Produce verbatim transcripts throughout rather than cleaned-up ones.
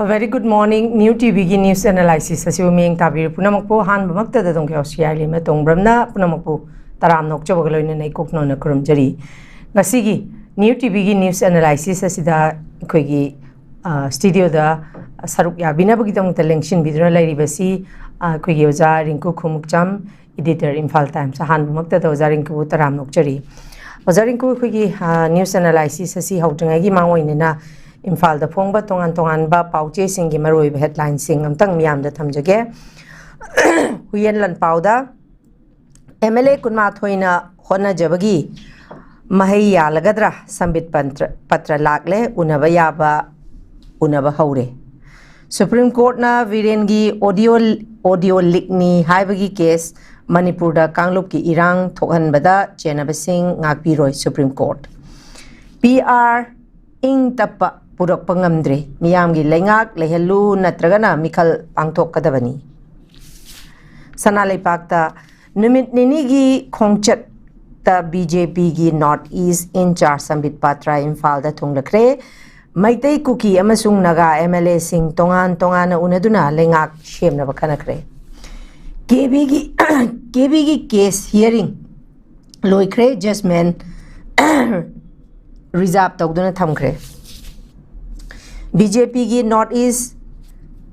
A very good morning, New ꯇꯤꯚꯤꯒꯤ news analysis ꯑꯁꯤꯕꯨ ꯃꯤꯠꯌꯦꯡ ꯇꯥꯕꯤꯔꯤꯕ ꯄꯨꯝꯅꯃꯛꯄꯨ ꯑꯍꯥꯟꯕꯃꯛꯇꯗ ꯑꯗꯨꯝ ꯀꯌꯥ ꯁꯤ ꯑꯥꯏ ꯂꯤꯃ ꯇꯣꯡꯕ꯭ꯔꯝꯅ ꯄꯨꯝꯅꯃꯛꯄꯨ ꯇꯔꯥꯝꯅ ꯑꯣꯛꯆꯕꯒ ꯂꯣꯏꯅꯅ ꯏꯀꯣꯛ ꯅꯧꯅ ꯈꯨꯔꯨꯝꯖꯔꯤ꯫ ꯉꯁꯤꯒꯤ New ꯇꯤꯚꯤꯒꯤ news analysis ꯑꯁꯤꯗ ꯑꯩꯈꯣꯏꯒꯤ, ꯑ, studioꯗ ꯁꯔꯨꯛ ꯌꯥꯕꯤꯅꯕꯒꯤꯗꯃꯛꯇ ꯂꯦꯡꯁꯤꯟꯕꯤꯗꯨꯅ ꯂꯩꯔꯤꯕꯁꯤ, ꯑ, ꯑꯩꯈꯣꯏꯒꯤ ꯑꯣꯖꯥ ꯔꯤꯡꯀꯨ ꯈꯣꯡꯎꯞꯆꯝ, editor, Imphal Times꯫ ꯑꯍꯥꯟꯕꯃꯛꯇꯗ ꯑꯣꯖꯥ ꯔꯤꯡꯀꯨꯕꯨ ꯇꯔꯥꯝꯅ ꯑꯣꯛꯆꯔꯤ꯫ ꯑꯣꯖꯥ ꯔꯤꯡꯀꯨ, ꯑꯩꯈꯣꯏꯒꯤ, ꯑ, news analysis ꯑꯁꯤ ꯍꯧꯗ꯭ꯔꯤꯉꯩꯒꯤ ꯃꯥꯡꯑꯣꯏꯅꯅ ꯏꯝꯐꯥꯜꯗ ꯐꯣꯡꯕ ꯇꯣꯉꯥꯟ ꯇꯣꯉꯥꯟꯕ ꯄꯥꯎꯆꯦꯁꯤꯡꯒꯤ ꯃꯔꯨꯑꯣꯏꯕ headlineꯁꯤꯡ ꯑꯝꯇꯪ ꯃꯤꯌꯥꯝꯗ ꯊꯝꯖꯒꯦ꯫ ꯍꯨꯏꯌꯦꯟ ꯂꯥꯟꯄꯥꯎꯗ ꯑꯦꯝ ꯑꯦꯜ ꯑꯦ ꯀꯨꯟꯃꯥꯊꯣꯏꯅ ꯍꯣꯠꯅꯖꯕꯒꯤ ꯃꯍꯩ ꯌꯥꯜꯂꯒꯗ꯭ꯔꯥ? ꯁꯝꯕꯤꯠ ꯄꯟꯇ꯭ꯔ-, ꯄꯇ꯭ꯔ ꯂꯥꯛꯂꯦ, ꯎꯅꯕ ꯌꯥꯕ ꯎꯅꯕ ꯍꯧꯔꯦ꯫ ꯁꯨꯄ꯭ꯔꯤꯝ ꯀꯣꯔꯠꯅ ꯕꯤꯔꯦꯟꯒꯤ audio, audio leakꯅꯤ ꯍꯥꯏꯕꯒꯤ case ꯃꯅꯤꯄꯨꯔꯗ ꯀꯥꯡꯂꯨꯞꯀꯤ ꯏꯔꯥꯡ ꯊꯣꯛꯍꯟꯕꯗ ꯆꯦꯟꯅꯕꯁꯤꯡ ꯉꯥꯛꯄꯤꯔꯣꯏ ꯁꯨꯄ꯭ꯔꯤꯝ ꯀꯣꯔꯠ꯫ ꯄꯤ ꯑꯥꯔ ꯏꯪ ꯇꯞꯄ ꯄꯨꯔꯛꯄ ꯉꯝꯗ꯭ꯔꯦ, ꯃꯤꯌꯥꯝꯒꯤ ꯂꯩꯉꯥꯛ ꯂꯩꯍꯜꯂꯨ ꯅꯠꯇ꯭ꯔꯒꯅ ꯃꯤꯈꯜ ꯄꯥꯡꯊꯣꯛꯀꯗꯕꯅꯤ꯫ ꯁꯅꯥ ꯂꯩꯄꯥꯛꯇ ꯅꯨꯃꯤꯠ ꯅꯤꯅꯤꯒꯤ ꯈꯣꯡꯆꯠꯇ ꯕꯤ ꯖꯦ ꯄꯤꯒꯤ North East in-charge ꯁꯝꯕꯤꯠ ꯄꯥꯇ꯭ꯔ ꯏꯝꯐꯥꯜꯗ ꯊꯨꯡꯂꯈ꯭ꯔꯦ꯫ ꯃꯩꯇꯩ, ꯀꯨꯀꯤ ꯑꯃꯁꯨꯡ ꯅꯥꯒꯥ ꯑꯦꯝ ꯑꯦꯜ ꯑꯦꯁꯤꯡ ꯇꯣꯉꯥꯟ ꯇꯣꯉꯥꯟꯅ ꯎꯅꯗꯨꯅ ꯂꯩꯉꯥꯛ ꯁꯦꯝꯅꯕ ꯈꯟꯅꯈ꯭ꯔꯦ꯫ ꯀꯦ ꯕꯤꯒꯤ, ꯀꯦ ꯕꯤꯒꯤ case hearing ꯂꯣꯏꯈ꯭ꯔꯦ, judgment reserve ꯇꯧꯗꯨꯅ ꯊꯝꯈ꯭ꯔꯦ꯫ ꯕꯤ ꯖꯦ ꯄꯤꯒꯤ North East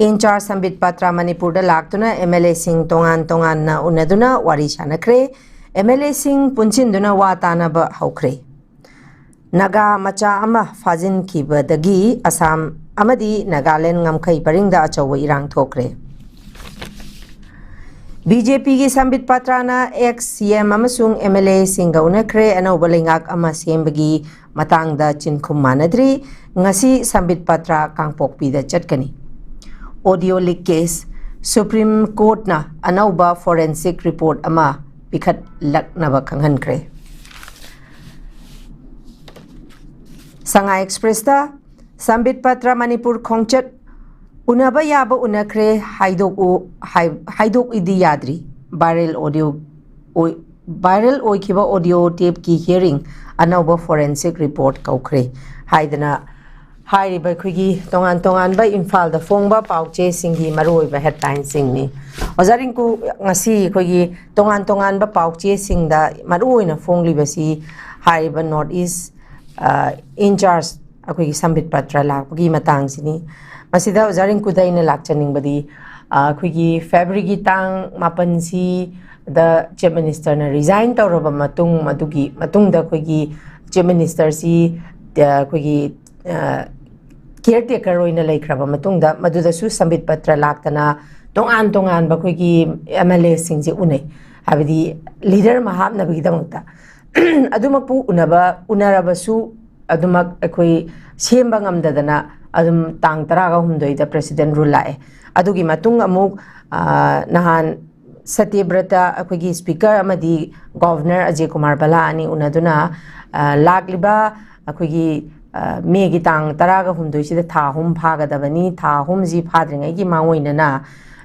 in-charge ꯁꯝꯕꯤꯠ ꯄꯥꯇ꯭ꯔ ꯃꯅꯤꯄꯨꯔꯗ ꯂꯥꯛꯇꯨꯅ ꯑꯦꯝ ꯑꯦꯜ ꯑꯦꯁꯤꯡ ꯇꯣꯉꯥꯟ ꯇꯣꯉꯥꯟꯅ ꯎꯅꯗꯨꯅ ꯋꯥꯔꯤ ꯁꯥꯟꯅꯈ꯭ꯔꯦ꯫ ꯑꯦꯝ ꯑꯦꯜ ꯑꯦꯁꯤꯡ ꯄꯨꯟꯁꯤꯟꯗꯨꯅ ꯋꯥ ꯇꯥꯅꯕ ꯍꯧꯈ꯭ꯔꯦ꯫ ꯅꯥꯒꯥ ꯃꯆꯥ ꯑꯃ ꯐꯥꯖꯤꯟꯈꯤꯕꯗꯒꯤ ꯑꯁꯥꯝ ꯑꯃꯗꯤ ꯅꯥꯒꯥꯂꯦꯟ ꯉꯝꯈꯩ ꯄꯔꯤꯡꯗ ꯑꯆꯧꯕ ꯏꯔꯥꯡ ꯊꯣꯛꯈ꯭ꯔꯦ꯫ ꯕꯤ ꯖꯦ ꯄꯤꯒꯤ ꯁꯝꯕꯤꯠ ꯄꯥꯇ꯭ꯔꯥꯅ ex C M ꯑꯃꯁꯨꯡ M L A ꯁꯤꯡꯒ ꯎꯅꯈ꯭ꯔꯦ꯫ ꯑꯅꯧꯕ ꯂꯩꯉꯥꯛ ꯑꯃ ꯁꯦꯝꯕꯒꯤ ꯃꯇꯥꯡꯗ ꯆꯤꯟꯈꯨꯝ ꯃꯥꯟꯅꯗ꯭ꯔꯤ꯫ ꯉꯁꯤ ꯁꯝꯕꯤꯠ ꯄꯥꯇ꯭ꯔꯥ ꯀꯥꯡꯄꯣꯛꯄꯤꯗ ꯆꯠꯀꯅꯤ꯫ Audio leak case, ꯁꯨꯄ꯭ꯔꯤꯝ ꯀꯣꯔꯠꯅ ꯑꯅꯧꯕ forensic report ꯑꯃ ꯄꯤꯈꯠꯂꯛꯅꯕ ꯈꯪꯍꯟꯈ꯭ꯔꯦ꯫ ꯁꯉꯥꯏ ꯑꯦꯛꯁꯄ꯭ꯔꯦꯁꯇ ꯁꯝꯕꯤꯠ ꯄꯥꯇ꯭ꯔꯥ ꯃꯅꯤꯄꯨꯔ ꯈꯣꯡꯆꯠ ꯎꯅꯕ ꯌꯥꯕ ꯎꯅꯈ꯭ꯔꯦ, ꯍꯥꯏꯗꯣꯛꯎ, ꯍꯥꯏ-, ꯍꯥꯏꯗꯣꯛꯏꯗꯤ ꯌꯥꯗ꯭ꯔꯤ꯫ Viral audio ꯑꯣꯏ-, viral ꯑꯣꯏꯈꯤꯕ audio tapeꯀꯤ hearing ꯑꯅꯧꯕ forensic report ꯀꯧꯈ꯭ꯔꯦ ꯍꯥꯏꯗꯅ ꯍꯥꯏꯔꯤꯕ ꯑꯩꯈꯣꯏꯒꯤ ꯇꯣꯉꯥꯟ ꯇꯣꯉꯥꯟꯕ ꯏꯝꯐꯥꯜꯗ ꯐꯣꯡꯕ ꯄꯥꯎꯆꯦꯁꯤꯡꯒꯤ ꯃꯔꯨꯑꯣꯏꯕ ꯍꯦꯗꯂꯥꯏꯟꯁꯤꯡꯅꯤ꯫ ꯑꯣꯖꯥ ꯔꯤꯡꯀꯨ, ꯉꯁꯤ ꯑꯩꯈꯣꯏꯒꯤ ꯇꯣꯉꯥꯟ ꯇꯣꯉꯥꯟꯕ ꯄꯥꯎꯆꯦꯁꯤꯡꯗ ꯃꯔꯨꯑꯣꯏꯅ ꯐꯣꯡꯂꯤꯕꯁꯤ ꯍꯥꯏꯔꯤꯕ ꯅꯣꯔꯠ ꯏꯁ ꯏꯟꯆꯥꯔꯖ ꯑꯩꯈꯣꯏꯒꯤ ꯁꯝꯕꯤꯠ ꯄꯇ꯭ꯔ ꯂꯥꯛꯄꯒꯤ ꯃꯇꯥꯡꯁꯤꯅꯤ꯫ ꯃꯁꯤꯗ ꯑꯣꯖꯥ ꯔꯤꯡꯀꯨꯗ ꯑꯩꯅ ꯂꯥꯛꯆꯅꯤꯡꯕꯗꯤ, ꯑ, ꯑꯩꯈꯣꯏꯒꯤ ꯐꯦꯕ꯭ꯔꯨꯋꯥꯔꯤꯒꯤ ꯇꯥꯡ ꯃꯥꯄꯟꯁꯤꯗ ꯆꯤꯐ ꯃꯤꯅꯤꯁꯇꯔꯅ ꯔꯤꯖꯥꯏꯟ ꯇꯧꯔꯕ ꯃꯇꯨꯡ, ꯃꯗꯨꯒꯤ ꯃꯇꯨꯡꯗ ꯑꯩꯈꯣꯏꯒꯤ ꯆꯤꯐ ꯃꯤꯅꯤꯁꯇꯔꯁꯤ, ꯑ, ꯑꯩꯈꯣꯏꯒꯤ, ꯑ, ꯀꯤꯌꯔ ꯇꯦꯀꯔ ꯑꯣꯏꯅ ꯂꯩꯈ꯭ꯔꯕ ꯃꯇꯨꯡꯗ ꯃꯗꯨꯗꯁꯨ ꯁꯝꯕꯤꯠ ꯄꯇ꯭ꯔ ꯂꯥꯛꯇꯅ ꯇꯣꯉꯥꯟ ꯇꯣꯉꯥꯟꯕ ꯑꯩꯈꯣꯏꯒꯤ ꯑꯦꯝ ꯑꯦꯜ ꯑꯦꯁꯤꯡꯁꯦ ꯎꯅꯩ, ꯍꯥꯏꯕꯗꯤ ꯂꯤꯗꯔ ꯑꯃ ꯍꯥꯞꯅꯕꯒꯤꯗꯃꯛꯇ꯫ ꯑꯗꯨꯃꯛꯄꯨ ꯎꯅꯕ, ꯎꯅꯔꯕꯁꯨ ꯑꯗꯨꯃꯛ ꯑꯩꯈꯣꯏ ꯁꯦꯝꯕ ꯉꯝꯗꯗꯅ ꯑꯗꯨꯝ ꯇꯥꯡ ꯇꯔꯥꯒ ꯍꯨꯝꯗꯣꯏꯗ ꯄ꯭ꯔꯦꯁꯤꯗꯦꯟ ꯔꯨꯜ ꯂꯥꯛꯑꯦ꯫ ꯑꯗꯨꯒꯤ ꯃꯇꯨꯡ ꯑꯃꯨꯛ, ꯑ, ꯅꯍꯥꯟ ꯁꯇ꯭ꯌꯕ꯭ꯔꯇ ꯑꯩꯈꯣꯏꯒꯤ ꯁ꯭ꯄꯤꯀꯔ ꯑꯃꯗꯤ ꯒꯣꯚꯔꯅꯔ ꯑꯖꯦ ꯀꯨꯃꯥꯔ ꯚꯜꯂꯥ ꯑꯅꯤ ꯎꯅꯗꯨꯅ, ꯑ, ꯂꯥꯛꯂꯤꯕ ꯑꯩꯈꯣꯏꯒꯤ, ꯑ, ꯃꯦꯒꯤ ꯇꯥꯡ ꯇꯔꯥꯒ ꯍꯨꯝꯗꯣꯏꯁꯤꯗ ꯊꯥ ꯑꯍꯨꯝ ꯐꯥꯒꯗꯕꯅꯤ, ꯊꯥ ꯑꯍꯨꯝꯁꯤ ꯐꯥꯗ꯭ꯔꯤꯉꯩꯒꯤ ꯃꯥꯡꯑꯣꯏꯅꯅ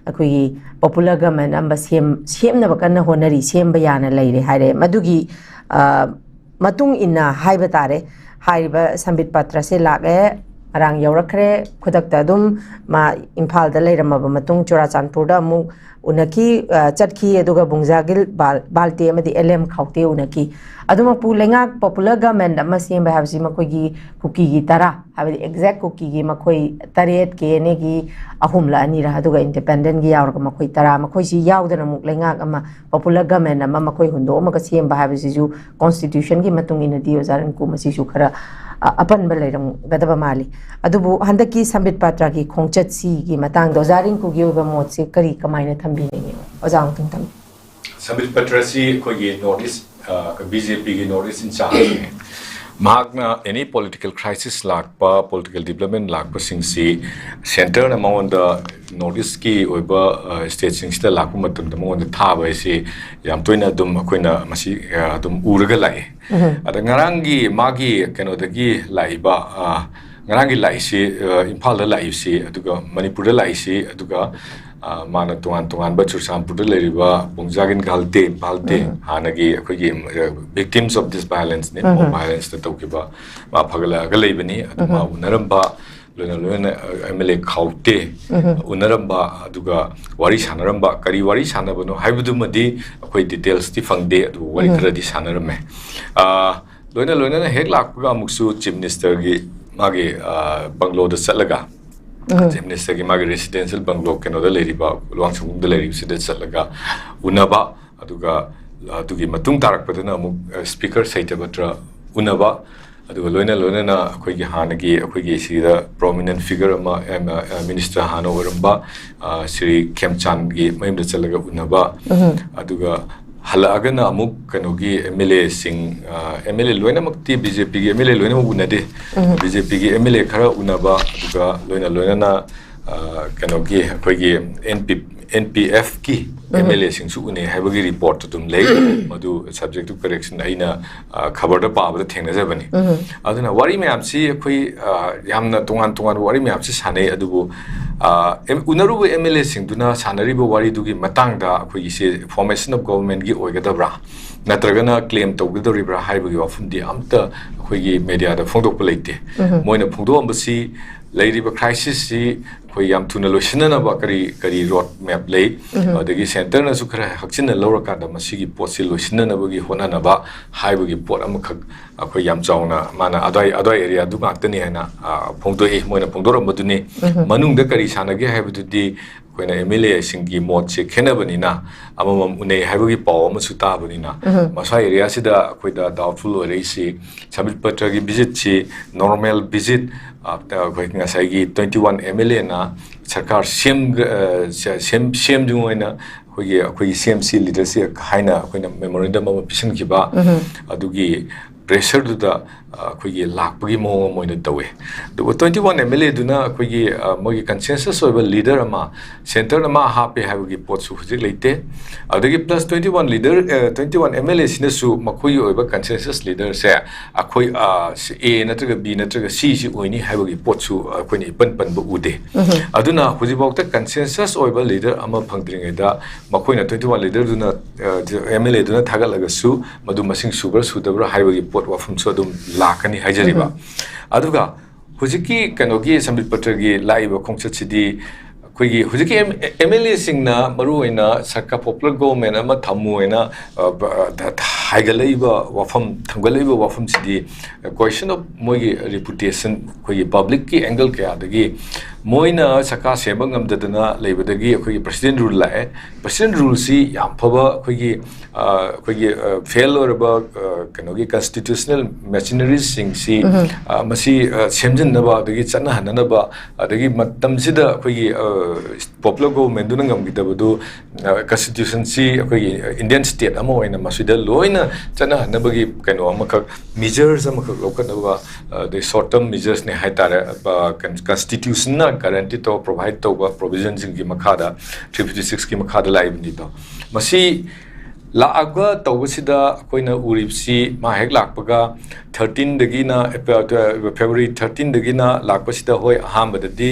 ꯑꯩꯈꯣꯏꯒꯤ ꯄꯣꯄꯨꯂꯔ ꯒꯃꯦꯟ ꯑꯃ ꯁꯦꯝ-, ꯁꯦꯝꯅꯕ ꯀꯟꯅ ꯍꯣꯠꯅꯔꯤ, ꯁꯦꯝꯕ ꯌꯥꯅ ꯂꯩꯔꯦ ꯍꯥꯏꯔꯦ꯫ ꯃꯗꯨꯒꯤ, ꯑ, ꯃꯇꯨꯡ ꯏꯟꯅ ꯍꯥꯏꯕ ꯇꯥꯔꯦ, ꯍꯥꯏꯔꯤꯕ ꯁꯝꯕꯤꯠ ꯄꯇ꯭ꯔꯁꯦ ꯂꯥꯛꯑꯦ, ꯉꯔꯥꯡ ꯌꯧꯔꯛꯈ꯭ꯔꯦ꯫ ꯈꯨꯗꯛꯇ ꯑꯗꯨꯝ ꯃꯥ ꯏꯝꯐꯥꯜꯗ ꯂꯩꯔꯝꯃꯕ ꯃꯇꯨꯡ ꯆꯨꯔꯥꯆꯥꯟꯄꯨꯔꯗ ꯑꯃꯨꯛ ꯎꯅꯈꯤ, ꯑ, ꯆꯠꯈꯤ, ꯑꯗꯨꯒ ꯕꯨꯡꯖꯥꯒꯤꯜ ꯕꯥꯜ-, ꯕꯥꯜꯇꯦ ꯑꯃꯗꯤ ꯑꯦꯜ ꯑꯦꯝ ꯈꯥꯎꯇꯦ ꯎꯅꯈꯤ꯫ ꯑꯗꯨꯃꯛꯄꯨ ꯂꯩꯉꯥꯛ ꯄꯣꯄꯨꯂꯔ ꯒꯃꯦꯟ ꯑꯃ ꯁꯦꯝꯕ ꯍꯥꯏꯕꯁꯤ ꯃꯈꯣꯏꯒꯤ ꯀꯨꯀꯤꯒꯤ ꯇꯔꯥ, ꯍꯥꯏꯕꯗꯤ ꯑꯦꯛꯖꯦꯛ ꯀꯨꯀꯤꯒꯤ ꯃꯈꯣꯏ ꯇꯔꯦꯠ, ꯀꯦ ꯑꯦꯟ ꯑꯦꯒꯤ ꯑꯍꯨꯝꯂ ꯑꯅꯤꯔ, ꯑꯗꯨꯒ ꯏꯟꯗꯤꯄꯦꯟꯗꯦꯟꯒꯤ ꯌꯥꯎꯔꯒ ꯃꯈꯣꯏ ꯇꯔꯥ, ꯃꯈꯣꯏꯁꯤ ꯌꯥꯎꯗꯅ ꯑꯃꯨꯛ ꯂꯩꯉꯥꯛ ꯑꯃ, ꯄꯣꯄꯨꯂꯔ ꯒꯃꯦꯟ ꯑꯃ ꯃꯈꯣꯏ ꯍꯨꯟꯗꯣꯛꯑꯝꯃꯒ ꯁꯦꯝꯕ ꯍꯥꯏꯕꯁꯤꯁꯨ ꯀꯣꯟꯁꯇꯤꯇ꯭ꯌꯨꯁꯟꯒꯤ ꯃꯇꯨꯡ ꯏꯟꯅꯗꯤ ꯑꯣꯖꯥ ꯔꯤꯡꯀꯨ ꯃꯁꯤꯁꯨ ꯈꯔ, ꯑ, ꯑꯄꯟꯕ ꯂꯩꯔꯝꯒꯗꯕ ꯃꯥꯜꯂꯤ꯫ ꯑꯗꯨꯕꯨ ꯍꯟꯗꯛꯀꯤ ꯁꯝꯕꯤꯠ ꯄꯇ꯭ꯔꯒꯤ ꯈꯣꯡꯆꯠꯁꯤꯒꯤ ꯃꯇꯥꯡꯗ ꯑꯣꯖꯥ ꯔꯤꯡꯀꯨꯒꯤ ꯑꯣꯏꯕ ꯃꯣꯠꯁꯦ ꯀꯔꯤ, ꯀꯃꯥꯏꯅ ꯊꯝꯕꯤꯅꯤꯡꯉꯤ? ꯑꯣꯖꯥ ꯑꯃꯨꯛꯇꯪ ꯊꯝꯕꯤꯌꯨ꯫ ꯁꯝꯕꯤꯠ ꯄꯇ꯭ꯔꯁꯤ ꯑꯩꯈꯣꯏꯒꯤ ꯅꯣꯔꯠ ꯏꯁ, ꯑ, ꯕꯤ ꯖꯦ ꯄꯤꯒꯤ ꯅꯣꯔꯠ ꯏꯁ ꯏꯟꯆꯥꯔꯖꯅꯦ꯫ ꯃꯍꯥꯛꯅ ꯑꯦꯅꯤ ꯄꯣꯂꯤꯇꯤꯀꯦꯜ ꯀ꯭ꯔꯥꯏꯁꯤꯁ ꯂꯥꯛꯄ, ꯄꯣꯂꯤꯇꯤꯀꯦꯜ ꯗꯤꯕ꯭ꯂꯞꯃꯦꯟ ꯂꯥꯛꯄꯁꯤꯡꯁꯤ ꯁꯦꯟꯇꯔꯅ ꯃꯉꯣꯟꯗ ꯅꯣꯔꯠ ꯏꯁꯀꯤ ꯑꯣꯏꯕ, ꯑ, ꯁ꯭ꯇꯦꯠꯁꯤꯡꯁꯤꯗ ꯂꯥꯛꯄ ꯃꯇꯝꯗ ꯃꯉꯣꯟꯗ ꯊꯥꯕ ꯍꯥꯏꯁꯤ ꯌꯥꯝ ꯇꯣꯏꯅ ꯑꯗꯨꯝ ꯑꯩꯈꯣꯏꯅ ꯃꯁꯤ, ꯑ, ꯑꯗꯨꯝ ꯎꯔꯒ ꯂꯥꯛꯑꯦ꯫ ꯎꯝ꯫ ꯑꯗ ꯉꯔꯥꯡꯒꯤ ꯃꯥꯒꯤ ꯀꯩꯅꯣꯗꯒꯤ ꯂꯥꯛꯏꯕ, ꯑ, ꯉꯔꯥꯡꯒꯤ ꯂꯥꯛꯏꯁꯤ, ꯑ, ꯏꯝꯐꯥꯜꯗ ꯂꯥꯛꯏꯁꯤ, ꯑꯗꯨꯒ ꯃꯅꯤꯄꯨꯔꯗ ꯂꯥꯛꯏꯁꯤ, ꯑꯗꯨꯒ ꯑ, ꯃꯥꯅ ꯇꯣꯉꯥꯟ ꯇꯣꯉꯥꯟꯕ ꯆꯨꯔꯆꯥꯟꯄꯨꯔꯗ ꯂꯩꯔꯤꯕ ꯄꯣꯡꯖꯥꯒꯤꯟ ꯒꯥꯜꯇꯦ, ꯚꯥꯜꯇꯦ, ꯎꯝ꯫ ꯍꯥꯟꯅꯒꯤ ꯑꯩꯈꯣꯏꯒꯤ, ꯑ, victims of this violence ꯅꯦ, ꯎꯝ꯫ Violence ꯇ ꯇꯧꯈꯤꯕ, ꯃꯥ ꯐꯒꯠꯂꯛꯑꯒ ꯂꯩꯕꯅꯤ꯫ ꯑꯗꯨ ꯃꯥ ꯎꯝ꯫ ꯎꯅꯔꯝꯕ, ꯂꯣꯏꯅ ꯂꯣꯏꯅ, ꯑ, ꯑꯦꯝ ꯑꯦꯜ ꯑꯦ ꯈꯥꯎꯇꯦ ꯎꯝ꯫ ꯎꯅꯔꯝꯕ, ꯑꯗꯨꯒ ꯋꯥꯔꯤ ꯁꯥꯟꯅꯔꯝꯕ, ꯀꯔꯤ ꯋꯥꯔꯤ ꯁꯥꯟꯅꯕꯅꯣ ꯍꯥꯏꯕꯗꯨꯃꯗꯤ ꯑꯩꯈꯣꯏ details ꯇꯤ ꯐꯪꯗꯦ, ꯑꯗꯨꯕꯨ ꯋꯥꯔꯤ ꯎꯝ꯫ ꯈꯔꯗꯤ ꯁꯥꯟꯅꯔꯝꯃꯦ꯫ ꯑ, ꯂꯣꯏꯅ ꯂꯣꯏꯅꯅ ꯍꯦꯛ ꯂꯥꯛꯄꯒ ꯑꯃꯨꯛꯁꯨ Chief Minister ꯒꯤ ꯃꯥꯒꯤ, ꯑ, bungalow ꯗ ꯆꯠꯂꯒ, ꯎꯝ꯫ Chief Minister ꯒꯤ ꯃꯥꯒꯤ residential bungalow ꯀꯩꯅꯣꯗ ꯂꯩꯔꯤꯕ, ꯂꯨꯋꯥꯡꯁꯪꯕꯝꯗ ꯂꯩꯔꯤꯕꯁꯤꯗ ꯆꯠꯂꯒ ꯎꯅꯕ, ꯑꯗꯨꯒ ꯑꯗꯨꯒꯤ ꯃꯇꯨꯡ ꯇꯥꯔꯛꯄꯗꯅ ꯑꯃꯨꯛ, ꯑ, Speaker ꯁꯩꯇꯚꯇ꯭ꯔ ꯎꯅꯕ, ꯑꯗꯨꯒ ꯂꯣꯏꯅ ꯂꯣꯏꯅꯅ ꯑꯩꯈꯣꯏꯒꯤ ꯍꯥꯟꯅꯒꯤ ꯑꯩꯈꯣꯏꯒꯤ ꯁꯤꯗ prominent figure ꯑꯃ, ꯑ, ꯑ, Minister ꯍꯥꯟꯅ ꯑꯣꯏꯔꯝꯕ, ꯑ, ꯁ꯭ꯔꯤ ꯈꯦꯝꯆꯥꯟꯒꯤ ꯃꯌꯨꯝꯗ ꯆꯠꯂꯒ ꯎꯅꯕ, ꯎꯝ꯫ ꯑꯗꯨꯒ ꯍꯜꯂꯛꯑꯒꯅ ꯑꯃꯨꯛ ꯀꯩꯅꯣꯒꯤ ꯑꯦꯝ ꯑꯦꯜ ꯑꯦꯁꯤꯡ, ꯑ, ꯑꯦꯝ ꯑꯦꯜ ꯑꯦ ꯂꯣꯏꯅꯃꯛꯇꯤ ꯕꯤ ꯖꯦ ꯄꯤꯒꯤ ꯑꯦꯝ ꯑꯦꯜ ꯑꯦ ꯂꯣꯏꯅꯃꯛ ꯎꯅꯗꯦ꯫ ꯎꯝ꯫ ꯕꯤ ꯖꯦ ꯄꯤꯒꯤ ꯑꯦꯝ ꯑꯦꯜ ꯑꯦ ꯈꯔ ꯎꯅꯕ, ꯑꯗꯨꯒ ꯂꯣꯏꯅ ꯂꯣꯏꯅꯅ, ꯑ, ꯀꯩꯅꯣꯒꯤ ꯑꯩꯈꯣꯏꯒꯤ ꯑꯦꯟ ꯄꯤ, ꯑꯦꯟ ꯄꯤ ꯑꯦꯐꯀꯤ ꯎꯝ꯫ ꯑꯦꯝ ꯑꯦꯜ ꯑꯦꯁꯤꯡꯁꯨ ꯎꯅꯩ ꯍꯥꯏꯕꯒꯤ report ꯇꯨ ꯑꯗꯨꯝ ꯂꯩ꯫ ꯃꯗꯨ subject to correction ꯑꯩꯅ, ꯑ, ꯈꯕꯔꯗ ꯄꯥꯕꯗ ꯊꯦꯡꯅꯖꯕꯅꯤ꯫ ꯎꯝ꯫ ꯑꯗꯨꯅ ꯋꯥꯔꯤ ꯃꯌꯥꯝꯁꯤ ꯑꯩꯈꯣꯏ, ꯑ, ꯌꯥꯝꯅ ꯇꯣꯉꯥꯟ ꯇꯣꯉꯥꯟꯕ ꯋꯥꯔꯤ ꯃꯌꯥꯝꯁꯤ ꯁꯥꯟꯅꯩ, ꯑꯗꯨꯕꯨ, ꯑ, ꯑꯦꯝ-, ꯎꯅꯔꯨꯕ ꯑꯦꯝ ꯑꯦꯜ ꯑꯦꯁꯤꯡꯗꯨꯅ ꯁꯥꯟꯅꯔꯤꯕ ꯋꯥꯔꯤꯗꯨꯒꯤ ꯃꯇꯥꯡꯗ ꯑꯩꯈꯣꯏꯒꯤꯁꯦ formation of government ꯒꯤ ꯑꯣꯏꯒꯗꯕ꯭ꯔꯥ, ꯅꯠꯇ꯭ꯔꯒꯅ claim ꯇꯧꯒꯗꯧꯔꯤꯕ꯭ꯔꯥ ꯍꯥꯏꯕꯒꯤ ꯋꯥꯐꯝꯗꯤ ꯑꯝꯇ ꯑꯩꯈꯣꯏꯒꯤ media ꯗ ꯐꯣꯡꯗꯣꯛꯄ ꯂꯩꯇꯦ꯫ ꯎꯝ꯫ ꯃꯣꯏꯅ ꯐꯣꯡꯗꯣꯛꯑꯝꯕꯁꯤ ꯂꯩꯔꯤꯕ crisis ꯁꯤ ꯑꯩꯈꯣꯏ ꯌꯥꯝ ꯊꯨꯅ ꯂꯣꯏꯁꯤꯟꯅꯅꯕ ꯀꯔꯤ, ꯀꯔꯤ road map ꯂꯩ, ꯎꯝ꯫ ꯑꯗꯒꯤ centre ꯅꯁꯨ ꯈꯔ ꯍꯛꯆꯤꯟꯅ ꯂꯧꯔꯀꯥꯟꯗ ꯃꯁꯤꯒꯤ ꯄꯣꯠꯁꯤ ꯂꯣꯏꯁꯤꯟꯅꯅꯕꯒꯤ ꯍꯣꯠꯅꯅꯕ ꯍꯥꯏꯕꯒꯤ ꯄꯣꯠ ꯑꯃꯈꯛ ꯑꯩꯈꯣꯏ ꯌꯥꯝ ꯆꯥꯎꯅ ꯃꯥꯅ ꯑꯗ꯭ꯋꯥꯏ, ꯑꯗ꯭ꯋꯥꯏ area ꯗꯨ ꯉꯥꯛꯇꯅꯤ ꯍꯥꯏꯅ, ꯑ, ꯐꯣꯡꯗꯣꯛꯏ, ꯃꯣꯏꯅ ꯐꯣꯡꯗꯣꯔꯝꯕꯗꯨꯅꯤ꯫ ꯎꯝ꯫ ꯃꯅꯨꯡꯗ ꯀꯔꯤ ꯁꯥꯟꯅꯒꯦ ꯍꯥꯏꯕꯗꯨꯗꯤ ꯑꯩꯈꯣꯏꯅ ꯑꯦꯝ ꯑꯦꯜ ꯑꯦꯁꯤꯡꯒꯤ ꯃꯣꯠꯁꯦ ꯈꯦꯠꯅꯕꯅꯤꯅ ꯑꯃꯃꯝ ꯎꯅꯩ ꯍꯥꯏꯕꯒꯤ ꯄꯥꯎ ꯑꯃꯁꯨ ꯇꯥꯕꯅꯤꯅ, ꯎꯝ꯫ ꯃꯁꯥ area ꯁꯤꯗ ꯑꯩꯈꯣꯏꯗ doubtful ꯑꯣꯏꯔꯛꯏꯁꯤ ꯁꯝꯕꯤꯠ ꯄꯇ꯭ꯔꯒꯤ visit ꯁꯤ normal visit, ꯑ, ꯑꯩꯈꯣꯏ ꯉꯁꯥꯏꯒꯤ twenty one ꯑꯦꯝ ꯑꯦꯜ ꯑꯦꯅ ꯁꯔꯀꯥꯔ ꯁꯦꯝ-, ꯑ, ꯁꯦꯝ-, ꯁꯦꯝꯗ꯭ꯔꯤꯉꯩ ꯑꯣꯏꯅ ꯑꯩꯈꯣꯏꯒꯤ, ꯑꯩꯈꯣꯏꯒꯤ ꯁꯤ ꯑꯦꯝ ꯁꯤ leader ꯁꯤ ꯍꯥꯏꯅ ꯑꯩꯈꯣꯏꯅ memorandum ꯑꯃ ꯄꯤꯁꯤꯟꯈꯤꯕ, ꯎꯝ꯫ ꯑꯗꯨꯒꯤ pressure ꯗꯨꯗ ꯑꯩꯈꯣꯏꯒꯤ ꯂꯥꯛꯄꯒꯤ ꯃꯑꯣꯡ ꯑꯃ ꯑꯣꯏꯅ ꯇꯧꯋꯦ꯫ ꯑꯗꯨꯒ twenty one M L A ꯗꯨꯅ ꯑꯩꯈꯣꯏꯒꯤ ꯃꯣꯏꯒꯤ consensus ꯑꯣꯏꯕ leader ꯑꯃ, centre ꯗ ꯃꯥ ꯍꯥꯞꯄꯦ ꯍꯥꯏꯕꯒꯤ ꯄꯣꯠꯁꯨ ꯍꯧꯖꯤꯛ ꯂꯩꯇꯦ꯫ ꯑꯗꯒꯤ plus twenty one leader, twenty one M L A ꯁꯤꯅꯁꯨ ꯃꯈꯣꯏꯒꯤ ꯑꯣꯏꯕ consensus leader ꯁꯦ ꯑꯩꯈꯣꯏ A ꯅꯠꯇ꯭ꯔꯒ B ꯅꯠꯇ꯭ꯔꯒ C ꯁꯤ ꯑꯣꯏꯅꯤ ꯍꯥꯏꯕꯒꯤ ꯄꯣꯠꯁꯨ ꯑꯩꯈꯣꯏꯅ ꯏꯄꯟ ꯄꯟꯕ ꯎꯗꯦ꯫ ꯑꯗꯨꯅ ꯍꯧꯖꯤꯛꯐꯥꯎꯗ consensus ꯑꯣꯏꯕ leader ꯑꯃ ꯐꯪꯗ꯭ꯔꯤꯉꯩꯗ ꯃꯈꯣꯏꯅ twenty one leader ꯗꯨꯅ, M L A ꯗꯨꯅ ꯊꯥꯒꯠꯂꯒꯁꯨ ꯃꯗꯨ ꯃꯁꯤꯡ ꯁꯨꯕ꯭ꯔꯥ ꯁꯨꯗꯕ꯭ꯔꯥ ꯍꯥꯏꯕꯒꯤ ꯄꯣꯠ ꯋꯥꯐꯝꯁꯨ ꯑꯗꯨꯝ ꯂꯥꯛꯀꯅꯤ ꯍꯥꯏꯖꯔꯤꯕ꯫ ꯑꯗꯨꯒ ꯍꯧꯖꯤꯛꯀꯤ ꯀꯩꯅꯣꯒꯤ ꯁꯝꯕꯤꯠ ꯄꯇ꯭ꯔꯒꯤ ꯂꯥꯛꯏꯕ ꯈꯣꯡꯆꯠꯁꯤꯗꯤ ꯑꯩꯈꯣꯏꯒꯤ ꯍꯧꯖꯤꯛꯀꯤ M-, M L A ꯁꯤꯡꯅ ꯃꯔꯨꯑꯣꯏꯅ ꯁꯔꯀꯥꯔ, popular government ꯑꯃ ꯊꯝꯃꯨ ꯍꯥꯏꯅ, ꯑ, ꯕ-, ꯑ, ꯊ-, ꯊ-, ꯍꯥꯏꯒꯠꯂꯛꯏꯕ ꯋꯥꯐꯝ, ꯊꯝꯒꯠꯂꯛꯏꯕ ꯋꯥꯐꯝꯁꯤꯗꯤ question of ꯃꯣꯏꯒꯤ reputation, ꯑꯩꯈꯣꯏꯒꯤ public ꯀꯤ angle ꯀꯌꯥꯗꯒꯤ ꯃꯣꯏꯅ ꯁꯔꯀꯥꯔ ꯁꯦꯝꯕ ꯉꯝꯗꯗꯅ ꯂꯩꯕꯗꯒꯤ ꯑꯩꯈꯣꯏꯒꯤ President Rule ꯂꯥꯛꯑꯦ꯫ President Rule ꯁꯤ ꯌꯥꯝ ꯐꯕ ꯑꯩꯈꯣꯏꯒꯤ, ꯑ, ꯑꯩꯈꯣꯏꯒꯤ, ꯑ, fail ꯑꯣꯏꯔꯕ, ꯑ, ꯀꯩꯅꯣꯒꯤ constitutional machineries ꯁꯤꯡꯁꯤ, ꯑ, ꯃꯁꯤ, ꯑ, ꯁꯦꯝꯖꯤꯟꯅꯕ, ꯑꯗꯒꯤ ꯆꯠꯅꯍꯟꯅꯅꯕ, ꯑꯗꯒꯤ ꯃꯇꯝꯁꯤꯗ ꯑꯩꯈꯣꯏꯒꯤ, ꯑ, popular government ꯗꯨꯅ ꯉꯝꯈꯤꯗꯕꯗꯨ, ꯑ, constitution ꯁꯤ ꯑꯩꯈꯣꯏꯒꯤ Indian state ꯑꯃ ꯑꯣꯏꯅ ꯃꯁꯤꯗ ꯂꯣꯏꯅ ꯆꯠꯅꯍꯟꯅꯕꯒꯤ ꯀꯩꯅꯣ ꯑꯃꯈꯛ, measures ꯑꯃꯈꯛ ꯂꯧꯈꯠꯅꯕ, ꯑ, ꯑꯗꯩ short term measures ꯅꯦ ꯍꯥꯏꯇꯥꯔꯦ꯫ ꯑ, con-, constitution ꯅ guarantee ꯇꯧꯕ, provide ꯇꯧꯕ provision ꯁꯤꯡꯒꯤ ꯃꯈꯥꯗ, three fifty six ꯀꯤ ꯃꯈꯥꯗ ꯂꯥꯛꯏꯕꯅꯤꯗꯣ꯫ ꯃꯁꯤ ꯂꯥꯛꯑꯒ ꯇꯧꯕꯁꯤꯗ ꯑꯩꯈꯣꯏꯅ ꯎꯔꯤꯕꯁꯤ, ꯃꯥ ꯍꯦꯛ ꯂꯥꯛꯄꯒ thirteen ꯗꯒꯤꯅ, ꯑꯦꯄ꯭ꯔꯤꯜ, February thirteen ꯗꯒꯤꯅ ꯂꯥꯛꯄꯁꯤꯗ, ꯍꯣꯏ, ꯑꯍꯥꯟꯕꯗꯗꯤ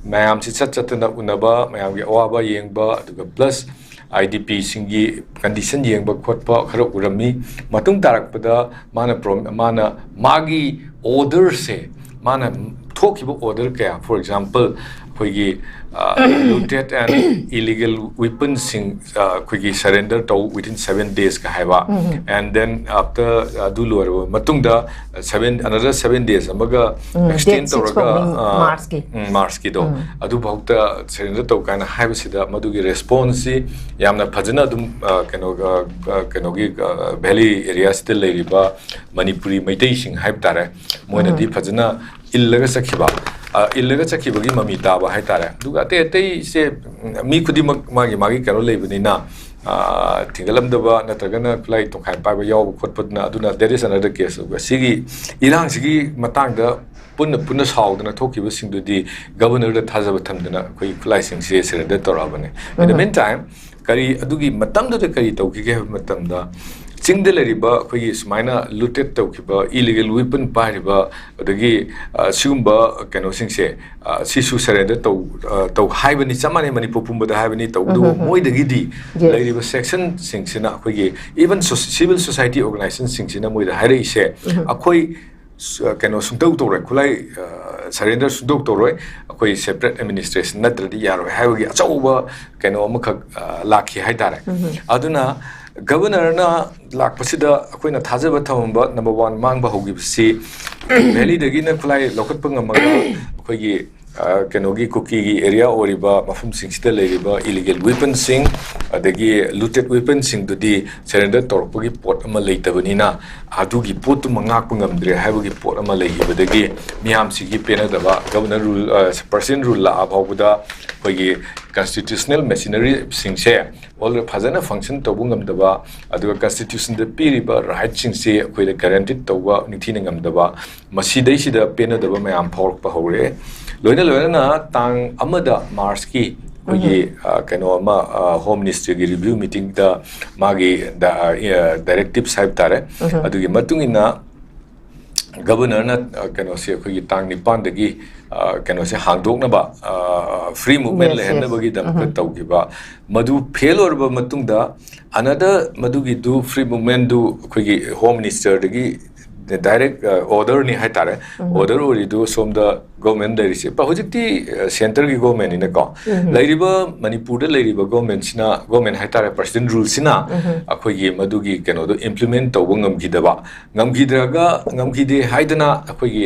ꯃꯌꯥꯝꯁꯤ ꯆꯠ ꯆꯠꯇꯅ ꯎꯅꯕ, ꯃꯌꯥꯝꯒꯤ ꯑꯋꯥꯕ ꯌꯦꯡꯕ, ꯑꯗꯨꯒ plus I D P ꯁꯤꯡꯒꯤ condition ꯌꯦꯡꯕ ꯈꯣꯠꯄ ꯈꯔ ꯎꯔꯝꯃꯤ꯫ ꯃꯇꯨꯡ ꯇꯥꯔꯛꯄꯗ ꯃꯥꯅ ꯄ꯭ꯔꯣ-, ꯃꯥꯅ ꯃꯥꯒꯤ order ꯁꯦ, ꯃꯥꯅ ꯊꯣꯛꯈꯤꯕ order ꯀꯌꯥ, for example, ꯑꯩꯈꯣꯏꯒꯤ, ꯑ, looted and illegal weapons ꯁꯤꯡ, ꯑ, ꯑꯩꯈꯣꯏꯒꯤ surrender ꯇꯧ within seven days ꯀ ꯍꯥꯏꯕ, and then after, ꯑꯗꯨ ꯂꯣꯏꯔꯕ ꯃꯇꯨꯡꯗ, ꯑ, seven, another seven days ꯑꯃꯒ extend ꯇꯧꯔꯒ, ꯑ, March ꯀꯤ꯫ ꯎꯝ, March ꯀꯤꯗꯣ, ꯑꯗꯨꯐꯥꯎꯗ surrender ꯇꯧ ꯀꯥꯏꯅ ꯍꯥꯏꯕꯁꯤꯗ, ꯃꯗꯨꯒꯤ response ꯁꯤ ꯌꯥꯝꯅ ꯐꯖꯅ ꯑꯗꯨꯝ, ꯑ, ꯀꯩꯅꯣ, ꯑ, ꯑ, ꯀꯩꯅꯣꯒꯤ, ꯑ, valley area ꯁꯤꯗ ꯂꯩꯔꯤꯕ ꯃꯅꯤꯄꯨꯔꯤ ꯃꯩꯇꯩꯁꯤꯡ ꯍꯥꯏꯕ ꯇꯥꯔꯦ, ꯃꯣꯏꯅꯗꯤ ꯐꯖꯅ ꯏꯜꯂꯒ ꯆꯠꯈꯤꯕ꯫ ꯑ, ꯏꯜꯂꯒ ꯆꯠꯈꯤꯕꯒꯤ ꯃꯃꯤ ꯇꯥꯕ ꯍꯥꯏꯇꯥꯔꯦ꯫ ꯑꯗꯨꯒ ꯑꯇꯩ ꯑꯇꯩꯁꯦ, ꯎꯝ, ꯃꯤ ꯈꯨꯗꯤꯡꯃꯛ ꯃꯥꯒꯤ ꯃꯥꯒꯤ ꯀꯩꯅꯣ ꯂꯩꯕꯅꯤꯅ, ꯑ, ꯊꯤꯡꯒꯠꯂꯝꯗꯕ ꯅꯠꯇ꯭ꯔꯒꯅ ꯈꯨꯠꯂꯥꯏ ꯇꯣꯈꯥꯏ ꯄꯥꯏꯕ ꯌꯥꯎꯕ ꯈꯣꯠꯄꯗꯨꯅ, ꯑꯗꯨꯅ that is another case꯫ ꯑꯗꯨꯒ ꯁꯤꯒꯤ ꯏꯔꯥꯡꯁꯤꯒꯤ ꯃꯇꯥꯡꯗ ꯄꯨꯟꯅ ꯄꯨꯟꯅ ꯁꯥꯎꯗꯅ ꯊꯣꯛꯈꯤꯕꯁꯤꯡꯗꯨꯗꯤ ꯒꯕꯔꯅꯔꯗ ꯊꯥꯖꯕ ꯊꯝꯗꯅ ꯑꯩꯈꯣꯏꯒꯤ ꯈꯨꯠꯂꯥꯏꯁꯤꯡꯁꯦ surrender ꯇꯧꯔꯛꯑꯕꯅꯦ꯫ In the meantime, ꯀꯔꯤ, ꯑꯗꯨꯒꯤ ꯃꯇꯝꯗꯨꯗ ꯀꯔꯤ ꯇꯧꯈꯤꯒꯦ ꯍꯥꯏꯕ ꯃꯇꯝꯗ, ꯆꯤꯡꯗ ꯂꯩꯔꯤꯕ ꯑꯩꯈꯣꯏꯒꯤ ꯁꯨꯃꯥꯏꯅ looted ꯇꯧꯈꯤꯕ, illegal weapon ꯄꯥꯏꯔꯤꯕ, ꯑꯗꯒꯤ, ꯑ, ꯁꯤꯒꯨꯝꯕ ꯀꯩꯅꯣꯁꯤꯡꯁꯦ, ꯑ, ꯁꯤꯁꯨ surrender ꯇꯧ, ꯑ, ꯇꯧ ꯍꯥꯏꯕꯅꯤ, ꯆꯞ ꯃꯥꯟꯅꯩ, ꯃꯅꯤꯄꯨꯔ ꯄꯨꯝꯕꯗ ꯍꯥꯏꯕꯅꯤ꯫ ꯇꯧꯕꯇꯕꯨ ꯎꯝ, ꯎꯝ, ꯎꯝ꯫ ꯃꯣꯏꯗꯒꯤꯗꯤ Yes. ꯂꯩꯔꯤꯕ sectionꯁꯤꯡꯁꯤꯅ, ꯑꯩꯈꯣꯏꯒꯤ even so-, civil society organizationꯁꯤꯡꯁꯤꯅ ꯃꯣꯏꯗ ꯍꯥꯏꯔꯛꯏꯁꯦ, ꯎꯝ꯫ ꯑꯩꯈꯣꯏ ꯁ-, ꯀꯩꯅꯣ ꯁꯨꯡꯇꯧ ꯇꯧꯔꯣꯏ, ꯈꯨꯠꯂꯥꯏ, ꯑ, surrender ꯁꯨꯡꯇꯧ ꯇꯧꯔꯣꯏ, ꯑꯩꯈꯣꯏ separate administration ꯅꯠꯇ꯭ꯔꯗꯤ ꯌꯥꯔꯣꯏ ꯍꯥꯏꯕꯒꯤ ꯑꯆꯧꯕ ꯀꯩꯅꯣ ꯑꯃꯈꯛ, ꯑ, ꯂꯥꯛꯈꯤ ꯍꯥꯏꯇꯥꯔꯦ꯫ ꯎꯝ꯫ ꯑꯗꯨꯅ ꯒꯕꯔꯅꯔꯅ ꯂꯥꯛꯄꯁꯤꯗ ꯑꯩꯈꯣꯏꯅ ꯊꯥꯖꯕ ꯊꯝꯃꯝꯕ number one ꯃꯥꯡꯕ ꯍꯧꯈꯤꯕꯁꯤ, ꯚꯦꯂꯤꯗꯒꯤꯅ ꯈꯨꯠꯂꯥꯏ ꯂꯧꯈꯠꯄ ꯉꯝꯃꯒ ꯑꯩꯈꯣꯏꯒꯤ, ꯑ, ꯀꯩꯅꯣꯒꯤ ꯀꯨꯀꯤꯒꯤ area ꯑꯣꯏꯔꯤꯕ ꯃꯐꯝꯁꯤꯡꯁꯤꯗ ꯂꯩꯔꯤꯕ illegal weaponꯁꯤꯡ, ꯑꯗꯒꯤ looted weaponꯁꯤꯡꯗꯨꯗꯤ surrender ꯇꯧꯔꯛꯄꯒꯤ ꯄꯣꯠ ꯑꯃ ꯂꯩꯇꯕꯅꯤꯅ, ꯑꯗꯨꯒꯤ ꯄꯣꯠꯇꯨꯃ ꯉꯥꯛꯄ ꯉꯝꯗ꯭ꯔꯦ ꯍꯥꯏꯕꯒꯤ ꯄꯣꯠ ꯑꯃ ꯂꯩꯈꯤꯕꯗꯒꯤ ꯃꯤꯌꯥꯝꯁꯤꯒꯤ ꯄꯦꯟꯅꯗꯕ, ꯒꯕꯔꯅꯔ rule, ꯑ, president rule ꯂꯥꯛꯑ ꯐꯥꯎꯕꯗ ꯑꯩꯈꯣꯏꯒꯤ constitutional machineryꯁꯤꯡꯁꯦ all ꯐꯖꯅ function ꯇꯧꯕ ꯉꯝꯗꯕ, ꯑꯗꯨꯒ constitutionꯗ ꯄꯤꯔꯤꯕ rightꯁꯤꯡꯁꯦ ꯑꯩꯈꯣꯏꯗ guaranteed ꯇꯧꯕ ꯅꯤꯡꯊꯤꯅ ꯉꯝꯗꯕ, ꯃꯁꯤꯗꯩꯁꯤꯗ ꯄꯦꯟꯅꯗꯕ ꯃꯌꯥꯝ ꯐꯥꯎꯔꯛꯄ ꯍꯧꯔꯛꯑꯦ꯫ ꯂꯣꯏꯅ ꯂꯣꯏꯅꯅ ꯇꯥꯡ ꯑꯃꯗ Marchꯀꯤ ꯑꯩꯈꯣꯏꯒꯤ, ꯎꯝ꯫ ꯑ, ꯀꯩꯅꯣ ꯑꯃ, ꯑ, Home Ministerꯒꯤ review meetingꯗ ꯃꯥꯒꯤ ꯗ-, ꯑ, ꯑ, directives ꯍꯥꯏꯕ ꯇꯥꯔꯦ꯫ ꯎꯝ꯫ ꯑꯗꯨꯒꯤ ꯃꯇꯨꯡ ꯏꯟꯅ ꯒꯕꯔꯅꯔꯅ, ꯑ, ꯀꯩꯅꯣꯁꯦ ꯑꯩꯈꯣꯏꯒꯤ ꯇꯥꯡ ꯅꯤꯄꯥꯟꯗꯒꯤ, ꯑ, ꯀꯩꯅꯣꯁꯦ ꯍꯥꯡꯗꯣꯛꯅꯕ, ꯑ, free movement Yes, yes. ꯂꯩꯍꯟꯅꯕꯒꯤꯗꯃꯛꯇ ꯎꯝ꯫ ꯇꯧꯈꯤꯕ꯫ ꯃꯗꯨ fail ꯑꯣꯏꯔꯕ ꯃꯇꯨꯡꯗ another ꯃꯗꯨꯒꯤꯗꯨ free movementꯗꯨ ꯑꯩꯈꯣꯏꯒꯤ Home Ministerꯗꯒꯤ direct, ꯑ, orderꯅꯤ ꯍꯥꯏꯇꯥꯔꯦ꯫ ꯎꯝ꯫ Order ꯑꯣꯏꯔꯤꯗꯨ ꯁꯣꯝꯗ government ꯂꯩꯔꯤꯁꯦ꯫ ꯄ-, ꯍꯧꯖꯤꯛꯇꯤ, ꯑ, centreꯒꯤ governmentꯅꯤꯅꯀꯣ꯫ ꯎꯝ꯫ ꯂꯩꯔꯤꯕ ꯃꯅꯤꯄꯨꯔꯗ ꯂꯩꯔꯤꯕ governmentꯁꯤꯅ, government ꯍꯥꯏꯇꯥꯔꯦ, president ruleꯁꯤꯅ ꯎꯝ꯫ ꯑꯩꯈꯣꯏꯒꯤ ꯃꯗꯨꯒꯤ ꯀꯩꯅꯣꯗꯣ implement ꯇꯧꯕ ꯉꯝꯈꯤꯗꯕ꯫ ꯉꯝꯈꯤꯗ꯭ꯔꯒ, ꯉꯝꯈꯤꯗꯦ ꯍꯥꯏꯗꯅ ꯑꯩꯈꯣꯏꯒꯤ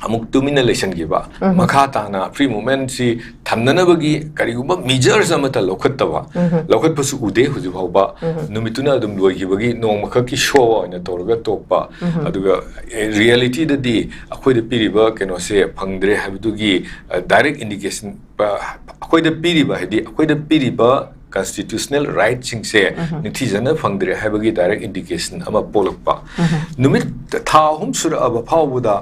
ꯑꯃꯨꯛ ꯇꯨꯃꯤꯟꯅ ꯂꯩꯁꯟꯈꯤꯕ, ꯎꯝ꯫ ꯃꯈꯥ ꯇꯥꯅ free movementꯁꯤ ꯊꯝꯅꯅꯕꯒꯤ ꯀꯔꯤꯒꯨꯝꯕ measures ꯑꯃꯠꯇ ꯂꯧꯈꯠꯇꯕ, ꯎꯝ꯫ ꯂꯧꯈꯠꯄꯁꯨ ꯎꯗꯦ ꯍꯧꯖꯤꯛ ꯐꯥꯎꯕ꯫ ꯎꯝ꯫ ꯅꯨꯃꯤꯠꯇꯨꯅ ꯑꯗꯨꯝ ꯂꯣꯏꯈꯤꯕꯒꯤ ꯅꯣꯡꯃꯈꯛꯀꯤ show ꯑꯣꯏꯅ ꯇꯧꯔꯒ ꯇꯣꯛꯄ꯫ ꯎꯝ꯫ ꯑꯗꯨꯒ, ꯑꯦ, realityꯗꯗꯤ ꯑꯩꯈꯣꯏꯗ ꯄꯤꯔꯤꯕ ꯀꯩꯅꯣꯁꯦ ꯐꯪꯗ꯭ꯔꯦ ꯍꯥꯏꯕꯗꯨꯒꯤ, ꯑ, direct indication, ꯑ, ꯑꯩꯈꯣꯏꯗ ꯄꯤꯔꯤꯕ, ꯍꯥꯏꯗꯤ ꯑꯩꯈꯣꯏꯗ ꯄꯤꯔꯤꯕ constitutional rightꯁꯤꯡꯁꯦ ꯎꯝ꯫ ꯅꯤꯡꯊꯤꯖꯅ ꯐꯪꯗ꯭ꯔꯦ ꯍꯥꯏꯕꯒꯤ direct indication ꯑꯃ ꯄꯣꯛꯂꯛꯄ꯫ ꯎꯝ꯫ ꯅꯨꯃꯤꯠ ꯊꯥ ꯑꯍꯨꯝ ꯁꯨꯔꯛꯑꯕ ꯐꯥꯎꯕꯗ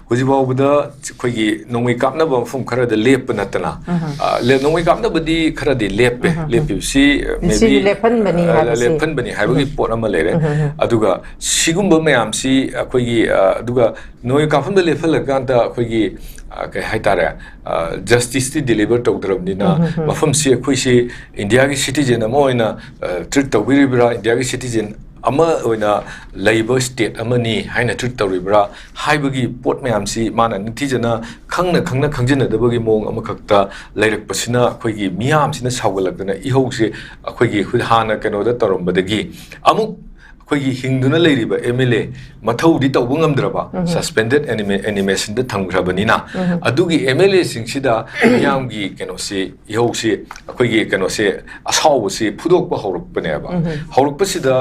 ꯍꯧꯖꯤꯛ ꯐꯥꯎꯕꯗ ꯑꯩꯈꯣꯏꯒꯤ ꯅꯣꯡꯃꯩ ꯀꯥꯞꯅꯕ ꯃꯐꯝ ꯈꯔꯗ ꯂꯦꯞꯄ ꯅꯠꯇꯅ, ꯎꯝ꯫ ꯑ, ꯂꯦ-, ꯅꯣꯡꯃꯩ ꯀꯥꯞꯅꯕꯗꯤ ꯈꯔꯗꯤ ꯂꯦꯞꯄꯦ꯫ ꯎꯝ꯫ ꯂꯦꯞꯄꯤꯕꯁꯤ, ꯑ, ꯁꯤꯁꯨ maybe, ꯂꯦꯞꯍꯟꯕꯅꯤ ꯑ, ꯍꯥꯏꯕꯁꯤ꯫ ꯂꯦꯞꯍꯟꯕꯅꯤ ꯍꯥꯏꯕꯒꯤ ꯎꯝ꯫ ꯄꯣꯠ ꯑꯃ ꯂꯩꯔꯦ꯫ ꯎꯝ꯫ ꯑꯗꯨꯒ ꯁꯤꯒꯨꯝꯕ ꯃꯌꯥꯝꯁꯤ ꯑꯩꯈꯣꯏꯒꯤ, ꯑ, ꯑꯗꯨꯒ ꯅꯣꯡꯃꯩ ꯀꯥꯞꯐꯝꯗ ꯂꯦꯞꯍꯜꯂꯀꯥꯟꯗ ꯑꯩꯈꯣꯏꯒꯤ, ꯑ, ꯀꯩ ꯍꯥꯏꯇꯥꯔꯦ, ꯑ, justiceꯇꯤ deliver ꯇꯧꯗ꯭ꯔꯕꯅꯤꯅ, ꯎꯝ꯫ ꯃꯐꯝꯁꯤ ꯑꯩꯈꯣꯏꯁꯤ ꯏꯟꯗꯤꯌꯥꯒꯤ citizen ꯑꯃ ꯑꯣꯏꯅ, ꯑ, treat ꯇꯧꯕꯤꯔꯤꯕ꯭ꯔꯥ, ꯏꯟꯗꯤꯌꯥꯒꯤ citizen ꯑꯃ ꯑꯣꯏꯅ ꯂꯩꯕ state ꯑꯃꯅꯤ ꯍꯥꯏꯅ treat ꯇꯧꯔꯤꯕ꯭ꯔꯥ ꯍꯥꯏꯕꯒꯤ ꯄꯣꯠ ꯃꯌꯥꯝꯁꯤ ꯃꯥꯅ ꯅꯤꯡꯊꯤꯖꯅ ꯈꯪꯅ ꯈꯪꯅ ꯈꯪꯖꯤꯟꯅꯗꯕꯒꯤ ꯃꯑꯣꯡ ꯑꯃꯈꯛꯇ ꯂꯩꯔꯛꯄꯁꯤꯅ ꯑꯩꯈꯣꯏꯒꯤ ꯃꯤꯌꯥꯝꯁꯤꯅ ꯁꯥꯎꯒꯠꯂꯛꯇꯅ ꯏꯍꯧꯁꯦ ꯑꯩꯈꯣꯏꯒꯤ ꯍꯨ-, ꯍꯥꯟꯅ ꯀꯩꯅꯣꯗ ꯇꯧꯔꯝꯕꯗꯒꯤ ꯑꯃꯨꯛ ꯑꯩꯈꯣꯏꯒꯤ ꯍꯤꯡꯗꯨꯅ ꯂꯩꯔꯤꯕ MLA ꯃꯊꯧꯗꯤ ꯇꯧꯕ ꯉꯝꯗ꯭ꯔꯕ, ꯎꯝ꯫ Suspended anima-, animationꯗ ꯊꯝꯈ꯭ꯔꯕꯅꯤꯅ, ꯎꯝ꯫ ꯑꯗꯨꯒꯤ MLAꯁꯤꯡꯁꯤꯗ ꯃꯤꯌꯥꯝꯒꯤ ꯀꯩꯅꯣꯁꯤ, ꯏꯍꯧꯁꯤ, ꯑꯩꯈꯣꯏꯒꯤ ꯀꯩꯅꯣꯁꯦ, ꯑꯁꯥꯎꯕꯁꯤ ꯐꯨꯗꯣꯛꯄ ꯍꯧꯔꯛꯄꯅꯦꯕ꯫ ꯎꯝ꯫ ꯍꯧꯔꯛꯄꯁꯤꯗ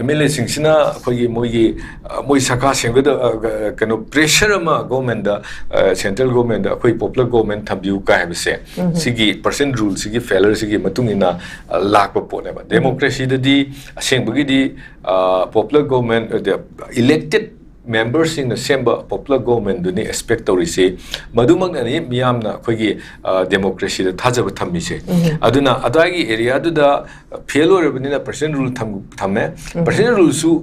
MLAꯁꯤꯡꯁꯤꯅ ꯑꯩꯈꯣꯏꯒꯤ ꯃꯣꯏꯒꯤ, ꯑ, ꯃꯣꯏ ꯁꯔꯀꯥꯔ ꯁꯦꯝꯒꯗ-, ꯑ, ꯀꯩꯅꯣ, pressure ꯑꯃ governmentꯗ, ꯑ, central governmentꯗ ꯑꯩꯈꯣꯏ popular government ꯊꯝꯕꯤꯌꯨ ꯀꯥꯏ ꯍꯥꯏꯕꯁꯦ, ꯎꯝ꯫ ꯁꯤꯒꯤ percent ruleꯁꯤꯒꯤ failureꯁꯤꯒꯤ ꯃꯇꯨꯡ ꯏꯟꯅ, ꯑ, ꯂꯥꯛꯄ ꯄꯣꯠꯅꯦꯕ꯫ ꯎꯝ꯫ Democracyꯗꯗꯤ ꯑꯁꯦꯡꯕꯒꯤꯗꯤ, ꯑ, popular government, ꯑ, elected memberꯁꯤꯡꯅ ꯁꯦꯝꯕ popular governmentꯗꯨꯅꯤ expect ꯇꯧꯔꯤꯁꯤ꯫ ꯃꯗꯨꯃꯛꯅꯅꯤ ꯃꯤꯌꯥꯝꯅ ꯑꯩꯈꯣꯏꯒꯤ, ꯑ, democracyꯗ ꯊꯥꯖꯕ ꯊꯝꯃꯤꯁꯦ꯫ ꯎꯝ꯫ ꯑꯗꯨꯅ ꯑꯗ꯭ꯋꯥꯏꯒꯤ areaꯗꯨꯗ fail ꯑꯣꯏꯔꯕꯅꯤꯅ percent rule ꯊꯝ-, ꯊꯝꯃꯦ꯫ ꯎꯝ꯫ Percent ruleꯁꯨ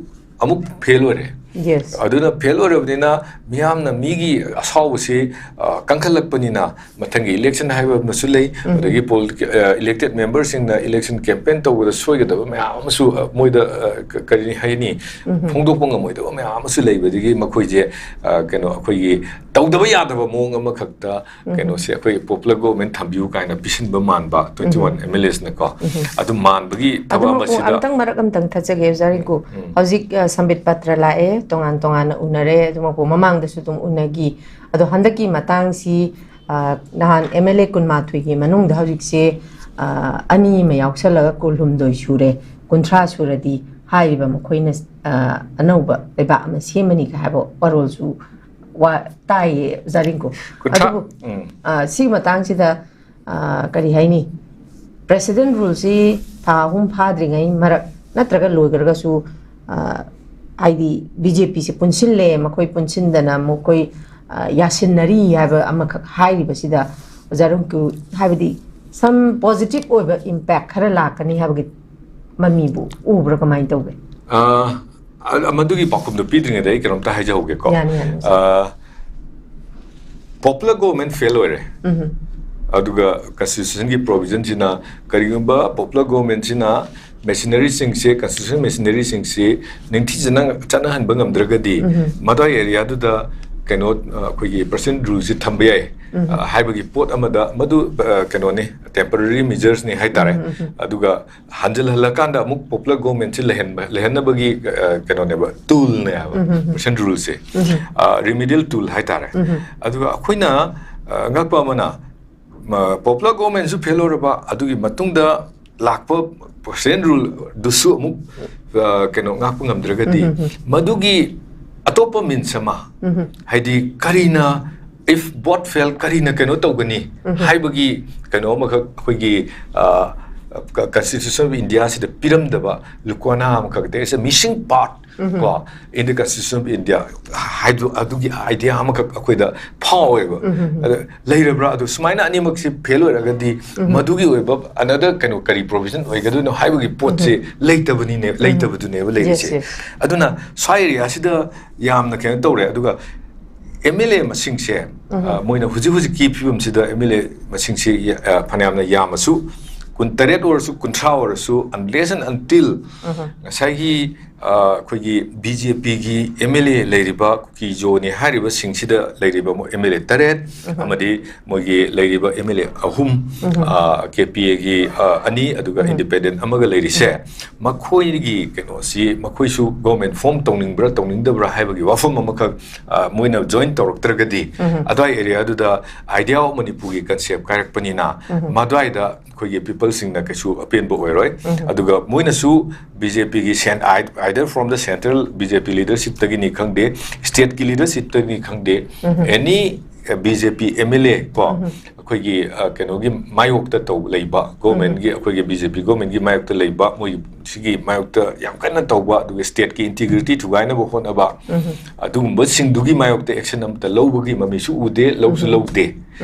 ꯑꯃꯨꯛ fail ꯑꯣꯏꯔꯦ꯫ Yes꯫ ꯑꯗꯨꯅ fail ꯑꯣꯏꯔꯕꯅꯤꯅ ꯃꯤꯌꯥꯝꯅ ꯃꯤꯒꯤ ꯑꯁꯥꯎꯕꯁꯤ, ꯑ, ꯀꯟꯈꯠꯂꯛꯄꯅꯤꯅ ꯃꯊꯪꯒꯤ election ꯍꯥꯏꯕ ꯑꯃꯁꯨ ꯂꯩ꯫ ꯎꯝ꯫ ꯑꯗꯒꯤ ꯄꯣꯜ-, ꯑ, elected memberꯁꯤꯡꯅ election campaign ꯇꯧꯕꯗ ꯁꯣꯏꯒꯗꯕ ꯃꯌꯥꯝ ꯑꯃꯁꯨ, ꯑ, ꯃꯣꯏꯗ, ꯑ, ꯀ-, ꯀꯔꯤ ꯍꯥꯏꯅꯤ? ꯎꯝ꯫ ꯐꯣꯡꯗꯣꯛꯄ ꯉꯝꯃꯣꯏꯗꯕ ꯃꯌꯥꯝ ꯑꯃꯁꯨ ꯂꯩꯕꯗꯒꯤ ꯃꯈꯣꯏꯁꯦ, ꯑ, ꯀꯩꯅꯣ, ꯑꯩꯈꯣꯏꯒꯤ ꯇꯧꯗꯕ ꯌꯥꯗꯕ ꯃꯑꯣꯡ ꯑꯃꯈꯛꯇ ꯎꯝ꯫ ꯀꯩꯅꯣꯁꯦ, ꯑꯩꯈꯣꯏ popular government ꯊꯝꯕꯤꯌꯨ ꯀꯥꯏꯅ ꯄꯤꯁꯤꯟꯕ ꯃꯥꯟꯕ twenty one ꯎꯝ꯫ MLAsꯅꯀꯣ꯫ ꯎꯝ꯫ ꯑꯗꯨ ꯃꯥꯟꯕꯒꯤ ꯊꯕꯛ ꯑꯗꯨꯃꯛꯄꯨ ꯑꯃꯁꯤꯗ ꯑꯝꯇꯪ ꯃꯔꯛ ꯑꯝꯇꯪ ꯊꯠꯆꯒꯦ, ꯑꯣꯖꯥ ꯔꯤꯡꯀꯨ꯫ ꯎꯝ꯫ ꯍꯧꯖꯤꯛ, ꯑ, ꯁꯝꯕꯤꯠ ꯄꯇ꯭ꯔ ꯂꯥꯛꯑꯦ꯫ ꯇꯣꯉꯥꯟ ꯇꯣꯉꯥꯟꯅ ꯎꯅꯔꯦ꯫ ꯑꯗꯨꯃꯛꯄꯨ ꯃꯃꯥꯡꯗꯁꯨ ꯑꯗꯨꯝ ꯎꯅꯈꯤ꯫ ꯑꯗꯣ ꯍꯟꯗꯛꯀꯤ ꯃꯇꯥꯡꯁꯤ, ꯑ, ꯅꯍꯥꯟ ꯑꯦꯝ ꯑꯦꯜ ꯑꯦ ꯀꯨꯟꯃꯥꯊꯣꯏꯒꯤ ꯃꯅꯨꯡꯗ ꯍꯧꯖꯤꯛꯁꯦ, ꯑ, ꯑꯅꯤ ꯑꯃ ꯌꯥꯎꯁꯜꯂꯒ ꯀꯨꯟꯍꯨꯝꯗꯣꯏ ꯁꯨꯔꯦ꯫ ꯀꯨꯟꯊ꯭ꯔꯥ ꯁꯨꯔꯗꯤ ꯍꯥꯏꯔꯤꯕ ꯃꯈꯣꯏꯅ, ꯑ, ꯑꯅꯧꯕ ꯂꯩꯕꯥꯛ ꯑꯃ ꯁꯦꯝꯃꯅꯤꯒ ꯍꯥꯏꯕ ꯋꯥꯔꯣꯜꯁꯨ ꯋꯥ-, ꯇꯥꯏꯌꯦ, ꯑꯣꯖꯥ ꯔꯤꯡꯀꯨ꯫ ꯀꯨꯟꯊ꯭ꯔꯥ? ꯑꯗꯨꯕꯨ, ꯎꯝ꯫ ꯑ, ꯁꯤꯒꯤ ꯃꯇꯥꯡꯁꯤꯗ, ꯑ, ꯀꯔꯤ ꯍꯥꯏꯅꯤ, ꯄ꯭ꯔꯦꯁꯤꯗꯦꯟ ꯔꯨꯜꯁꯤ ꯊꯥ ꯑꯍꯨꯝ ꯐꯥꯗ꯭ꯔꯤꯉꯩ ꯃꯔꯛ ꯅꯠꯇ꯭ꯔꯒ ꯂꯣꯏꯈ꯭ꯔꯒꯁꯨ, ꯑ, ꯍꯥꯏꯗꯤ ꯕꯤ ꯖꯦ ꯄꯤꯁꯦ ꯄꯨꯟꯁꯤꯜꯂꯦ, ꯃꯈꯣꯏ ꯄꯨꯟꯁꯤꯟꯗꯅ ꯃꯈꯣꯏ, ꯑ, ꯌꯥꯁꯤꯟꯅꯔꯤ ꯍꯥꯏꯕ ꯑꯃꯈꯛ ꯍꯥꯏꯔꯤꯕꯁꯤꯗ, ꯑꯣꯖꯥ ꯔꯤꯡꯀꯨ, ꯍꯥꯏꯕꯗꯤ some positive ꯑꯣꯏꯕ impact ꯈꯔ ꯂꯥꯛꯀꯅꯤ ꯍꯥꯏꯕꯒꯤ ꯃꯃꯤꯕꯨ ꯎꯕ꯭ꯔꯥ, ꯀꯃꯥꯏꯅ ꯇꯧꯒꯦ? ꯑ, ꯑ, ꯃꯗꯨꯒꯤ ꯄꯥꯎꯈꯨꯝꯗꯣ ꯄꯤꯗ꯭ꯔꯤꯉꯩꯗ ꯑꯩ ꯀꯩꯅꯣꯝꯇ ꯍꯥꯏꯖꯍꯧꯒꯦꯀꯣ꯫ ꯌꯥꯅꯤ, ꯌꯥꯅꯤ, ꯁꯥꯔ꯫ ꯑ, popular government fail ꯑꯣꯏꯔꯦ꯫ ꯎꯝꯍꯨꯝ꯫ ꯑꯗꯨꯒ constitution ꯒꯤ provision ꯁꯤꯅ, ꯀꯔꯤꯒꯨꯝꯕ popular government ꯁꯤꯅ machinery ꯁꯤꯡꯁꯦ, constitution machinery ꯁꯤꯡꯁꯦ ꯅꯤꯡꯊꯤꯖꯅ ꯆꯠꯅꯍꯟꯕ ꯉꯝꯗ꯭ꯔꯒꯗꯤ, ꯎꯝꯍꯨꯝ꯫ ꯃꯗꯨꯒꯤ area ꯗꯨꯗ ꯀꯩꯅꯣ, ꯑ, ꯑꯩꯈꯣꯏꯒꯤ ꯄ꯭ꯔꯦꯁꯤꯗꯦꯟ ꯔꯨꯜꯁꯤ ꯊꯝꯕ ꯌꯥꯏ, ꯎꯝꯍꯨꯝ꯫ ꯑ, ꯍꯥꯏꯕꯒꯤ ꯄꯣꯠ ꯑꯃꯗ, ꯃꯗꯨ, ꯑ, ꯀꯩꯅꯣꯅꯤ, temporary measures ꯅꯤ ꯍꯥꯏꯇꯥꯔꯦ꯫ ꯎꯝꯍꯨꯝ, ꯎꯝꯍꯨꯝ꯫ ꯑꯗꯨꯒ ꯍꯟꯖꯤꯜꯍꯜꯂꯀꯥꯟꯗ ꯑꯃꯨꯛ popular government ꯁꯤ ꯂꯩꯍꯟꯕ, ꯂꯩꯍꯟꯅꯕꯒꯤ, ꯑ, ꯀꯩꯅꯣꯅꯦꯕ, tool ꯅꯦ ꯍꯥꯏꯕ, ꯎꯝꯍꯨꯝ, ꯎꯝꯍꯨꯝ꯫ ꯄ꯭ꯔꯦꯁꯤꯗꯦꯟ ꯔꯨꯜꯁꯦ꯫ ꯎꯝꯍꯨꯝ꯫ ꯑ, remedial tool ꯍꯥꯏꯇꯥꯔꯦ꯫ ꯎꯝꯍꯨꯝ꯫ ꯑꯗꯨꯒ ꯑꯩꯈꯣꯏꯅ, ꯑ, ꯉꯛꯄ ꯑꯃꯅ, ꯃ-, popular government ꯁꯨ fail ꯑꯣꯏꯔꯕ, ꯑꯗꯨꯒꯤ ꯃꯇꯨꯡꯗ ꯂꯥꯛꯄ ꯄ꯭ꯔꯦꯁꯤꯗꯦꯟ ꯔꯨꯜ ꯗꯨꯁꯨ ꯑꯃꯨꯛ, ꯑ, ꯀꯩꯅꯣ, ꯉꯥꯛꯄ ꯉꯝꯗ꯭ꯔꯒꯗꯤ, ꯎꯝꯍꯨꯝ, ꯎꯝꯍꯨꯝ꯫ ꯃꯗꯨꯒꯤ ꯑꯇꯣꯞꯄ means ꯑꯃ, ꯎꯝꯍꯨꯝ꯫ ꯍꯥꯏꯗꯤ ꯀꯔꯤꯅ, if both fail, ꯀꯔꯤꯅ ꯀꯩꯅꯣ ꯇꯧꯒꯅꯤ ꯎꯝꯍꯨꯝ꯫ ꯍꯥꯏꯕꯒꯤ ꯀꯩꯅꯣ ꯑꯃꯈꯛ ꯑꯩꯈꯣꯏꯒꯤ, ꯑ, ꯀ-, constitution of India ꯁꯤꯗ ꯄꯤꯔꯝꯗꯕ ꯂꯨꯀ꯭ꯋꯥꯅꯥ ꯑꯃꯈꯛ, there is a missing part, ꯎꯝꯍꯨꯝ꯫ ꯀꯣ, in the constitution of India ꯍꯥꯏꯗꯨ, ꯑꯗꯨꯒꯤ idea ꯑꯃꯈꯛ ꯑꯩꯈꯣꯏꯗ ꯐꯥꯎꯋꯦꯕ꯫ ꯎꯝꯍꯨꯝ꯫ ꯑꯗ ꯂꯩꯔꯕ꯭ꯔꯥ? ꯑꯗꯨ ꯁꯨꯃꯥꯏꯅ ꯑꯅꯤꯃꯛꯁꯤ fail ꯑꯣꯏꯔꯒꯗꯤ ꯎꯝꯍꯨꯝ꯫ ꯃꯗꯨꯒꯤ ꯑꯣꯏꯕ another ꯀꯩꯅꯣ, ꯀꯔꯤ provision ꯑꯣꯏꯒꯗꯣꯏꯅꯣ ꯍꯥꯏꯕꯒꯤ ꯄꯣꯠꯁꯦ ꯎꯝꯍꯨꯝ꯫ ꯂꯩꯇꯕꯅꯤꯅꯦ, ꯎꯝꯍꯨꯝ꯫ ꯂꯩꯇꯕꯗꯨꯅꯦꯕ ꯂꯩꯔꯤꯁꯦ꯫ Yes, yes꯫ ꯑꯗꯨꯅ ꯁ꯭ꯋꯥꯏ area ꯁꯤꯗ ꯌꯥꯝꯅ ꯀꯩꯅꯣ ꯇꯧꯔꯦ꯫ ꯑꯗꯨꯒ ꯑꯦꯝ ꯑꯦꯜ ꯑꯦ ꯃꯁꯤꯡꯁꯦ, ꯎꯝꯍꯨꯝ꯫ ꯑ, ꯃꯣꯏꯅ ꯍꯧꯖꯤꯛ ꯍꯧꯖꯤꯛꯀꯤ ꯐꯤꯕꯝꯁꯤꯗ ꯑꯦꯝ ꯑꯦꯜ ꯑꯦ ꯃꯁꯤꯡꯁꯦ, ꯑ, ꯐꯅꯌꯥꯝꯅ ꯌꯥꯝꯃꯁꯨ, ꯀꯨꯟꯇꯔꯦꯠ ꯑꯣꯏꯔꯁꯨ, ꯀꯨꯟꯊ꯭ꯔꯥ ꯑꯣꯏꯔꯁꯨ, unless and until ꯎꯝꯍꯨꯝ꯫ ꯉꯁꯥꯏꯒꯤ, ꯑ, ꯑꯩꯈꯣꯏꯒꯤ BJPꯒꯤ MLA ꯂꯩꯔꯤꯕ, ꯀꯨꯀꯤ ꯖꯣꯅꯤ ꯍꯥꯏꯔꯤꯕꯁꯤꯡꯁꯤꯗ ꯂꯩꯔꯤꯕ ꯃꯣꯏ MLA ꯇꯔꯦꯠ, ꯑꯃꯗꯤ ꯃꯣꯏꯒꯤ ꯂꯩꯔꯤꯕ MLA ꯑꯍꯨꯝ, ꯑ, KPAꯒꯤ, ꯑ, ꯑꯅꯤ, ꯑꯗꯨꯒ independent ꯑꯃꯒ ꯂꯩꯔꯤꯁꯦ, ꯃꯈꯣꯏꯒꯤ ꯀꯩꯅꯣꯁꯤ, ꯃꯈꯣꯏꯁꯨ government form ꯇꯧꯅꯤꯡꯕ꯭ꯔꯥ ꯇꯧꯅꯤꯡꯗꯕ꯭ꯔꯥ ꯍꯥꯏꯕꯒꯤ ꯋꯥꯐꯝ ꯑꯃꯈꯛ, ꯑ, ꯃꯣꯏꯅ join ꯇꯧꯔꯛꯇ꯭ꯔꯒꯗꯤ, ꯑꯗ꯭ꯋꯥꯏ areaꯗꯨꯗ Idea of Manipurꯒꯤ concept ꯀꯥꯏꯔꯛꯄꯅꯤꯅ, ꯃꯗ꯭ꯋꯥꯏꯗ ꯑꯩꯈꯣꯏꯒꯤ peopleꯁꯤꯡꯅ ꯀꯩꯁꯨ ꯑꯄꯦꯟꯕ ꯑꯣꯏꯔꯣꯏ꯫ ꯑꯗꯨꯒ ꯃꯣꯏꯅꯁꯨ BJPꯒꯤ cent-, ei-, either from the central BJP leadershipꯇꯒꯤꯅꯤ ꯈꯪꯗꯦ, stateꯀꯤ leadershipꯇꯒꯤꯅꯤ ꯈꯪꯗꯦ, any BJP MLA ꯀꯣ, ꯑꯩꯈꯣꯏꯒꯤ, ꯑ, ꯀꯩꯅꯣꯒꯤ ꯃꯥꯌꯣꯛꯇ ꯇꯧ ꯂꯩꯕ, governmentꯀꯤ, ꯑꯩꯈꯣꯏꯒꯤ BJP governmentꯀꯤ ꯃꯥꯌꯣꯛꯇ ꯂꯩꯕ, ꯃꯣꯏ ꯁꯤꯒꯤ ꯃꯥꯌꯣꯛꯇ ꯌꯥꯝ ꯀꯟꯅ ꯇꯧꯕ, ꯑꯗꯨꯒ stateꯀꯤ integrity ꯊꯨꯒꯥꯏꯅꯕ ꯍꯣꯠꯅꯕ, ꯑꯗꯨꯒꯨꯝꯕꯁꯤꯡꯗꯨꯒꯤ ꯃꯥꯌꯣꯛꯇ action ꯑꯃꯠꯇ ꯂꯧꯕꯒꯤ ꯃꯃꯤꯁꯨ ꯎꯗꯦ, ꯂꯧꯁꯨ ꯂꯧꯗꯦ꯫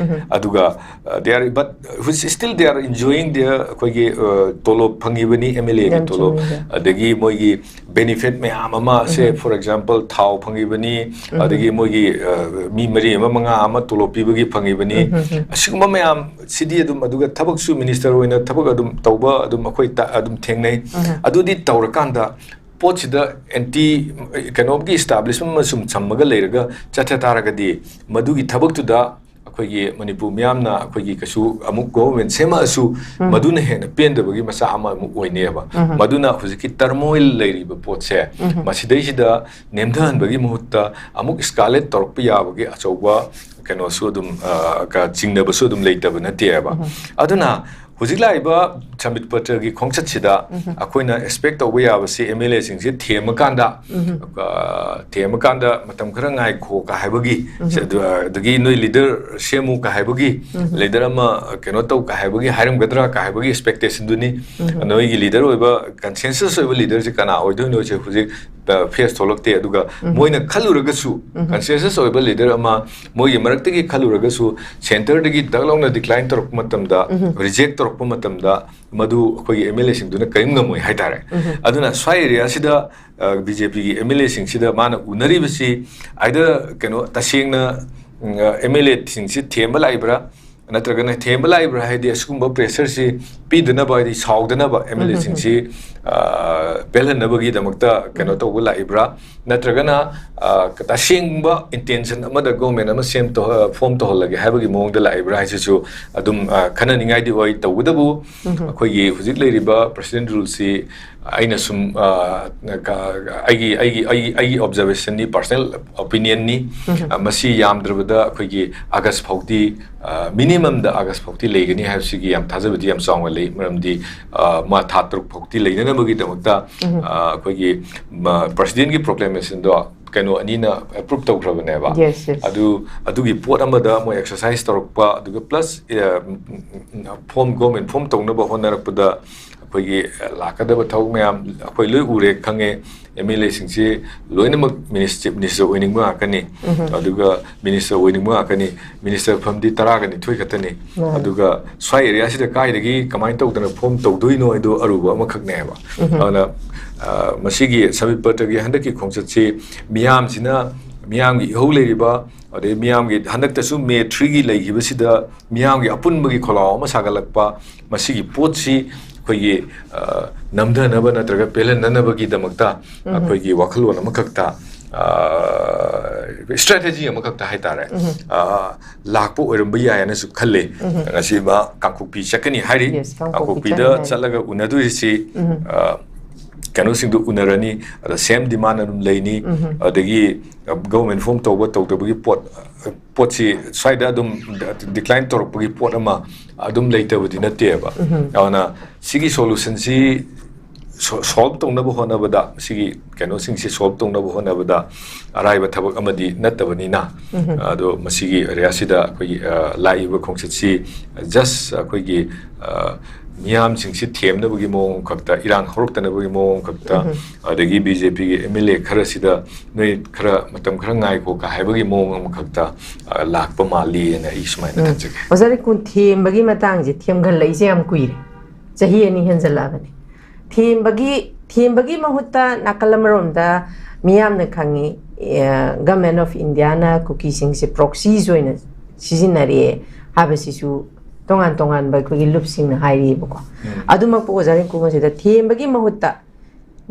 ꯑꯗꯨꯒ, ꯑ, they are, but still they are enjoying their, ꯑꯩꯈꯣꯏꯒꯤ, ꯑ, ꯇꯣꯂꯣꯞ ꯐꯪꯉꯤꯕꯅꯤ, MLAꯒꯤ ꯌꯥꯝ ꯇꯣꯂꯣꯞ, ꯆꯨꯝꯃꯤ꯫ ꯑꯗꯒꯤ ꯃꯣꯏꯒꯤ benefit ꯃꯌꯥꯝ ꯑꯃ, ꯁꯦ, for example, ꯊꯥꯎ ꯐꯪꯉꯤꯕꯅꯤ, ꯑꯗꯒꯤ ꯃꯣꯏꯒꯤ, ꯑ, ꯃꯤ ꯃꯔꯤ ꯑꯃ ꯃꯉꯥ ꯑꯃ ꯇꯣꯂꯣꯞ ꯄꯤꯕꯒꯤ ꯐꯪꯉꯤꯕꯅꯤ꯫ ꯑꯁꯤꯒꯨꯝꯕ ꯃꯌꯥꯝ ꯁꯤꯗꯤ ꯑꯗꯨꯝ, ꯑꯗꯨꯒ ꯊꯕꯛꯁꯨ minister ꯑꯣꯏꯅ ꯊꯕꯛ ꯑꯗꯨꯝ ꯇꯧꯕ ꯑꯗꯨꯝ ꯑꯩꯈꯣꯏ ꯇ-, ꯑꯗꯨꯝ ꯊꯦꯡꯅꯩ꯫ ꯑꯗꯨꯗꯤ ꯇꯧꯔꯀꯥꯟꯗ ꯄꯣꯠꯁꯤꯗ anti, ꯀꯩꯅꯣꯒꯤ establishment ꯑꯃ ꯁꯨꯝ ꯁꯝꯃꯒ ꯂꯩꯔꯒ ꯆꯠꯊ ꯇꯥꯔꯒꯗꯤ ꯃꯗꯨꯒꯤ ꯊꯕꯛꯇꯨꯗ ꯑꯩꯈꯣꯏꯒꯤ ꯃꯅꯤꯄꯨꯔ ꯃꯤꯌꯥꯝꯅ ꯑꯩꯈꯣꯏꯒꯤ ꯀꯩꯁꯨ ꯑꯃꯨꯛ government ꯁꯦꯝꯃꯛꯑꯁꯨ ꯃꯗꯨꯅ ꯍꯦꯟꯅ ꯄꯦꯟꯗꯕꯒꯤ ꯃꯆꯥꯛ ꯑꯃ ꯑꯃꯨꯛ ꯑꯣꯏꯅꯦꯕ꯫ ꯃꯗꯨꯅ ꯍꯧꯖꯤꯛꯀꯤ turmoil ꯂꯩꯔꯤꯕ ꯄꯣꯠꯁꯦ, ꯃꯁꯤꯗꯩꯁꯤꯗ ꯅꯦꯝꯊꯍꯟꯕꯒꯤ ꯃꯍꯨꯠꯇ ꯑꯃꯨꯛ escalate ꯇꯧꯔꯛꯄ ꯌꯥꯕꯒꯤ ꯑꯆꯧꯕ ꯀꯩꯅꯣꯁꯨ ꯑꯗꯨꯝ, ꯑ, ꯀ-, ꯆꯤꯡꯅꯕꯁꯨ ꯑꯗꯨꯝ ꯂꯩꯇꯕ ꯅꯠꯇꯦꯕ꯫ ꯑꯗꯨꯅ ꯍꯧꯖꯤꯛ ꯂꯥꯛꯏꯕ ꯁꯝꯕꯤꯠ ꯄꯇ꯭ꯔꯒꯤ ꯈꯣꯡꯆꯠꯁꯤꯗ ꯑꯩꯈꯣꯏꯅ expect ꯇꯧꯕ ꯌꯥꯕꯁꯤ MLAꯁꯤꯡꯁꯤ ꯊꯦꯝꯃꯀꯥꯟꯗ, ꯑ, ꯊꯦꯝꯃꯀꯥꯟꯗ ꯃꯇꯝ ꯈꯔ ꯉꯥꯏꯈꯣ ꯀ ꯍꯥꯏꯕꯒꯤ, ꯁꯦ, ꯑꯗꯨ, ꯑꯗꯒꯤ ꯅꯣꯏ leader ꯁꯦꯝꯃꯨ ꯀ ꯍꯥꯏꯕꯒꯤ, leader ꯑꯃ ꯀꯩꯅꯣ ꯇꯧ ꯀ ꯍꯥꯏꯕꯒꯤ ꯍꯥꯏꯔꯝꯒꯗ꯭ꯔꯥ ꯀ ꯍꯥꯏꯕꯒꯤ expectationꯗꯨꯅꯤ꯫ ꯅꯣꯏꯒꯤ leader ꯑꯣꯏꯕ, consensus ꯑꯣꯏꯕ leaderꯁꯦ ꯀꯅꯥ ꯑꯣꯏꯗꯣꯏꯅꯣꯁꯦ ꯍꯧꯖꯤꯛ, ꯑ, face ꯊꯣꯛꯂꯛꯇꯦ꯫ ꯑꯗꯨꯒ ꯃꯣꯏꯅ ꯈꯜꯂꯨꯔꯒꯁꯨ, consensus ꯑꯣꯏꯕ leader ꯑꯃ ꯃꯣꯏꯒꯤ ꯃꯔꯛꯇꯒꯤ ꯈꯜꯂꯨꯔꯒꯁꯨ, centreꯗꯒꯤ ꯗꯛ ꯂꯥꯎꯅ decline ꯇꯧꯔꯛꯄ ꯃꯇꯝꯗ, reject ꯇꯧꯔꯛꯄ ꯃꯇꯝꯗ, ꯃꯗꯨ ꯑꯩꯈꯣꯏꯒꯤ MLAꯁꯤꯡꯗꯨꯅ ꯀꯔꯤꯝ ꯉꯝꯃꯣꯏ ꯍꯥꯏꯇꯥꯔꯦ꯫ ꯑꯗꯨꯅ ꯁ꯭ꯋꯥꯏ areaꯁꯤꯗ, ꯑ, BJPꯒꯤ MLAꯁꯤꯡꯁꯤꯗ ꯃꯥꯅ ꯎꯅꯔꯤꯕꯁꯤ either ꯀꯩꯅꯣ, ꯇꯁꯦꯡꯅ, ꯎꯝ, ꯑ, MLAꯁꯤꯡꯁꯤ ꯊꯦꯝꯕ ꯂꯥꯛꯏꯕ꯭ꯔꯥ, ꯅꯠꯇ꯭ꯔꯒꯅ ꯊꯦꯝꯕ ꯂꯥꯛꯏꯕ꯭ꯔꯥ ꯍꯥꯏꯗꯤ ꯑꯁꯤꯒꯨꯝꯕ pressureꯁꯤ ꯄꯤꯗꯅꯕ, ꯍꯥꯏꯗꯤ ꯁꯥꯎꯗꯅꯕ MLAꯁꯤꯡꯁꯤ, ꯑ, ꯄꯦꯜꯍꯟꯅꯕꯒꯤꯗꯃꯛꯇ ꯀꯩꯅꯣ ꯎꯝ꯫ ꯇꯧꯕ ꯂꯥꯛꯏꯕ꯭ꯔꯥ? ꯅꯠꯇ꯭ꯔꯒꯅ, ꯑ, ꯇꯁꯦꯡꯕ intention ꯑꯃꯗ government ꯑꯃ ꯁꯦꯝ ꯇꯧ-, form ꯇꯧꯍꯜꯂꯒꯦ ꯍꯥꯏꯕꯒꯤ ꯃꯑꯣꯡꯗ ꯂꯥꯛꯏꯕ꯭ꯔꯥ ꯍꯥꯏꯁꯤꯁꯨ ꯑꯗꯨꯝ, ꯑ, ꯈꯟꯅꯅꯤꯡꯉꯥꯏꯗꯤ ꯑꯣꯏ꯫ ꯇꯧꯕꯇꯕꯨ ꯎꯝ꯫ ꯑꯩꯈꯣꯏꯒꯤ ꯍꯧꯖꯤꯛ ꯂꯩꯔꯤꯕ president ruleꯁꯤ ꯑꯩꯅ ꯁꯨꯝ, ꯑ, ꯀ-, ꯑꯩꯒꯤ, ꯑꯩꯒꯤ, ꯑꯩꯒꯤ, ꯑꯩꯒꯤ observationꯅꯤ, personal opinionꯅꯤ꯫ ꯎꯝ꯫ ꯑ, ꯃꯁꯤ ꯌꯥꯝꯗ꯭ꯔꯕꯗ ꯑꯩꯈꯣꯏꯒꯤ August ꯐꯥꯎꯗꯤ, ꯑ, minimumꯗ August ꯐꯥꯎꯗꯤ ꯂꯩꯒꯅꯤ ꯍꯥꯏꯕꯁꯤꯒꯤ ꯌꯥꯝ ꯊꯥꯖꯕꯗꯤ ꯌꯥꯝ ꯆꯥꯎꯅ ꯂꯩ꯫ ꯃꯔꯝꯗꯤ, ꯑ, ꯃꯥ ꯊꯥ ꯇꯔꯨꯛ ꯐꯥꯎꯗꯤ ꯂꯩꯅꯅꯕꯒꯤꯗꯃꯛꯇ, ꯎꯝ꯫ ꯑ, ꯑꯩꯈꯣꯏꯒꯤ ꯃ-, presidentꯀꯤ proclamationꯗꯣ ꯀꯩꯅꯣ ꯑꯅꯤꯅ approve ꯇꯧꯈ꯭ꯔꯕꯅꯦꯕ꯫ Yes, yes. ꯑꯗꯨ, ꯑꯗꯨꯒꯤ ꯄꯣꯠ ꯑꯃꯗ ꯃꯣꯏ exercise ꯇꯧꯔꯛꯄ, ꯑꯗꯨꯒ plus, ꯑ, form, government form ꯇꯧꯅꯕ ꯍꯣꯠꯅꯔꯛꯄꯗ ꯑꯩꯈꯣꯏꯒꯤ ꯂꯥꯛꯀꯗꯕ ꯊꯕꯛ ꯃꯌꯥꯝ ꯑꯩꯈꯣꯏ ꯂꯣꯏ ꯎꯔꯦ, ꯈꯪꯉꯦ꯫ MLAꯁꯤꯡꯁꯤ ꯂꯣꯏꯅꯃꯛ minister, chief minister ꯑꯣꯏꯅꯤꯡꯕ ꯉꯥꯛꯇꯅꯤ꯫ ꯎꯝ꯫ ꯑꯗꯨꯒ minister ꯑꯣꯏꯅꯤꯡꯕ ꯉꯥꯛꯇꯅꯤ꯫ Minister ꯐꯝꯗꯤ ꯇꯔꯥꯒ ꯅꯤꯊꯣꯏ ꯈꯛꯇꯅꯤ꯫ ꯃꯥꯅꯤ꯫ ꯑꯗꯨꯒ ꯁ꯭ꯋꯥꯏ areaꯁꯤꯗ ꯀꯥꯏꯗꯒꯤ ꯀꯃꯥꯏꯅ ꯇꯧꯗꯅ form ꯇꯧꯗꯣꯏꯅꯣ ꯍꯥꯏꯗꯣ ꯑꯔꯨꯕ ꯑꯃꯈꯛꯅꯦꯕ꯫ ꯎꯝ꯫ ꯑꯗꯨꯅ, ꯑ, ꯃꯁꯤꯒꯤ ꯁꯃꯤꯠ ꯄꯇ꯭ꯔꯒꯤ ꯍꯟꯗꯛꯀꯤ ꯈꯣꯡꯆꯠꯁꯤ ꯃꯤꯌꯥꯝꯁꯤꯅ, ꯃꯤꯌꯥꯝꯒꯤ ꯏꯍꯧ ꯂꯩꯔꯤꯕ, ꯑꯗꯩ ꯃꯤꯌꯥꯝꯒꯤ ꯍꯟꯗꯛꯇꯁꯨ May threeꯒꯤ ꯂꯩꯈꯤꯕꯁꯤꯗ ꯃꯤꯌꯥꯝꯒꯤ ꯑꯄꯨꯟꯕꯒꯤ ꯈꯣꯜꯂꯥꯎ ꯑꯃ ꯁꯥꯒꯠꯂꯛꯄ, ꯃꯁꯤꯒꯤ ꯄꯣꯠꯁꯤ ꯑꯩꯈꯣꯏꯒꯤ, ꯑ, ꯅꯝꯊꯅꯕ ꯅꯠꯇ꯭ꯔꯒ ꯄꯦꯜꯍꯟꯅꯅꯕꯒꯤꯗꯃꯛꯇ ꯎꯝ꯫ ꯑꯩꯈꯣꯏꯒꯤ ꯋꯥꯈꯜꯂꯣꯟ ꯑꯃꯈꯛꯇ, ꯑ, strategy ꯑꯃꯈꯛꯇ ꯍꯥꯏꯇꯥꯔꯦ, ꯎꯝ꯫ ꯑ, ꯂꯥꯛꯄ ꯑꯣꯏꯔꯝꯕ ꯌꯥꯏꯅꯁꯨ ꯈꯜꯂꯦ꯫ ꯎꯝ꯫ ꯉꯁꯤ ꯃꯥ ꯀꯥꯡꯄꯣꯛꯄꯤ ꯆꯠꯀꯅꯤ ꯍꯥꯏꯔꯤ꯫ Yes, ꯀꯥꯡꯄꯣꯛꯄꯤ ꯀꯥꯡꯄꯣꯛꯄꯤꯗ ꯆꯠꯀꯅꯤ ꯍꯥꯏꯔꯤ꯫ ꯆꯠꯂꯒ ꯎꯅꯗꯣꯏꯁꯤ, ꯎꯝ꯫ ꯑ, ꯀꯩꯅꯣꯁꯤꯡꯗꯨ ꯎꯅꯔꯅꯤ, ꯑꯗ same demand ꯑꯗꯨꯝ ꯂꯩꯅꯤ, ꯎꯝ꯫ ꯑꯗꯒꯤ, ꯑ, government form ꯇꯧꯕ ꯇꯧꯗꯕꯒꯤ ꯄꯣꯠ, ꯄꯣꯠꯁꯤ ꯁ꯭ꯋꯥꯏꯗ ꯑꯗꯨꯝ decline ꯇꯧꯔꯛꯄꯒꯤ ꯄꯣꯠ ꯑꯃ ꯑꯗꯨꯝ ꯂꯩꯇꯕꯗꯤ ꯅꯠꯇꯦꯕ꯫ ꯎꯝ꯫ ꯑꯗꯨꯅ ꯁꯤꯒꯤ solutionꯁꯤ so-, solve ꯇꯧꯅꯕ ꯍꯣꯠꯅꯕꯗ, ꯃꯁꯤꯒꯤ ꯀꯩꯅꯣꯁꯤꯡꯁꯤ solve ꯇꯧꯅꯕ ꯍꯣꯠꯅꯕꯗ ꯑꯔꯥꯏꯕ ꯊꯕꯛ ꯑꯃꯗꯤ ꯅꯠꯇꯕꯅꯤꯅ, ꯎꯝ꯫ ꯑꯗꯣ ꯃꯁꯤꯒꯤ areaꯁꯤꯗ ꯑꯩꯈꯣꯏꯒꯤ, ꯑ, ꯂꯥꯛꯏꯕ ꯈꯣꯡꯆꯠꯁꯤ just ꯑꯩꯈꯣꯏꯒꯤ, ꯑ, ꯃꯤꯌꯥꯝꯁꯤꯡꯁꯤ ꯊꯦꯝꯅꯕꯒꯤ ꯃꯑꯣꯡ ꯈꯛꯇ, ꯏꯔꯥꯡ ꯍꯧꯔꯛꯇꯅꯕꯒꯤ ꯃꯑꯣꯡ ꯈꯛꯇ, ꯎꯝ꯫ ꯑꯗꯒꯤ BJPꯒꯤ MLA ꯈꯔꯁꯤꯗ ꯅꯣꯏ ꯈꯔ ꯃꯇꯝ ꯈꯔ ꯉꯥꯏꯈꯣ ꯀ ꯍꯥꯏꯕꯒꯤ ꯃꯑꯣꯡ ꯑꯃꯈꯛꯇ, ꯑ, ꯂꯥꯛꯄ ꯃꯥꯜꯂꯤꯅ ꯑꯩ ꯁꯨꯃꯥꯏꯅ ꯎꯝ꯫ ꯊꯝꯖꯒꯦ꯫ ꯑꯣꯖꯥ ꯂꯩꯀꯨꯟ, ꯊꯦꯝꯕꯒꯤ ꯃꯇꯥꯡꯁꯦ ꯊꯦꯝꯒꯠꯂꯛꯏꯁꯦ ꯌꯥꯝ ꯀꯨꯏꯔꯦ, ꯆꯍꯤ ꯑꯅꯤ ꯍꯦꯟꯖꯜꯂꯛꯑꯕꯅꯤ꯫ ꯊꯦꯝꯕꯒꯤ, ꯊꯦꯝꯕꯒꯤ ꯃꯍꯨꯠꯇ ꯅꯥꯀꯜ ꯑꯃꯔꯣꯝꯗ ꯃꯤꯌꯥꯝꯅ ꯈꯪꯉꯤ, ꯑ, Government of Indiaꯅ ꯀꯨꯀꯤꯁꯤꯡꯁꯦ proxies ꯑꯣꯏꯅ ꯁꯤꯖꯤꯟꯅꯔꯦ, ꯍꯥꯏꯕꯁꯤꯁꯨ ꯇꯣꯉꯥꯟ ꯇꯣꯉꯥꯟꯕ ꯑꯩꯈꯣꯏꯒꯤ ꯂꯨꯞꯁꯤꯡꯅ ꯍꯥꯏꯔꯤꯕꯀꯣ꯫ ꯑꯗꯨꯃꯛꯄꯨ ꯑꯣꯖꯥ ꯔꯤꯡꯀꯨ ꯃꯁꯤꯗ ꯊꯦꯝꯕꯒꯤ ꯃꯍꯨꯠꯇ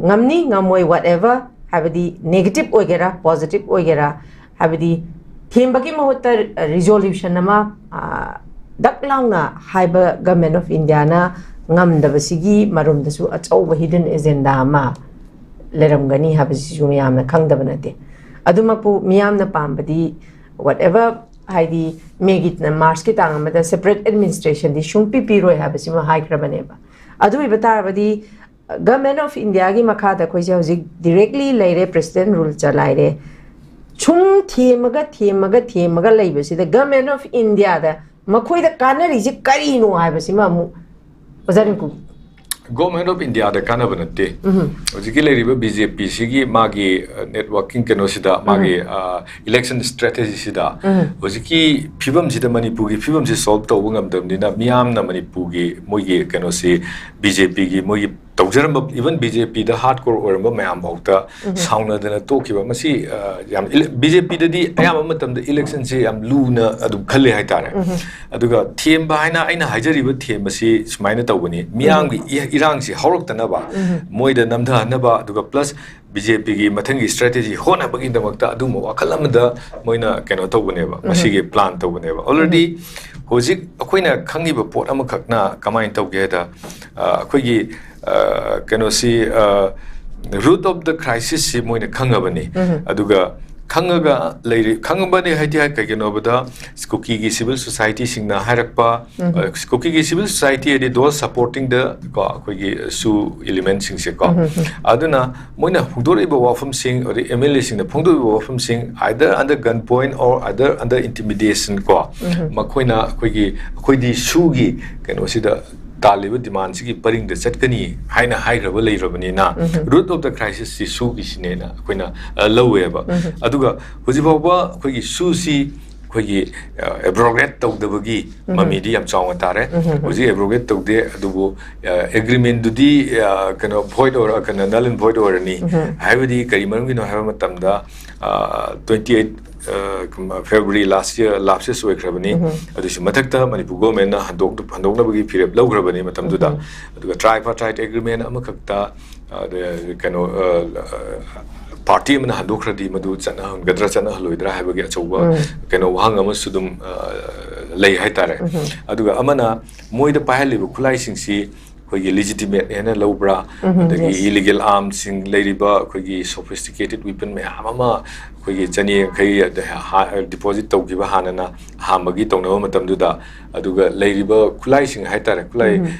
ꯉꯝꯅꯤ ꯉꯝꯃꯣꯏ whatever, ꯍꯥꯏꯕꯗꯤ negative ꯑꯣꯏꯒꯦꯔꯥ positive ꯑꯣꯏꯒꯦꯔꯥ, ꯍꯥꯏꯕꯗꯤ ꯊꯦꯝꯕꯒꯤ ꯃꯍꯨꯠꯇ resolution ꯑꯃ, ꯑ, ꯗꯛ ꯂꯥꯎꯅ ꯍꯥꯏꯕ Government of Indiaꯅ ꯉꯝꯗꯕꯁꯤꯒꯤ ꯃꯔꯨꯝꯗꯁꯨ ꯑꯆꯧꯕ hidden agenda ꯑꯃ ꯂꯩꯔꯝꯒꯅꯤ ꯍꯥꯏꯕꯁꯤꯁꯨ ꯃꯤꯌꯥꯝꯅ ꯈꯪꯗꯕ ꯅꯠꯇꯦ꯫ ꯑꯗꯨꯃꯛꯄꯨ ꯃꯤꯌꯥꯝꯅ ꯄꯥꯝꯕꯗꯤ whatever, ꯍꯥꯏꯗꯤ Mayꯒꯤ, Marchꯀꯤ ꯇꯥꯡ ꯑꯃꯗ separate administrationꯗꯤ ꯁꯨꯡꯄꯤ ꯄꯤꯔꯣꯏ ꯍꯥꯏꯕꯁꯤꯃ ꯍꯥꯏꯈ꯭ꯔꯕꯅꯦꯕ꯫ ꯑꯗꯨ ꯑꯣꯏꯕ ꯇꯥꯔꯕꯗꯤ Government of Indiaꯒꯤ ꯃꯈꯥꯗ ꯑꯩꯈꯣꯏꯁꯦ ꯍꯧꯖꯤꯛ directly ꯂꯩꯔꯦ, President rule ꯆꯂꯥꯏꯔꯦ꯫ ꯁꯨꯝ ꯊꯦꯝꯃꯒ ꯊꯦꯝꯃꯒ ꯊꯦꯝꯃꯒ ꯂꯩꯕꯁꯤꯗ Government of Indiaꯗ ꯃꯈꯣꯏꯗ ꯀꯥꯟꯅꯔꯤꯁꯦ ꯀꯔꯤꯅꯣ ꯍꯥꯏꯕꯁꯤꯃ ꯑꯃꯨꯛ ꯑꯣꯖꯥ ꯔꯤꯡꯀꯨ꯫ Government of Indiaꯗ ꯀꯥꯟꯅꯕ ꯅꯠꯇꯦ꯫ ꯍꯧꯖꯤꯛꯀꯤ ꯂꯩꯔꯤꯕ BJPꯁꯤꯒꯤ ꯃꯥꯒꯤ networking ꯀꯩꯅꯣꯁꯤꯗ, ꯃꯥꯒꯤ election strategyꯁꯤꯗ, ꯍꯧꯖꯤꯛꯀꯤ ꯐꯤꯕꯝꯁꯤꯗ, ꯃꯅꯤꯄꯨꯔꯒꯤ ꯐꯤꯕꯝꯁꯤ solve ꯇꯧꯕ ꯉꯝꯗꯕꯅꯤꯅ, ꯃꯤꯌꯥꯝꯅ ꯃꯅꯤꯄꯨꯔꯒꯤ ꯃꯣꯏꯒꯤ ꯀꯩꯅꯣꯁꯤ, BJPꯒꯤ ꯃꯣꯏꯒꯤ ꯇꯧꯖꯔꯝꯕ, even BJPꯗ hardcore ꯑꯣꯏꯔꯝꯕ ꯃꯌꯥꯝ ꯐꯥꯎꯗ ꯁꯥꯎꯅꯗꯅ ꯇꯣꯛꯈꯤꯕ꯫ ꯃꯁꯤ, ꯑ, ꯌꯥꯝ ele-, BJPꯗꯗꯤ ꯑꯌꯥꯝꯕ ꯃꯇꯝꯗ electionꯁꯦ ꯌꯥꯝ ꯂꯨꯅ ꯑꯗꯨꯝ ꯈꯜꯂꯦ ꯍꯥꯏꯇꯥꯔꯦ꯫ ꯑꯗꯨꯒ ꯊꯦꯝꯕ ꯍꯥꯏꯅ ꯑꯩꯅ ꯍꯥꯏꯖꯔꯤꯕ ꯊꯦꯝꯕꯁꯤ ꯁꯨꯃꯥꯏꯅ ꯇꯧꯕꯅꯤ, ꯃꯤꯌꯥꯝꯒꯤ ꯏ-, ꯏꯔꯥꯡꯁꯤ ꯍꯧꯔꯛꯇꯅꯕ, ꯃꯣꯏꯗ ꯅꯝꯊꯍꯟꯅꯕ, ꯑꯗꯨꯒ plus BJPꯒꯤ ꯃꯊꯪꯒꯤ strategy ꯍꯣꯠꯅꯕꯒꯤꯗꯃꯛꯇ ꯑꯗꯨꯒꯨꯝꯕ ꯋꯥꯈꯜ ꯑꯃꯗ ꯃꯣꯏꯅ ꯀꯩꯅꯣ ꯇꯧꯕꯅꯦꯕ, ꯃꯁꯤꯒꯤ plan ꯇꯧꯕꯅꯦꯕ꯫ Already ꯍꯧꯖꯤꯛ ꯑꯩꯈꯣꯏꯅ ꯈꯪꯉꯤꯕ ꯄꯣꯠ ꯑꯃꯈꯛꯅ ꯀꯃꯥꯏꯅ ꯇꯧꯒꯦ ꯍꯥꯏꯗ, ꯑ, ꯑꯩꯈꯣꯏꯒꯤ, ꯑ, ꯀꯩꯅꯣꯁꯤ, ꯑ, root of the crisisꯁꯤ ꯃꯣꯏꯅ ꯈꯪꯉꯕꯅꯤ꯫ ꯑꯗꯨꯒ ꯈꯪꯉꯒ ꯂꯩꯔꯤ, ꯈꯪꯉꯕꯅꯤ ꯍꯥꯏꯗꯤ ꯍꯥꯏ ꯀꯩꯒꯤꯅꯣ ꯍꯥꯏꯕꯗ, ꯀꯨꯀꯤꯒꯤ civil societyꯁꯤꯡꯅ ꯍꯥꯏꯔꯛꯄ, ꯑ, ꯀꯨꯀꯤꯒꯤ civil society ꯍꯥꯏꯗꯤ those supporting the, ꯀꯣ, ꯑꯩꯈꯣꯏꯒꯤ SoO elementꯁꯤꯡꯁꯦ ꯀꯣ꯫ ꯑꯗꯨꯅ ꯃꯣꯏꯅ ꯐꯣꯡꯗꯣꯔꯛꯏꯕ ꯋꯥꯐꯝꯁꯤꯡ, ꯑꯗꯩ MLAꯁꯤꯡꯅ ꯐꯣꯡꯗꯣꯛꯏꯕ ꯋꯥꯐꯝꯁꯤꯡ, either under gun point or either under intimidation ꯀꯣ, ꯃꯈꯣꯏꯅ ꯑꯩꯈꯣꯏꯒꯤ, ꯑꯩꯈꯣꯏꯗꯤ SoOꯒꯤ ꯀꯩꯅꯣꯁꯤꯗ ꯇꯥꯜꯂꯤꯕ demandꯁꯤꯒꯤ ꯄꯔꯤꯡꯗ ꯆꯠꯀꯅꯤ ꯍꯥꯏꯅ ꯍꯥꯏꯈ꯭ꯔꯕ ꯂꯩꯔꯕꯅꯤꯅ, root of the crisisꯁꯤ SoOꯒꯤꯁꯤꯅꯦꯅ ꯑꯩꯈꯣꯏꯅ, ꯑ, ꯂꯧꯋꯦꯕ꯫ ꯑꯗꯨꯒ ꯍꯧꯖꯤꯛ ꯐꯥꯎꯕ ꯑꯩꯈꯣꯏꯒꯤ SoOꯁꯤ ꯑꯩꯈꯣꯏꯒꯤ, ꯑ, abrogate ꯇꯧꯗꯕꯒꯤ ꯃꯃꯤꯗꯤ ꯌꯥꯝ ꯆꯥꯎꯅ ꯇꯥꯔꯦ꯫ ꯍꯧꯖꯤꯛ abrogate ꯇꯧꯗꯦ, ꯑꯗꯨꯕꯨ, ꯑ, agreementꯗꯨꯗꯤ, ꯑ, ꯀꯩꯅꯣ, void ꯑꯣꯏꯔ-, ꯀꯩꯅꯣ, null and void ꯑꯣꯏꯔꯅꯤ꯫ ꯍꯥꯏꯕꯗꯤ ꯀꯔꯤ ꯃꯔꯝꯒꯤꯅꯣ ꯍꯥꯏꯕ ꯃꯇꯝꯗ, ꯑ, twenty eight ꯐꯦꯕ꯭ꯔꯨꯋꯥꯔꯤ ꯂꯥꯁ ꯌꯔ ꯂꯥꯁ ꯌꯔꯁ ꯑꯣꯏꯈ꯭ꯔꯕꯅꯤ꯫ ꯑꯗꯨꯁꯨ ꯃꯊꯛꯇ ꯃꯅꯤꯄꯨꯔ ꯒꯣꯔꯃꯦꯟꯅ ꯍꯟꯗꯣꯛ ꯍꯟꯗꯣꯛꯅꯕꯒꯤ ꯐꯤꯔꯦꯞ ꯂꯧꯈ꯭ꯔꯕꯅꯤ ꯃꯇꯝꯗꯨꯗ꯫ ꯑꯗꯨꯒ ꯇ꯭ꯔꯥꯏꯄꯥꯔꯇꯥꯏꯠ ꯑꯦꯒ꯭ꯔꯤꯃꯦꯟ ꯑꯃꯈꯛꯇ ꯑꯗ ꯀꯩꯅꯣ ꯄꯥꯔꯇꯤ ꯑꯃꯅ ꯍꯟꯗꯣꯛꯈ꯭ꯔꯗꯤ ꯃꯗꯨ ꯆꯠꯅꯍꯟꯒꯗ꯭ꯔꯥ ꯆꯠꯅꯍꯜꯂꯣꯏꯗ꯭ꯔꯥ ꯍꯥꯏꯕꯒꯤ ꯑꯆꯧꯕ ꯀꯩꯅꯣ ꯋꯥꯍꯪ ꯑꯃꯁꯨ ꯑꯗꯨꯝ ꯑ, ꯂꯩ ꯍꯥꯏꯇꯥꯔꯦ꯫ ꯑꯗꯨꯒ ꯑꯃꯅ ꯃꯣꯏꯗ ꯄꯥꯏꯍꯜꯂꯤꯕ ꯈꯨꯠꯂꯥꯏꯁꯤꯡꯁꯤ ꯑꯩꯈꯣꯏꯒꯤ ꯂꯤꯖꯤꯇꯤꯃꯦꯠ ꯍꯥꯏꯅ ꯂꯧꯕ꯭ꯔꯥ, ꯑꯗꯒꯤ ꯏꯂꯤꯒꯦꯜ ꯑꯥꯔꯝꯁꯤꯡ ꯂꯩꯔꯤꯕ ꯑꯩꯈꯣꯏꯒꯤ ꯁꯣꯐꯤꯁꯇꯤꯀꯦꯇꯦꯠ ꯋꯤꯄꯟ ꯃꯌꯥꯝ ꯑꯃ ꯑꯩꯈꯣꯏꯒꯤ ꯆꯅꯤ ꯌꯥꯡꯈꯩ ꯗꯤꯄꯣꯖꯤꯠ ꯇꯧꯈꯤꯕ ꯍꯥꯟꯅꯅ ꯑꯍꯥꯟꯕꯒꯤ ꯇꯧꯅꯕ ꯃꯇꯝꯗꯨꯗ꯫ ꯑꯗꯨꯒ ꯂꯩꯔꯤꯕ ꯈꯨꯠꯂꯥꯏꯁꯤꯡ ꯍꯥꯏꯇꯥꯔꯦ, ꯈꯨꯠꯂꯥꯏ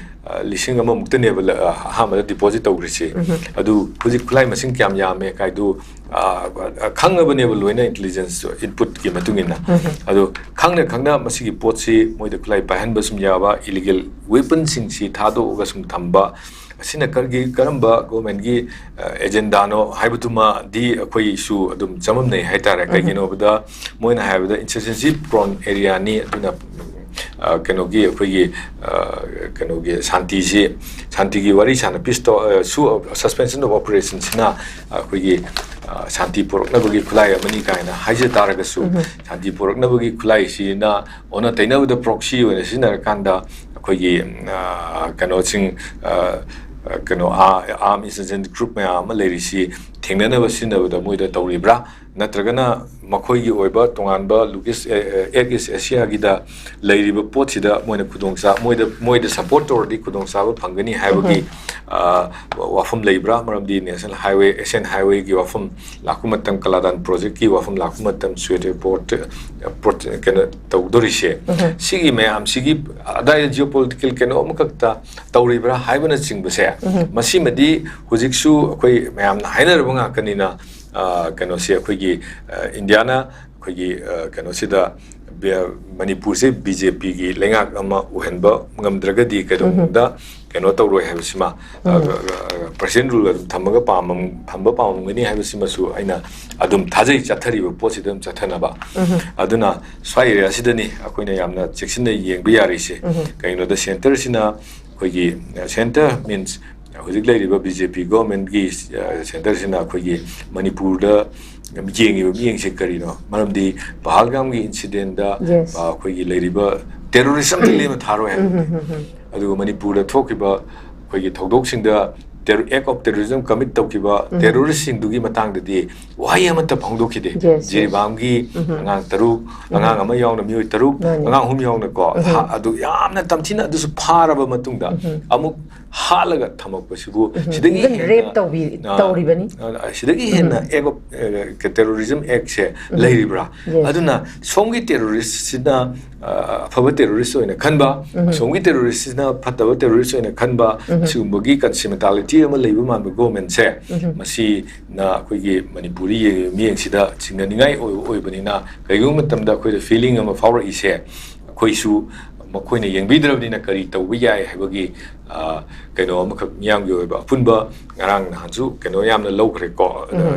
ꯑ, ꯂꯤꯁꯤꯡ ꯑꯃꯃꯨꯛꯇꯅꯦꯕ ꯂ-, ꯑ, ꯑꯍꯥꯟꯕꯗ ꯗꯤꯄꯣꯖꯤꯠ ꯇꯧꯈ꯭ꯔꯤꯁꯤ꯫ ꯑꯗꯨ ꯍꯧꯖꯤꯛ ꯈꯨꯠꯂꯥꯏ ꯃꯁꯤꯡ ꯀꯌꯥꯝ ꯌꯥꯝꯃꯦ ꯀꯥꯏꯗꯨ ꯑ, ꯑ, ꯈꯪꯉꯕꯅꯦꯕ ꯂꯣꯏꯅ ꯏꯟꯇꯦꯂꯤꯖꯦꯟꯁ ꯏꯟꯄꯨꯠꯀꯤ ꯃꯇꯨꯡ ꯏꯟꯅ꯫ ꯑꯗꯣ ꯈꯪꯅ ꯈꯪꯅ ꯃꯁꯤꯒꯤ ꯄꯣꯠꯁꯤ ꯃꯣꯏꯗ ꯈꯨꯠꯂꯥꯏ ꯄꯥꯏꯍꯟꯕ ꯁꯨꯝ ꯌꯥꯕ, ꯏꯂꯤꯒꯦꯜ ꯋꯦꯄꯟꯁꯤꯡꯁꯤ ꯊꯥꯗꯣꯛꯑꯒ ꯁꯨꯝ ꯊꯝꯕ, ꯑꯁꯤꯅ ꯀꯔꯤꯒꯤ, ꯀꯔꯝꯕ ꯒꯣꯔꯃꯦꯟꯒꯤ ꯑꯦꯖꯦꯟꯗꯥꯅꯣ ꯍꯥꯏꯕꯗꯨꯃꯗꯤ ꯑꯩꯈꯣꯏꯁꯨ ꯑꯗꯨꯝ ꯆꯃꯝꯅꯩ ꯍꯥꯏꯇꯥꯔꯦ꯫ ꯀꯩꯒꯤꯅꯣꯕꯗ ꯃꯣꯏꯅ ꯍꯥꯏꯕꯗ ꯏꯟꯁꯔꯖꯦꯟꯁꯤ ꯄ꯭ꯔꯣꯟ ꯑꯦꯔꯤꯌꯥꯅꯤ, ꯑꯗꯨꯅ ꯑ, ꯀꯩꯅꯣꯒꯤ ꯑꯩꯈꯣꯏꯒꯤ ꯑ, ꯀꯩꯅꯣꯒꯤ ꯁꯥꯟꯇꯤꯁꯤ, ꯁꯥꯟꯇꯤꯒꯤ ꯋꯥꯔꯤ ꯁꯥꯟꯅ ꯄꯤꯁ ꯇꯣ-, ꯑ, ꯁꯨ-, suspension of operationꯁꯤꯅ ꯑꯩꯈꯣꯏꯒꯤ ꯑ, ꯁꯥꯟꯇꯤ ꯄꯨꯔꯛꯅꯕꯒꯤ ꯈꯨꯠꯂꯥꯏ ꯑꯃꯅꯤ ꯀꯥꯏꯅ ꯍꯥꯏꯖ ꯇꯥꯔꯒꯁꯨ, ꯁꯥꯟꯇꯤ ꯄꯨꯔꯛꯅꯕꯒꯤ ꯈꯨꯠꯂꯥꯏꯁꯤꯅ ꯑꯣꯟꯅ ꯇꯩꯅꯕꯗ ꯄ꯭ꯔꯣꯛꯁꯤ ꯑꯣꯏꯅ ꯁꯤꯖꯤꯟꯅꯔꯀꯥꯟꯗ ꯑꯩꯈꯣꯏꯒꯤ ꯑ, ꯀꯩꯅꯣꯁꯤꯡ ꯑ, ꯑ, ꯀꯩꯅꯣ ꯑꯥꯔꯝ ꯏꯟꯁꯔꯖꯦꯟ ꯒ꯭ꯔꯨꯞ ꯃꯌꯥꯝ ꯑꯃ ꯂꯩꯔꯤꯁꯤ ꯊꯦꯡꯅꯅꯕ ꯁꯤꯖꯤꯟꯅꯕꯗ ꯃꯣꯏꯗ ꯇꯧꯔꯤꯕ꯭ꯔꯥ? ꯅꯠꯇ꯭ꯔꯒꯅ ꯃꯈꯣꯏꯒꯤ ꯑꯣꯏꯕ ꯇꯣꯉꯥꯟꯕ ꯂꯨꯛ ꯏꯁ, ꯑꯦ, ꯑꯦ, ꯑꯦꯛ ꯏꯁ ꯑꯦꯁꯤꯌꯥꯒꯤꯗ ꯂꯩꯔꯤꯕ ꯄꯣꯠꯁꯤꯗ ꯃꯣꯏꯅ ꯈꯨꯗꯣꯡꯆꯥ-, ꯃꯣꯏꯗ, ꯃꯣꯏꯗ ꯁꯄꯣꯔꯠ ꯇꯧꯔꯗꯤ ꯈꯨꯗꯣꯡꯆꯥꯕ ꯐꯪꯒꯅꯤ ꯍꯥꯏꯕꯒꯤ, ꯑ, ꯋꯥꯐꯝ ꯂꯩꯕ꯭ꯔꯥ? ꯃꯔꯝꯗꯤ ꯅꯦꯁꯅꯦꯜ ꯍꯥꯏꯋꯦ, ꯑꯦꯁꯤꯌꯥꯟ ꯍꯥꯏꯋꯦꯒꯤ ꯋꯥꯐꯝ ꯂꯥꯛꯄ ꯃꯇꯝ, ꯀꯂꯥꯗꯥꯟ ꯄ꯭ꯔꯣꯖꯦꯛꯀꯤ ꯋꯥꯐꯝ ꯂꯥꯛꯄ ꯃꯇꯝ, ꯁꯨꯋꯦꯠ ꯑꯦꯌꯔꯄꯣꯔꯠ, ꯑꯦꯌꯔꯄꯣꯔꯠ ꯀꯩꯅꯣ ꯇꯧꯗꯣꯔꯤꯁꯦ, ꯁꯤꯒꯤ ꯃꯌꯥꯝꯁꯤꯒꯤ ꯑꯗꯥꯏꯗ ꯖꯤꯑꯣꯄꯣꯂꯤꯇꯤꯀꯦꯜ ꯀꯩꯅꯣ ꯑꯃꯈꯛꯇ ꯇꯧꯔꯤꯕ꯭ꯔꯥ ꯍꯥꯏꯕꯅꯆꯤꯡꯕꯁꯦ, ꯃꯁꯤꯃꯗꯤ ꯍꯧꯖꯤꯛꯁꯨ ꯑꯩꯈꯣꯏ ꯃꯌꯥꯝꯅ ꯍꯥꯏꯅꯔꯕ ꯉꯥꯛꯇꯅꯤꯅ, ꯑ, ꯀꯩꯅꯣꯁꯦ ꯑꯩꯈꯣꯏꯒꯤ, ꯑ, ꯏꯟꯗꯤꯌꯥꯅ ꯑꯩꯈꯣꯏꯒꯤ, ꯑ, ꯀꯩꯅꯣꯁꯤꯗ ꯕꯤ-, ꯃꯅꯤꯄꯨꯔꯁꯦ ꯕꯤ ꯖꯦ ꯄꯤꯒꯤ ꯂꯩꯉꯥꯛ ꯑꯃ ꯑꯣꯏꯍꯟꯕ ꯉꯝꯗ꯭ꯔꯒꯗꯤ ꯀꯩꯗꯧꯅꯨꯡꯗ ꯀꯩꯅꯣ ꯇꯧꯔꯣꯏ ꯍꯥꯏꯕꯁꯤꯃ, ꯑ, ꯑ, ꯄ꯭ꯔꯁꯤꯗꯦꯟ ꯔꯨꯜ ꯑꯗꯨꯝ ꯊꯝꯃꯒ ꯄꯥꯝꯃꯝ-, ꯊꯝꯕ ꯄꯥꯝꯃꯝꯒꯅꯤ ꯍꯥꯏꯕꯁꯤꯃꯁꯨ ꯑꯩꯅ ꯑꯗꯨꯝ ꯊꯥꯖꯩ, ꯆꯠꯊꯔꯤꯕ ꯄꯣꯠꯁꯤꯗ ꯑꯗꯨꯝ ꯆꯠꯊꯅꯕ꯫ ꯑꯗꯨꯅ ꯁ꯭ꯋꯥꯏ ꯑꯦꯔꯤꯌꯥꯁꯤꯗꯅꯤ ꯑꯩꯈꯣꯏꯅ ꯌꯥꯝꯅ ꯆꯦꯛꯁꯤꯟꯅ ꯌꯦꯡꯕ ꯌꯥꯔꯤꯁꯦ꯫ ꯀꯩꯒꯤꯅꯣꯗ ꯁꯦꯟꯇꯔꯁꯤꯅ ꯑꯩꯈꯣꯏꯒꯤ, ꯑ, ꯁꯦꯟꯇꯔ ꯃꯤꯟꯁ ꯍꯧꯖꯤꯛ ꯂꯩꯔꯤꯕ ꯕꯤ ꯖꯦ ꯄꯤ ꯒꯣꯔꯃꯦꯟꯒꯤ, ꯑ, ꯁꯦꯟꯇꯔꯁꯤꯅ ꯑꯩꯈꯣꯏꯒꯤ ꯃꯅꯤꯄꯨꯔꯗ ꯌꯦꯡꯉꯤꯕ ꯃꯤꯠꯌꯦꯡꯁꯦ ꯀꯔꯤꯅꯣ? ꯃꯔꯝꯗꯤ ꯄꯍꯜꯒꯥꯝꯒꯤ ꯏꯟꯁꯤꯗꯦꯟꯗ Yes. ꯑꯩꯈꯣꯏꯒꯤ ꯂꯩꯔꯤꯕ ꯇꯦꯔꯣꯔꯤꯁ ꯑꯝꯇ ꯂꯦꯝꯅ ꯊꯥꯔꯣꯏ ꯍꯥꯏꯕꯅꯤ꯫ ꯑꯗꯨꯒ ꯃꯅꯤꯄꯨꯔꯗ ꯊꯣꯛꯈꯤꯕ ꯑꯩꯈꯣꯏꯒꯤ ꯊꯧꯗꯣꯛꯁꯤꯡꯗ act of terrorism commit ꯇꯧꯈꯤꯕ ꯇꯦꯔꯣꯔꯤꯁꯁꯤꯡꯗꯨꯒꯤ ꯃꯇꯥꯡꯗꯗꯤ ꯋꯥꯍꯩ ꯑꯃꯠꯇ ꯐꯣꯡꯗꯣꯛꯈꯤꯗꯦ꯫ Yes, yes. ꯖꯤꯔꯤꯕꯥꯝꯒꯤ ꯑꯉꯥꯡ ꯇꯔꯨꯛ, ꯑꯉꯥꯡ ꯑꯃ ꯌꯥꯎꯅ ꯃꯤꯑꯣꯏ ꯇꯔꯨꯛ, ꯃꯥꯅꯤ. ꯑꯉꯥꯡ ꯑꯍꯨꯝ ꯌꯥꯎꯅꯀꯣ, ꯍꯥ-, ꯑꯗꯨ ꯌꯥꯝꯅ ꯇꯝꯊꯤꯅ, ꯑꯗꯨꯁꯨ ꯐꯥꯔꯕ ꯃꯇꯨꯡꯗ ꯑꯃꯨꯛ ꯍꯥꯠꯂꯒ ꯊꯝꯃꯛꯄꯁꯤꯕꯨ ꯁꯤꯗꯒꯤ Even ꯍꯦꯟꯅ, rape ꯇꯧꯕꯤ- ꯑ, ꯇꯧꯔꯤꯕꯅꯤ. ꯑ, ꯁꯤꯗꯒꯤ ꯍꯦꯟꯅ act of, ꯑ, terrorism actꯁꯦ ꯂꯩꯔꯤꯕ꯭ꯔꯥ? Yes. ꯑꯗꯨꯅ ꯁꯣꯝꯒꯤ ꯇꯦꯔꯣꯔꯤꯁꯁꯤꯅ, ꯑ, ꯑꯐꯕ ꯇꯦꯔꯣꯔꯤꯁ ꯑꯣꯏꯅ ꯈꯟꯕ, ꯑꯁꯣꯝꯒꯤ ꯇꯦꯔꯣꯔꯤꯁꯁꯤꯅ ꯐꯠꯇꯕ ꯇꯦꯔꯣꯔꯤꯁ ꯑꯣꯏꯅ ꯈꯟꯕ, ꯑꯁꯤꯒꯨꯝꯕꯒꯤ ꯀꯟꯁꯤꯃꯦꯟꯇꯥꯂꯤꯇꯤ ꯑꯃ ꯂꯩꯕ ꯃꯥꯟꯕ ꯒꯣꯔꯃꯦꯟꯁꯦ, ꯃꯁꯤꯅ ꯑꯩꯈꯣꯏꯒꯤ ꯃꯅꯤꯄꯨꯔꯤ ꯌꯦꯡꯉꯤꯕ ꯃꯤꯠꯌꯦꯡꯁꯤꯗ ꯆꯤꯡꯅꯅꯤꯡꯉꯥꯏ ꯑꯣꯏ-, ꯑꯣꯏꯕꯅꯤꯅ, ꯀꯔꯤꯒꯨꯝꯕ ꯃꯇꯝꯗ ꯑꯩꯈꯣꯏꯗ ꯐꯤꯂꯤꯡ ꯑꯃ ꯐꯥꯎꯔꯛꯏꯁꯦ, ꯑꯩꯈꯣꯏꯁꯨ ꯃꯈꯣꯏꯅ ꯌꯦꯡꯕꯤꯗ꯭ꯔꯕꯅꯤꯅ ꯀꯔꯤ ꯇꯧꯕ ꯌꯥꯏ ꯍꯥꯏꯕꯒꯤ, ꯑ, ꯀꯩꯅꯣ ꯑꯃꯈꯛ ꯃꯤꯌꯥꯝꯒꯤ ꯑꯣꯏꯕ ꯑꯄꯨꯟꯕ, ꯉꯔꯥꯡ ꯅꯍꯥꯟꯁꯨ ꯀꯩꯅꯣ ꯌꯥꯝꯅ ꯂꯧꯈ꯭ꯔꯦꯀꯣ,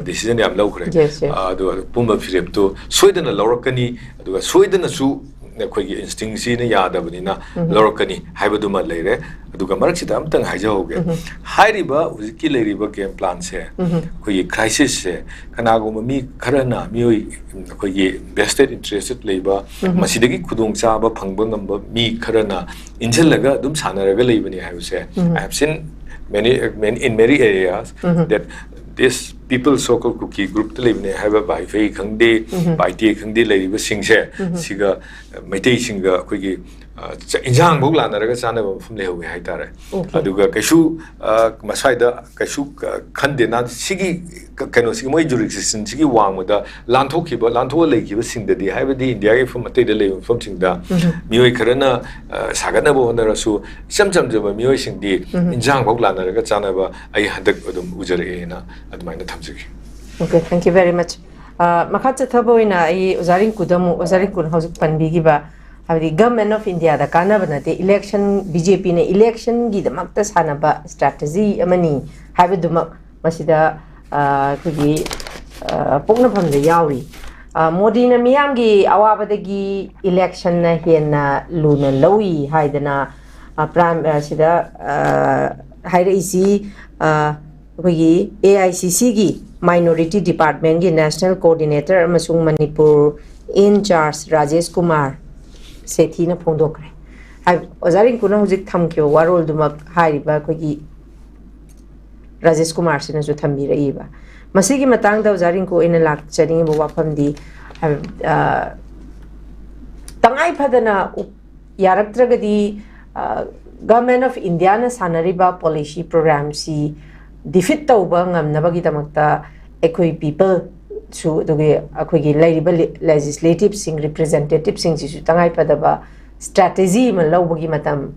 decision ꯌꯥꯝ ꯂꯧꯈ꯭ꯔꯦ꯫ Yes, yes. ꯑ, ꯑꯗꯨꯒ ꯑꯄꯨꯟꯕ ꯐꯤꯔꯦꯞꯇꯨ ꯁꯣꯏꯗꯅ ꯂꯧꯔꯛꯀꯅꯤ, ꯑꯗꯨꯒ ꯁꯣꯏꯗꯅꯁꯨ ꯑꯩꯈꯣꯏꯒꯤ instinctꯁꯤꯅ ꯌꯥꯗꯕꯅꯤꯅ ꯂꯧꯔꯛꯀꯅꯤ ꯍꯥꯏꯕꯗꯨꯃ ꯂꯩꯔꯦ꯫ ꯑꯗꯨꯒ ꯃꯔꯛꯁꯤꯗ ꯑꯝꯇꯪ ꯍꯥꯏꯖꯍꯧꯒꯦ꯫ ꯍꯥꯏꯔꯤꯕ ꯍꯧꯖꯤꯛꯀꯤ ꯂꯩꯔꯤꯕ game planꯁꯦ, ꯑꯩꯈꯣꯏꯒꯤ crisisꯁꯦ, ꯀꯅꯥꯒꯨꯝꯕ ꯃꯤ ꯈꯔꯅ, ꯃꯤꯑꯣꯏ, ꯑꯩꯈꯣꯏꯒꯤ vested interested ꯂꯩꯕ, ꯃꯁꯤꯗꯒꯤ ꯈꯨꯗꯣꯡꯆꯥꯕ ꯐꯪꯕ ꯉꯝꯕ ꯃꯤ ꯈꯔꯅ ꯏꯟꯁꯤꯜꯂꯒ ꯑꯗꯨꯝ ꯁꯥꯟꯅꯔꯒ ꯂꯩꯕꯅꯤ ꯍꯥꯏꯕꯁꯦ, I have seen many, many, in many areas that this people, so called ꯀꯨꯀꯤ groupꯇ ꯂꯩꯕꯅꯦ ꯍꯥꯏꯕ ꯕꯥꯏꯐꯩ ꯈꯪꯗꯦ, ꯄꯥꯏꯇꯦ ꯈꯪꯗꯦ, ꯂꯩꯔꯤꯕꯁꯤꯡꯁꯦ, ꯁꯤꯒ ꯃꯩꯇꯩꯁꯤꯡꯒ ꯑꯩꯈꯣꯏꯒꯤ, ꯑ, ꯆ-, ꯏꯟꯖꯥꯡꯐꯧ ꯂꯥꯟꯅꯔꯒ ꯆꯥꯅꯕ ꯃꯐꯝ ꯂꯩꯍꯧꯋꯦ ꯍꯥꯏꯇꯥꯔꯦ꯫ Okay. ꯑꯗꯨꯒ ꯀꯩꯁꯨ, ꯑ, ꯃꯁ꯭ꯋꯥꯏꯗ ꯀꯩꯁꯨ, ꯑ, ꯈꯟꯗꯦꯅ, ꯁꯤꯒꯤ ꯀ-, ꯀꯩꯅꯣꯁꯤꯒꯤ, ꯃꯣꯏ jurisdictionꯁꯤꯒꯤ ꯋꯥꯡꯃꯗ ꯂꯥꯟꯊꯣꯛꯈꯤꯕ, ꯂꯥꯟꯊꯣꯛꯑ ꯂꯩꯈꯤꯕꯁꯤꯡꯗꯗꯤ, ꯍꯥꯏꯕꯗꯤ ꯏꯟꯗꯤꯌꯥꯒꯤ ꯃꯐꯝ ꯑꯇꯩꯗ ꯂꯩꯕ ꯃꯐꯝꯁꯤꯡꯗ ꯃꯤꯑꯣꯏ ꯈꯔꯅ, ꯑ, ꯁꯥꯒꯠꯅꯕ ꯍꯣꯠꯅꯔꯁꯨ, ꯏꯆꯝ ꯆꯝꯖꯕ ꯃꯤꯑꯣꯏꯁꯤꯡꯗꯤ ꯏꯟꯖꯥꯡꯐꯧ ꯂꯥꯟꯅꯔꯒ ꯆꯥꯅꯕ ꯑꯩ ꯍꯟꯗꯛ ꯑꯗꯨꯝ ꯎꯖꯔꯛꯑꯦꯅ ꯑꯗꯨꯃꯥꯏꯅ ꯊꯝꯖꯒꯦ꯫ Okay, thank you very much. ꯑ, ꯃꯈꯥ ꯆꯠꯊꯕ ꯑꯣꯏꯅ ꯑꯩ ꯑꯣꯖꯥ ꯔꯤꯡꯀꯨꯗ ꯑꯃꯨꯛ, ꯑꯣꯖꯥ ꯔꯤꯡꯀꯨꯅ ꯍꯧꯖꯤꯛ ꯄꯟꯕꯤꯈꯤꯕ, ꯍꯥꯏꯕꯗꯤ Government of Indiaꯗ ꯀꯥꯟꯅꯕ ꯅꯠꯇꯦ, election, BJPꯅ electionꯒꯤꯗꯃꯛꯇ ꯁꯥꯟꯅꯕ strategy ꯑꯃꯅꯤ ꯍꯥꯏꯕꯗꯨꯃꯛ ꯃꯁꯤꯗ, ꯑ, ꯑꯩꯈꯣꯏꯒꯤ, ꯑ, ꯄꯣꯛꯅꯐꯝꯗ ꯌꯥꯎꯔꯤ꯫ ꯑ, ꯃꯣꯗꯤꯅ ꯃꯤꯌꯥꯝꯒꯤ ꯑꯋꯥꯕꯗꯒꯤ electionꯅ ꯍꯦꯟꯅ ꯂꯨꯅ ꯂꯧꯏ ꯍꯥꯏꯗꯅ, ꯑ, prime, ꯑ, ꯁꯤꯗ, ꯑ, ꯍꯥꯏꯔꯛꯏꯁꯤ, ꯑ, ꯑꯩꯈꯣꯏꯒꯤ ꯑꯦ ꯑꯥꯏ ꯁꯤ ꯁꯤꯒꯤ ꯃꯥꯏꯅꯣꯔꯤꯇꯤ ꯗꯤꯄꯥꯔꯠꯃꯦꯟꯒꯤ ꯅꯦꯁꯅꯦꯜ ꯀꯣꯑꯣꯔꯗꯤꯅꯦꯇꯔ ꯑꯃꯁꯨꯡ ꯃꯅꯤꯄꯨꯔ ꯏꯟ ꯆꯥꯔꯖ ꯔꯥꯖꯦꯁ ꯀꯨꯃꯥꯔ ꯁꯦꯊꯤꯅ ꯐꯣꯡꯗꯣꯛꯈ꯭ꯔꯦ꯫ ꯍꯥꯏ-, ꯑꯣꯖꯥ ꯔꯤꯡꯀꯨꯅ ꯍꯧꯖꯤꯛ ꯊꯝꯈꯤꯕ ꯋꯥꯔꯣꯜꯗꯨꯃꯛ ꯍꯥꯏꯔꯤꯕ ꯑꯩꯈꯣꯏꯒꯤ ꯔꯥꯖꯦꯁ ꯀꯨꯃꯥꯔꯁꯤꯅꯁꯨ ꯊꯝꯕꯤꯔꯛꯏꯕ꯫ ꯃꯁꯤꯒꯤ ꯃꯇꯥꯡꯗ ꯑꯣꯖꯥ ꯔꯤꯡꯀꯨ ꯑꯩꯅ ꯂꯥꯛꯆꯅꯤꯡꯉꯤꯕ ꯋꯥꯐꯝꯗꯤ, ꯍꯥꯏꯕ-, ꯑ, ꯇꯉꯥꯏ ꯐꯗꯅ ꯎꯞ-, ꯌꯥꯔꯛꯇ꯭ꯔꯒꯗꯤ, ꯑ, Government of Indiaꯅ ꯁꯥꯟꯅꯔꯤꯕ ꯄꯣꯂꯤꯁꯤ ꯄ꯭ꯔꯣꯒ꯭ꯔꯥꯝꯁꯤ ꯗꯤꯐꯤꯠ ꯇꯧꯕ ꯉꯝꯅꯕꯒꯤꯗꯃꯛꯇ ꯑꯩꯈꯣꯏ ꯄꯤꯄꯜꯁꯨ, ꯑꯗꯨꯒ ꯑꯩꯈꯣꯏꯒꯤ ꯂꯩꯔꯤꯕ ꯂꯦ-, ꯂꯦꯖꯤꯁꯂꯦꯇꯤꯞꯁꯤꯡ, ꯔꯤꯄ꯭ꯔꯖꯦꯟꯇꯦꯇꯤꯞꯁꯤꯡꯁꯤꯁꯨ ꯇꯉꯥꯏ ꯐꯗꯕ ꯁ꯭ꯇ꯭ꯔꯦꯇꯦꯖꯤ ꯑꯃ ꯂꯧꯕꯒꯤ ꯃꯇꯝ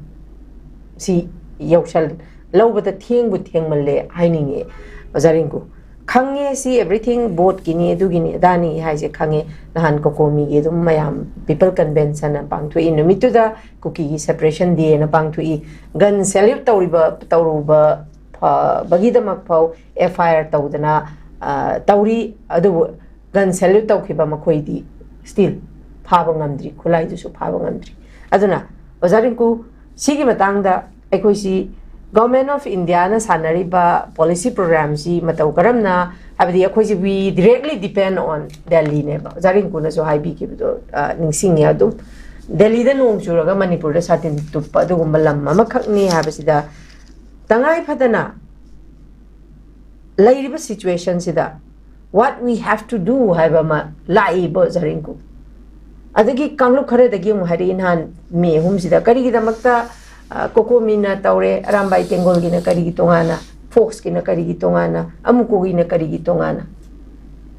ꯁꯤ ꯌꯧꯁꯜ-, ꯂꯧꯕꯗ ꯊꯦꯡꯕꯨ ꯊꯦꯡꯃꯜꯂꯦ ꯍꯥꯏꯅꯤꯡꯉꯦ ꯑꯣꯖꯥ ꯔꯤꯡꯀꯨ꯫ ꯈꯪꯉꯦ ꯁꯤ everything ꯚꯣꯠꯀꯤꯅꯤ, ꯑꯗꯨꯒꯤꯅꯤ, ꯑꯗꯥꯅꯤ ꯍꯥꯏꯁꯦ ꯈꯪꯉꯦ꯫ ꯅꯍꯥꯟ ꯀꯣꯀꯣꯃꯤꯒꯤ ꯑꯗꯨꯝ ꯃꯌꯥꯝ ꯄꯤꯄꯜ ꯀꯟꯚꯦꯟꯁꯟ ꯑꯃ ꯄꯥꯡꯊꯣꯛꯏ, ꯅꯨꯃꯤꯠꯇꯨꯗ ꯀꯨꯀꯤꯒꯤ ꯁꯦꯄꯔꯦꯁꯟ ꯗꯦꯅ ꯄꯥꯡꯊꯣꯛꯏ꯫ ꯒꯟ ꯁꯦꯜꯌꯨꯠ ꯇꯧꯔꯤꯕ, ꯇꯧꯔꯨꯕ ꯐꯕꯒꯤꯗꯃꯛ ꯐꯥꯎ ꯑꯦꯐ ꯑꯥꯏ ꯑꯥꯔ ꯇꯧꯗꯅ, ꯑ, ꯇꯧꯔꯤ꯫ ꯑꯗꯨꯕꯨ ꯒꯟ ꯁꯦꯜꯌꯨꯠ ꯇꯧꯈꯤꯕ ꯃꯈꯣꯏꯗꯤ ꯁ꯭ꯇꯤꯜ ꯐꯥꯕ ꯉꯝꯗ꯭ꯔꯤ, ꯈꯨꯠꯂꯥꯏꯗꯨꯁꯨ ꯐꯥꯕ ꯉꯝꯗ꯭ꯔꯤ꯫ ꯑꯗꯨꯅ ꯑꯣꯖꯥ ꯔꯤꯡꯀꯨ, ꯁꯤꯒꯤ ꯃꯇꯥꯡꯗ ꯑꯩꯈꯣꯏꯁꯤ Government of Indiaꯅ ꯁꯥꯟꯅꯔꯤꯕ ꯄꯣꯂꯤꯁꯤ ꯄ꯭ꯔꯣꯒ꯭ꯔꯥꯝꯁꯤ ꯃꯇꯧ ꯀꯔꯝꯅ, ꯍꯥꯏꯕꯗꯤ ꯑꯩꯈꯣꯏꯁꯤ we directly depend on ꯗꯦꯜꯂꯤꯅꯦꯕ꯫ ꯑꯣꯖꯥ ꯔꯤꯡꯀꯨꯅꯁꯨ ꯍꯥꯏꯕꯤꯈꯤꯕꯗꯣ, ꯑ, ꯅꯤꯡꯁꯤꯡꯉꯦ꯫ ꯑꯗꯨꯝ ꯗꯦꯜꯂꯤꯗ ꯅꯣꯡ ꯆꯨꯔꯒ ꯃꯅꯤꯄꯨꯔꯗ ꯁꯥꯇꯤꯟ ꯇꯨꯞꯄ ꯑꯗꯨꯒꯨꯝꯕ ꯂꯝ ꯑꯃꯈꯛꯅꯤ ꯍꯥꯏꯕꯁꯤꯗ ꯇꯉꯥꯏ ꯐꯗꯅ ꯂꯩꯔꯤꯕ ꯁꯤꯆꯨꯋꯦꯁꯟꯁꯤꯗ what we have to do ꯍꯥꯏꯕ ꯑꯃ ꯂꯥꯛꯏꯕ ꯑꯣꯖꯥ ꯔꯤꯡꯀꯨ꯫ ꯑꯗꯒꯤ ꯀꯥꯡꯂꯨꯞ ꯈꯔꯗꯒꯤ ꯑꯃꯨꯛ ꯍꯥꯏꯔꯛꯏ ꯅꯍꯥꯟ ꯃꯦ ꯑꯍꯨꯝꯁꯤꯗ, ꯀꯔꯤꯒꯤꯗꯃꯛꯇ, ꯑ, ꯀꯣꯀꯣꯃꯤꯅ ꯇꯧꯔꯦ, ꯑꯔꯥꯝꯕꯥꯏ ꯇꯦꯡꯒꯣꯜꯒꯤꯅ ꯀꯔꯤꯒꯤ ꯇꯣꯉꯥꯟꯅ, ꯐꯣꯛꯁꯀꯤꯅ ꯀꯔꯤꯒꯤ ꯇꯣꯉꯥꯟꯅ, ꯑꯃꯨꯀꯣꯒꯤꯅ ꯀꯔꯤꯒꯤ ꯇꯣꯉꯥꯟꯅ,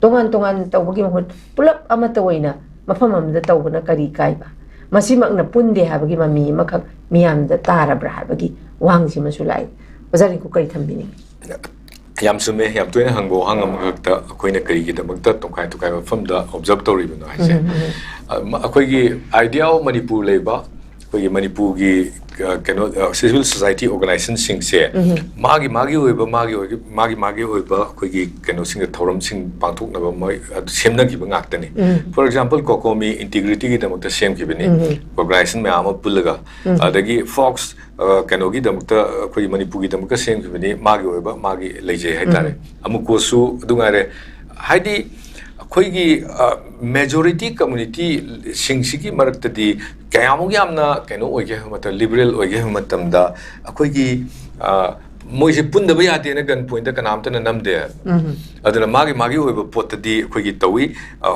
ꯇꯣꯉꯥꯟ ꯇꯣꯉꯥꯟ ꯇꯧꯕꯒꯤ ꯃꯍꯨꯠ ꯄꯨꯂꯞ ꯑꯃꯠꯇ ꯑꯣꯏꯅ ꯃꯐꯝ ꯑꯃꯗ ꯇꯧꯕꯅ ꯀꯔꯤ ꯀꯥꯏꯕ? ꯃꯁꯤꯃꯛꯅ ꯄꯨꯟꯗꯦ ꯍꯥꯏꯕꯒꯤ ꯃꯃꯤ ꯑꯃꯈꯛ ꯃꯤꯌꯥꯝꯗ ꯇꯥꯔꯕ꯭ꯔꯥ ꯍꯥꯏꯕꯒꯤ ꯋꯥꯍꯪꯁꯤꯃꯁꯨ ꯂꯥꯛꯏ꯫ ꯑꯣꯖꯥ ꯔꯤꯡꯀꯨ ꯀꯔꯤ ꯊꯝꯕꯤꯅꯤꯡꯉꯤ? ꯌꯥꯝ ꯆꯨꯝꯃꯦ, ꯌꯥꯝ ꯇꯣꯏꯅ ꯍꯪꯕ ꯋꯥꯍꯪ ꯑꯃꯈꯛꯇ ꯑꯩꯈꯣꯏꯅ ꯀꯔꯤꯒꯤꯗꯃꯛꯇ ꯇꯣꯈꯥꯏ ꯇꯣꯈꯥꯏꯕ ꯃꯐꯝꯗ ꯑꯣꯕꯖꯥꯔꯕ ꯇꯧꯔꯤꯕꯅꯣ ꯍꯥꯏꯁꯦ꯫ ꯎꯝ, ꯎꯝ꯫ ꯑ, ꯃ-, ꯑꯩꯈꯣꯏꯒꯤ ꯑꯥꯏꯗꯤꯌꯥ ꯑꯣꯐ ꯃꯅꯤꯄꯨꯔ ꯂꯩꯕ, ꯑꯩꯈꯣꯏꯒꯤ ꯃꯅꯤꯄꯨꯔꯒꯤ ꯑ, ꯀꯩꯅꯣ, ꯑ, civil society organizationꯁꯤꯡꯁꯦ ꯃꯥꯒꯤ ꯃꯥꯒꯤ ꯑꯣꯏꯕ, ꯃꯥꯒꯤ ꯑꯣꯏꯒꯤ-, ꯃꯥꯒꯤ ꯃꯥꯒꯤ ꯑꯣꯏꯕ ꯑꯩꯈꯣꯏꯒꯤ ꯀꯩꯅꯣꯁꯤꯡꯗ, ꯊꯧꯔꯝꯁꯤꯡ ꯄꯥꯡꯊꯣꯛꯅꯕ ꯃꯣꯏ ꯑꯗꯨ ꯁꯦꯝꯅꯈꯤꯕ ꯉꯥꯛꯇꯅꯤ꯫ For example, COCOMI integrityꯒꯤꯗꯃꯛꯇ ꯁꯦꯝꯈꯤꯕꯅꯤ, organization ꯃꯌꯥꯝ ꯑꯃ ꯄꯨꯜꯂꯒ꯫ ꯑꯗꯒꯤ ꯐꯣꯛꯁ, ꯑ, ꯀꯩꯅꯣꯒꯤꯗꯃꯛꯇ, ꯑꯩꯈꯣꯏꯒꯤ ꯃꯅꯤꯄꯨꯔꯒꯤꯗꯃꯛꯇ ꯁꯦꯝꯈꯤꯕꯅꯤ, ꯃꯥꯒꯤ ꯑꯣꯏꯕ ꯃꯥꯒꯤ ꯂꯩꯖꯩ ꯍꯥꯏꯇꯥꯔꯦ꯫ ꯑꯃꯨꯀꯣꯁꯨ ꯑꯗꯨ ꯉꯥꯏꯔꯦ꯫ ꯍꯥꯏꯗꯤ ꯑꯩꯈꯣꯏꯒꯤ, ꯑ, majority communityꯁꯤꯡꯁꯤꯒꯤ ꯃꯔꯛꯇꯗꯤ ꯀꯌꯥꯃꯨꯛ ꯌꯥꯝꯅ ꯀꯩꯅꯣ ꯑꯣꯏꯒꯦ ꯍꯥꯏꯕ ꯃꯇꯝꯗ, liberal ꯑꯣꯏꯒꯦ ꯍꯥꯏꯕ ꯃꯇꯝꯗ, ꯑꯩꯈꯣꯏꯒꯤ, ꯑ, ꯃꯣꯏꯁꯦ ꯄꯨꯟꯗꯕ ꯌꯥꯗꯦꯅ gun pointꯇ ꯀꯅꯥꯝꯇꯅ ꯅꯝꯗꯦ꯫ ꯑꯗꯨꯅ ꯃꯥꯒꯤ ꯃꯥꯒꯤ ꯑꯣꯏꯕ ꯄꯣꯠꯇꯗꯤ ꯑꯩꯈꯣꯏꯒꯤ ꯇꯧꯏ, ꯑ,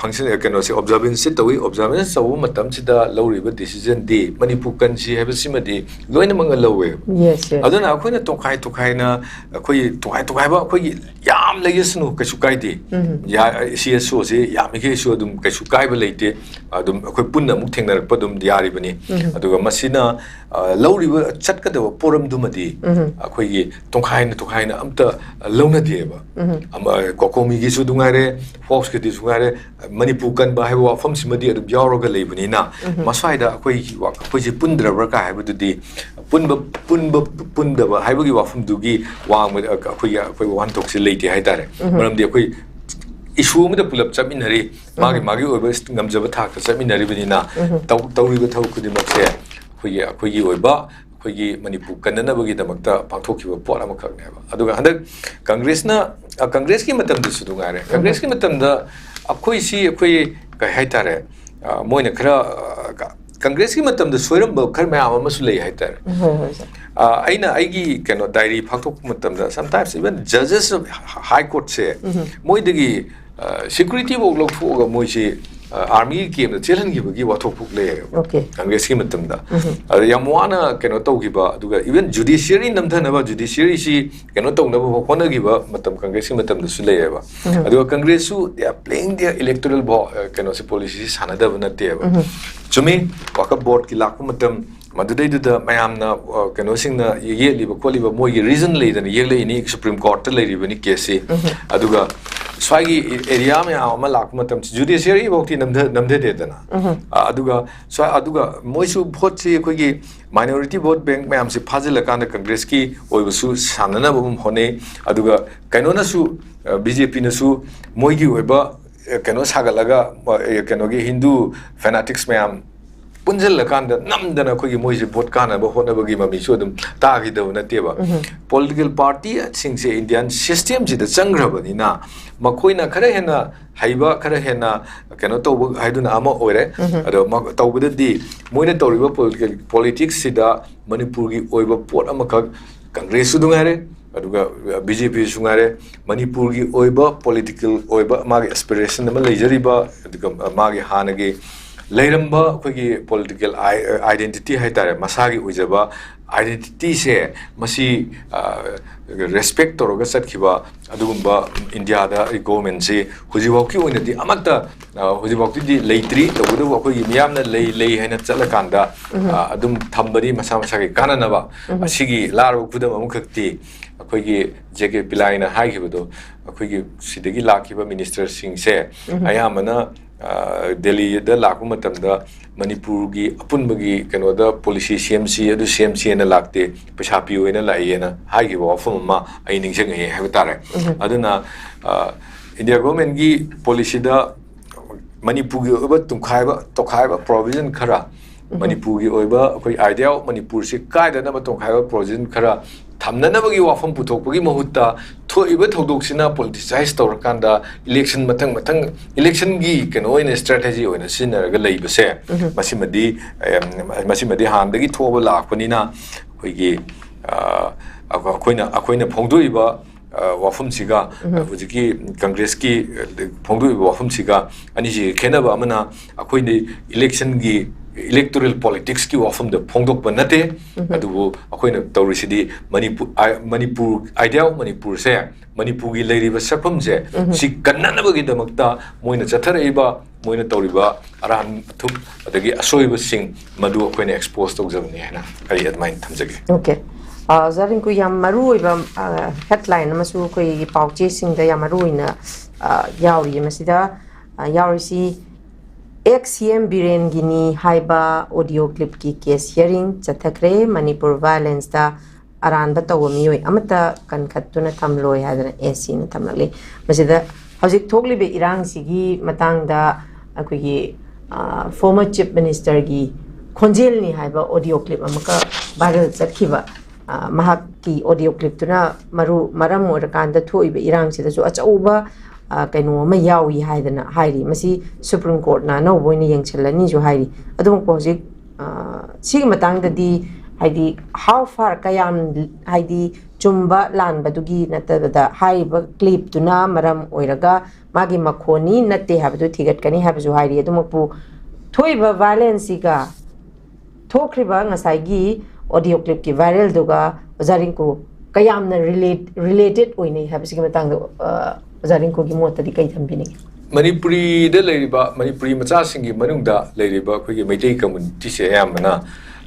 function, ꯀꯩꯅꯣꯁꯦ, observanceꯁꯦ ꯇꯧꯏ꯫ Observance ꯇꯧꯕ ꯃꯇꯝꯁꯤꯗ ꯂꯧꯔꯤꯕ decisionꯗꯤ ꯃꯅꯤꯄꯨꯔ ꯀꯟꯁꯤ ꯍꯥꯏꯕꯁꯤꯃꯗꯤ ꯂꯣꯏꯅꯃꯛꯅ ꯂꯧꯋꯦ꯫ Yes, yes. ꯑꯗꯨꯅ ꯑꯩꯈꯣꯏꯅ ꯇꯣꯈꯥꯏ ꯇꯣꯈꯥꯏꯅ, ꯑꯩꯈꯣꯏ ꯇꯣꯈꯥꯏ ꯇꯣꯈꯥꯏꯕ ꯑꯩꯈꯣꯏꯒꯤ ꯌꯥꯝ ꯂꯩꯖꯁꯅꯨ, ꯀꯩꯁꯨ ꯀꯥꯏꯗꯦ꯫ ꯌꯥ-, CSOꯁꯦ ꯌꯥꯝꯃꯤꯈꯩꯁꯨ ꯑꯗꯨꯝ ꯀꯩꯁꯨ ꯀꯥꯏꯕ ꯂꯩꯇꯦ꯫ ꯑꯗꯨꯝ ꯑꯩꯈꯣꯏ ꯄꯨꯟꯅ ꯑꯃꯨꯛ ꯊꯦꯡꯅꯔꯛꯄ ꯑꯗꯨꯝ ꯌꯥꯔꯤꯕꯅꯤ꯫ ꯑꯗꯨꯒ ꯃꯁꯤꯅ, ꯑ, ꯂꯧꯔꯤꯕ ꯆꯠꯀꯗꯕ ꯄꯣꯔꯝꯗꯨꯃꯗꯤ ꯑꯩꯈꯣꯏꯒꯤ ꯇꯣꯈꯥꯏꯅ ꯇꯣꯈꯥꯏꯅ ꯑꯝꯇ ꯂꯧꯅꯗꯦꯕ꯫ ꯑꯃ, COCOMIꯒꯤꯁꯨ ꯑꯗꯨ ꯉꯥꯏꯔꯦ, ꯐꯣꯛꯁꯀꯤꯗꯨꯁꯨ ꯉꯥꯏꯔꯦ, ꯃꯅꯤꯄꯨꯔ ꯀꯟꯕ ꯍꯥꯏꯕ ꯋꯥꯐꯝꯁꯤꯃꯗꯤ ꯑꯗꯨꯝ ꯌꯥꯎꯔꯒ ꯂꯩꯕꯅꯤꯅ, ꯃꯁ꯭ꯋꯥꯏꯗ ꯑꯩꯈꯣꯏꯒꯤ ꯋꯥ-, ꯑꯩꯈꯣꯏꯁꯦ ꯄꯨꯟꯗ꯭ꯔꯕ꯭ꯔꯥ ꯀꯥꯏ ꯍꯥꯏꯕꯗꯨꯗꯤ, ꯄꯨꯟꯕ, ꯄꯨꯟꯕ, ꯄꯨꯟꯗꯕ ꯍꯥꯏꯕꯒꯤ ꯋꯥꯐꯝꯗꯨꯒꯤ ꯋꯥꯡꯃꯗ ꯑꯩꯈꯣꯏꯒꯤ, ꯑꯩꯈꯣꯏ ꯋꯥꯍꯟꯊꯣꯛꯁꯦ ꯂꯩꯇꯦ ꯍꯥꯏꯇꯥꯔꯦ꯫ ꯃꯔꯝꯗꯤ ꯑꯩꯈꯣꯏ issue ꯑꯃꯗ ꯄꯨꯂꯞ ꯆꯠꯃꯤꯟꯅꯔꯤ, ꯃꯥꯒꯤ ꯃꯥꯒꯤ ꯑꯣꯏꯕ ꯉꯝꯖꯕ ꯊꯥꯛꯇ ꯆꯠꯃꯤꯟꯅꯔꯤꯕꯅꯤꯅ, ꯇꯧ-, ꯇꯧꯔꯤꯕ ꯊꯕꯛ ꯈꯨꯗꯤꯡꯃꯛꯁꯦ ꯑꯩꯈꯣꯏꯒꯤ, ꯑꯩꯈꯣꯏꯒꯤ ꯑꯣꯏꯕ, ꯑꯩꯈꯣꯏꯒꯤ ꯃꯅꯤꯄꯨꯔ ꯀꯟꯅꯅꯕꯒꯤꯗꯃꯛꯇ ꯄꯥꯡꯊꯣꯛꯈꯤꯕ ꯄꯣꯠ ꯑꯃꯈꯛꯅꯦꯕ꯫ ꯑꯗꯨꯒ ꯍꯟꯗꯛ ꯀꯪꯒ꯭ꯔꯦꯁꯅ, ꯑ, ꯀꯪꯒ꯭ꯔꯦꯁꯀꯤ ꯃꯇꯝꯗꯁꯨ ꯑꯗꯨ ꯉꯥꯏꯔꯦ, ꯀꯪꯒ꯭ꯔꯦꯁꯀꯤ ꯃꯇꯝꯗ ꯑꯩꯈꯣꯏꯁꯤ, ꯑꯩꯈꯣꯏ ꯀꯩ ꯍꯥꯏꯇꯥꯔꯦ, ꯑ, ꯃꯣꯏꯅ ꯈꯔ, ꯑ, ꯀ-, ꯀꯪꯒ꯭ꯔꯦꯁꯀꯤ ꯃꯇꯝꯗ ꯁꯣꯏꯔꯝꯕ ꯈꯔ ꯃꯌꯥꯝ ꯑꯃꯁꯨ ꯂꯩ ꯍꯥꯏꯇꯥꯔꯦ꯫ ꯍꯣꯏ, ꯍꯣꯏ, ꯁꯥꯔ꯫ ꯑ, ꯑꯩꯅ ꯑꯩꯒꯤ ꯀꯩꯅꯣ diary ꯐꯥꯛꯇꯣꯛꯄ ꯃꯇꯝꯗ, sometimes even judges of high courtꯁꯦ, ꯃꯣꯏꯗꯒꯤ, ꯑ, security ꯐꯥꯎ ꯂꯧꯊꯣꯛꯑꯒ ꯃꯣꯏꯁꯤ, ꯑ, armyꯒꯤ campꯇ ꯆꯦꯜꯍꯟꯈꯤꯕꯒꯤ ꯋꯥꯊꯣꯛ ꯐꯥꯎ ꯂꯩꯌꯦꯕ, Okay. ꯀꯪꯒ꯭ꯔꯦꯁꯀꯤ ꯃꯇꯝꯗ꯫ ꯑꯗ ꯌꯥꯝ ꯋꯥꯅ ꯀꯩꯅꯣ ꯇꯧꯈꯤꯕ, ꯑꯗꯨꯒ even judiciary ꯅꯝꯊꯅꯕ, judiciaryꯁꯤ ꯀꯩꯅꯣ ꯇꯧꯅꯕ ꯍꯣꯠꯅꯈꯤꯕ ꯃꯇꯝ ꯀꯪꯒ꯭ꯔꯦꯁꯀꯤ ꯃꯇꯝꯗꯁꯨ ꯂꯩꯌꯦꯕ꯫ ꯑꯗꯨꯒ ꯀꯪꯒ꯭ꯔꯦꯁꯁꯨ they are playing their electoral ball, ꯑ, ꯀꯩꯅꯣꯁꯦ, policyꯁꯤ ꯁꯥꯟꯅꯗꯕ ꯅꯠꯇꯦꯕ꯫ ꯆꯨꯝꯃꯤ, ꯋꯥꯀꯞ boardꯀꯤ ꯂꯥꯛꯄ ꯃꯇꯝ, ꯃꯗꯨꯗꯩꯗꯨꯗ ꯃꯌꯥꯝꯅ, ꯑ, ꯀꯩꯅꯣꯁꯤꯡꯅ ꯌꯦꯠꯂꯤꯕ ꯈꯣꯠꯂꯤꯕ ꯃꯣꯏꯒꯤ reason ꯂꯩꯗꯅ ꯌꯦꯛꯂꯛꯏꯅꯤ, Supreme Courtꯇ ꯂꯩꯔꯤꯕꯅꯤ caseꯁꯤ꯫ ꯑꯗꯨꯒ ꯁ꯭ꯋꯥꯏꯒꯤ ꯑꯦꯔꯤꯌꯥ ꯃꯌꯥꯝ ꯑꯃ ꯂꯥꯛꯄ ꯃꯇꯝꯁꯤ ꯖꯨꯗꯤꯁꯤꯌꯔꯤꯐꯧꯗꯤ ꯅꯝꯊ ꯅꯝꯊꯗꯦꯗꯅ꯫ ꯑ, ꯑꯗꯨꯒ ꯁ꯭ꯋꯥꯏ ꯑꯗꯨꯒ ꯃꯣꯏꯁꯨ ꯚꯣꯠꯁꯤ ꯑꯩꯈꯣꯏꯒꯤ ꯃꯥꯏꯅꯣꯔꯤꯇꯤ ꯚꯣꯠ ꯕꯦꯡꯛ ꯃꯌꯥꯝꯁꯤ ꯐꯥꯖꯤꯜꯂꯀꯥꯟꯗ ꯀꯪꯒ꯭ꯔꯦꯁꯀꯤ ꯑꯣꯏꯕꯁꯨ ꯁꯥꯟꯅꯅꯕ ꯑꯃ ꯍꯣꯠꯅꯩ꯫ ꯑꯗꯨꯒ ꯀꯩꯅꯣꯅꯁꯨ, ꯕꯤ ꯖꯦ ꯄꯤꯅꯁꯨ ꯃꯣꯏꯒꯤ ꯑꯣꯏꯕ ꯑ, ꯀꯩꯅꯣ ꯁꯥꯒꯠꯂꯒ, ꯑ, ꯀꯩꯅꯣꯒꯤ ꯍꯤꯟꯗꯨ ꯐꯦꯅꯥꯇꯤꯛꯁ ꯃꯌꯥꯝ ꯄꯨꯟꯁꯤꯜꯂꯀꯥꯟꯗ ꯅꯝꯗꯅ ꯑꯩꯈꯣꯏꯒꯤ ꯃꯣꯏꯁꯦ ꯚꯣꯠ ꯀꯥꯟꯅꯕ ꯍꯣꯠꯅꯕꯒꯤ ꯃꯃꯤꯁꯨ ꯑꯗꯨꯝ ꯇꯥꯈꯤꯗꯕ ꯅꯠꯇꯦꯕ꯫ ꯄꯣꯂꯤꯇꯤꯀꯦꯜ ꯄꯥꯔꯇꯤꯁꯤꯡꯁꯦ ꯏꯟꯗꯤꯌꯥꯟ ꯁꯤꯁꯇꯦꯝꯁꯤꯗ ꯆꯪꯈ꯭ꯔꯕꯅꯤꯅ ꯃꯈꯣꯏꯅ ꯈꯔ ꯍꯦꯟꯅ ꯍꯩꯕ, ꯈꯔ ꯍꯦꯟꯅ ꯀꯩꯅꯣ ꯇꯧꯕ ꯍꯥꯏꯗꯨꯅ ꯑꯃ ꯑꯣꯏꯔꯦ꯫ ꯑꯗꯣ ꯃ-, ꯇꯧꯕꯗꯗꯤ ꯃꯣꯏꯅ ꯇꯧꯔꯤꯕ ꯄꯣꯂꯤꯇꯤꯀꯦꯜ ꯄꯣꯂꯤꯇꯤꯛꯁꯁꯤꯗ ꯃꯅꯤꯄꯨꯔꯒꯤ ꯑꯣꯏꯕ ꯄꯣꯠ ꯑꯃꯈꯛ ꯀꯪꯒ꯭ꯔꯦꯁꯁꯨ ꯅꯨꯡꯉꯥꯏꯔꯦ, ꯑꯗꯨꯒ ꯕꯤ ꯖꯦ ꯄꯤꯁꯨ ꯉꯥꯏꯔꯦ, ꯃꯅꯤꯄꯨꯔꯒꯤ ꯑꯣꯏꯕ ꯄꯣꯂꯤꯇꯤꯀꯦꯜ ꯑꯣꯏꯕ ꯃꯥꯒꯤ ꯑꯦꯁꯄꯤꯔꯦꯁꯟ ꯑꯃ ꯂꯩꯖꯔꯤꯕ, ꯑꯗꯨꯒ ꯃꯥꯒꯤ ꯍꯥꯟꯅꯒꯤ ꯂꯩꯔꯝꯕ ꯑꯩꯈꯣꯏꯒꯤ ꯄꯣꯂꯤꯇꯤꯀꯦꯜ ꯑꯥꯏ-, ꯑꯥꯏꯗꯦꯟꯇꯤꯇꯤ ꯍꯥꯏꯇꯥꯔꯦ, ꯃꯁꯥꯒꯤ ꯑꯣꯏꯖꯕ ꯑꯥꯏꯗꯦꯟꯇꯤꯇꯤꯁꯦ ꯃꯁꯤ, ꯑ, ꯔꯦꯁꯄꯦꯛ ꯇꯧꯔꯒ ꯆꯠꯈꯤꯕ ꯑꯗꯨꯒꯨꯝꯕ ꯏꯟꯗꯤꯌꯥꯗ ꯒꯣꯚꯔꯟꯃꯦꯟꯁꯤ ꯍꯧꯖꯤꯛꯐꯥꯎꯒꯤ ꯑꯣꯏꯅꯗꯤ ꯑꯃꯠꯇ, ꯑ, ꯍꯧꯖꯤꯛꯐꯥꯎꯒꯤꯗꯤ ꯂꯩꯇ꯭ꯔꯤ꯫ ꯇꯧꯕꯇꯕꯨ ꯑꯩꯈꯣꯏꯒꯤ ꯃꯤꯌꯥꯝꯅ ꯂꯩ, ꯂꯩ ꯍꯥꯏꯅ ꯆꯠꯂꯀꯥꯟꯗ, ꯑ, ꯑꯗꯨꯝ ꯊꯝꯕꯗꯤ ꯃꯁꯥ ꯃꯁꯥꯒꯤ ꯀꯥꯟꯅꯅꯕ, ꯑꯁꯤꯒꯤ ꯂꯥꯔꯕ ꯈꯨꯗꯝ ꯑꯃꯈꯛꯇꯤ ꯑꯩꯈꯣꯏꯒꯤ ꯖꯦ ꯀꯦ ꯄꯤꯂꯥꯏꯅ ꯍꯥꯏꯈꯤꯕꯗꯣ, ꯑꯩꯈꯣꯏꯒꯤ ꯁꯤꯗꯒꯤ ꯂꯥꯛꯈꯤꯕ ꯃꯤꯅꯤꯁꯇꯔꯁꯤꯡꯁꯦ ꯑꯌꯥꯝꯕꯅ, ꯑ, ꯗꯦꯜꯂꯤꯗ ꯂꯥꯛꯄ ꯃꯇꯝꯗ ꯃꯅꯤꯄꯨꯔꯒꯤ ꯑꯄꯨꯟꯕꯒꯤ ꯀꯩꯅꯣꯗ ꯄꯣꯂꯤꯁꯤ ꯁꯦꯝꯁꯤ, ꯑꯗꯨ ꯁꯦꯝꯁꯤ ꯍꯥꯏꯅ ꯂꯥꯛꯇꯦ, ꯄꯩꯁꯥ ꯄꯤꯌꯨ ꯍꯥꯏꯅ ꯂꯥꯛꯏ ꯍꯥꯏꯅ ꯍꯥꯏꯈꯤꯕ ꯋꯥꯐꯝ ꯑꯃ ꯑꯩ ꯅꯤꯡꯁꯤꯡꯉꯛꯑꯦ ꯍꯥꯏꯕ ꯇꯥꯔꯦ꯫ ꯑꯗꯨꯅ, ꯑ, ꯏꯟꯗꯤꯌꯥ ꯒꯣꯚꯔꯟꯃꯦꯟꯒꯤ ꯄꯣꯂꯤꯁꯤꯗ ꯃꯅꯤꯄꯨꯔꯒꯤ ꯑꯣꯏꯕ ꯇꯨꯡꯈꯥꯏꯕ, ꯇꯣꯈꯥꯏꯕ ꯄ꯭ꯔꯣꯚꯤꯖꯟ ꯈꯔ, ꯃꯅꯤꯄꯨꯔꯒꯤ ꯑꯣꯏꯕ ꯑꯩꯈꯣꯏ ꯑꯥꯏꯗꯤꯌꯥ ꯑꯣꯐ ꯃꯅꯤꯄꯨꯔꯁꯤ ꯀꯥꯏꯗꯅꯕ ꯇꯣꯈꯥꯏꯕ ꯄ꯭ꯔꯣꯚꯤꯖꯟ ꯈꯔ ꯊꯝꯅꯅꯕꯒꯤ ꯋꯥꯐꯝ ꯄꯨꯊꯣꯛꯄꯒꯤ ꯃꯍꯨꯠꯇ ꯊꯣꯛꯏꯕ ꯊꯧꯗꯣꯛꯁꯤꯅ ꯄꯣꯂꯤꯇꯤꯁꯥꯏꯁ ꯇꯧꯔꯀꯥꯟꯗ ꯏꯂꯦꯛꯁꯟ ꯃꯊꯪ ꯃꯊꯪ ꯏꯂꯦꯛꯁꯟꯒꯤ ꯀꯩꯅꯣ ꯑꯣꯏꯅ ꯁ꯭ꯇ꯭ꯔꯦꯇꯦꯖꯤ ꯑꯣꯏꯅ ꯁꯤꯖꯤꯟꯅꯔꯒ ꯂꯩꯕꯁꯦ, ꯃꯁꯤꯃꯗꯤ, ꯑꯦꯝ, ꯃꯁꯤꯃꯗꯤ ꯍꯥꯟꯅꯗꯒꯤ ꯊꯣꯛꯑꯕ ꯂꯥꯛꯄꯅꯤꯅ ꯑꯩꯈꯣꯏꯒꯤ, ꯑ, ꯑꯩꯈꯣꯏꯅ, ꯑꯩꯈꯣꯏꯅ ꯐꯣꯡꯗꯣꯛꯏꯕ, ꯑ, ꯋꯥꯐꯝꯁꯤꯒ ꯍꯧꯖꯤꯛꯀꯤ ꯀꯪꯒ꯭ꯔꯦꯁꯀꯤ, ꯑ, ꯐꯣꯡꯗꯣꯛꯏꯕ ꯋꯥꯐꯝꯁꯤꯒ ꯑꯅꯤꯁꯤꯒꯤ ꯈꯦꯠꯅꯕ ꯑꯃꯅ ꯑꯩꯈꯣꯏꯅ ꯏꯂꯦꯛꯁꯟꯒꯤ, ꯏꯂꯦꯛꯇꯣꯔꯦꯜ ꯄꯣꯂꯤꯇꯤꯛꯁꯀꯤ ꯋꯥꯐꯝꯗ ꯐꯣꯡꯗꯣꯛꯄ ꯅꯠꯇꯦ꯫ ꯑꯗꯨꯕꯨ ꯑꯩꯈꯣꯏꯅ ꯇꯧꯔꯤꯁꯤꯗꯤ ꯃꯅꯤꯄꯨꯔ, ꯑꯥꯏ-, ꯃꯅꯤꯄꯨꯔ, ꯑꯥꯏꯗꯤꯌꯥ ꯑꯣꯐ ꯃꯅꯤꯄꯨꯔꯁꯦ, ꯃꯅꯤꯄꯨꯔꯒꯤ ꯂꯩꯔꯤꯕ ꯁꯛꯐꯝꯁꯦ ꯁꯤ ꯀꯟꯅꯅꯕꯒꯤꯗꯃꯛꯇ ꯃꯣꯏꯅ ꯆꯠꯊꯔꯛꯏꯕ, ꯃꯣꯏꯅ ꯇꯧꯔꯤꯕ ꯑꯔꯥꯟ ꯑꯊꯨꯞ ꯑꯗꯒꯤ ꯑꯁꯣꯏꯕꯁꯤꯡ ꯃꯗꯨ ꯑꯩꯈꯣꯏꯅ ꯑꯦꯛꯁꯄꯣꯖ ꯇꯧꯖꯕꯅꯤ ꯍꯥꯏꯅ ꯑꯩ ꯑꯗꯨꯃꯥꯏꯅ ꯊꯝꯖꯒꯦ꯫ ꯑꯣꯀꯦ꯫ ꯑ, ꯑꯣꯖꯥ ꯔꯤꯡꯀꯨ, ꯌꯥꯝ ꯃꯔꯨ ꯑꯣꯏꯕ, ꯑ, headline ꯑꯃꯁꯨ ꯑꯩꯈꯣꯏꯒꯤ ꯄꯥꯎꯆꯦꯁꯤꯡꯗ ꯌꯥꯝ ꯃꯔꯨ ꯑꯣꯏꯅ, ꯑ, ꯌꯥꯎꯔꯤꯌꯦ꯫ ꯃꯁꯤꯗ, ꯑ, ꯌꯥꯎꯔꯤꯁꯤ, "ꯑꯦꯛꯁ ꯁꯤ ꯑꯦꯝ ꯕꯤꯔꯦꯟꯒꯤꯅꯤ" ꯍꯥꯏꯕ audio clipꯀꯤ case hearing ꯆꯠꯊꯈ꯭ꯔꯦ꯫ ꯃꯅꯤꯄꯨꯔ violenceꯇ ꯑꯔꯥꯟꯕ ꯇꯧꯕ ꯃꯤꯑꯣꯏ ꯑꯃꯠꯇ ꯀꯟꯈꯠꯇꯨꯅ ꯊꯝꯂꯣꯏ ꯍꯥꯏꯗꯅ ꯑꯦꯁ ꯁꯤꯅ ꯊꯝꯂꯛꯂꯤ꯫ ꯃꯁꯤꯗ ꯍꯧꯖꯤꯛ ꯊꯣꯛꯂꯤꯕ ꯏꯔꯥꯡꯁꯤꯒꯤ ꯃꯇꯥꯡꯗ ꯑꯩꯈꯣꯏꯒꯤ, ꯑ, former chief ministerꯒꯤ ꯈꯣꯟꯖꯦꯜꯅꯤ ꯍꯥꯏꯕ audio clip ꯑꯃꯈꯛ viral ꯆꯠꯈꯤꯕ, ꯑ, ꯃꯍꯥꯛꯀꯤ audio clipꯇꯨꯅ ꯃꯔꯨ, ꯃꯔꯝ ꯑꯣꯏꯔꯀꯥꯟꯗ ꯊꯣꯛꯏꯕ ꯏꯔꯥꯡꯁꯤꯗꯁꯨ ꯑꯆꯧꯕ, ꯑ, ꯀꯩꯅꯣ ꯑꯃ ꯌꯥꯎꯏ ꯍꯥꯏꯗꯅ ꯍꯥꯏꯔꯤ꯫ ꯃꯁꯤ Supreme Courtꯅ ꯑꯅꯧꯕ ꯑꯣꯏꯅ ꯌꯦꯡꯁꯤꯜꯂꯅꯤꯁꯨ ꯍꯥꯏꯔꯤ꯫ ꯑꯗꯨꯃꯛꯄꯨ ꯍꯧꯖꯤꯛ, ꯑ, ꯁꯤꯒꯤ ꯃꯇꯥꯡꯗꯗꯤ, ꯍꯥꯏꯗꯤ, how far, ꯀꯌꯥꯝ, ꯍꯥꯏꯗꯤ, ꯆꯨꯝꯕ ꯂꯥꯟꯕꯗꯨꯒꯤ ꯅꯠꯇꯕꯗ, ꯍꯥꯏꯔꯤꯕ clipꯇꯨꯅ ꯃꯔꯝ ꯑꯣꯏꯔꯒ ꯃꯥꯒꯤ ꯃꯈꯣꯟꯅꯤ ꯅꯠꯇꯦ ꯍꯥꯏꯕꯗꯨ ꯊꯤꯒꯠꯀꯅꯤ ꯍꯥꯏꯕꯁꯨ ꯍꯥꯏꯔꯤ꯫ ꯑꯗꯨꯃꯛꯄꯨ ꯊꯣꯛꯏꯕ violenceꯁꯤꯒ ꯊꯣꯛꯈ꯭ꯔꯤꯕ ꯉꯁꯥꯏꯒꯤ audio clipꯀꯤ viralꯗꯨꯒ ꯑꯣꯖꯥ ꯔꯤꯡꯀꯨ ꯀꯌꯥꯝꯅ relate-, related ꯑꯣꯏꯅꯩ ꯍꯥꯏꯕꯁꯤꯒꯤ ꯃꯇꯥꯡꯗ, ꯑ, ꯑꯣꯖꯥ ꯔꯤꯡꯀꯨꯒꯤ ꯃꯣꯠꯇꯗꯤ ꯀꯩ ꯊꯝꯕꯤꯅꯤꯡꯉꯤ? ꯃꯅꯤꯄꯨꯔꯤꯗ ꯂꯩꯔꯤꯕ, ꯃꯅꯤꯄꯨꯔꯤ ꯃꯆꯥꯁꯤꯡꯒꯤ ꯃꯅꯨꯡꯗ ꯂꯩꯔꯤꯕ ꯑꯩꯈꯣꯏꯒꯤ ꯃꯩꯇꯩ communityꯁꯦ ꯑꯌꯥꯝꯕꯅ,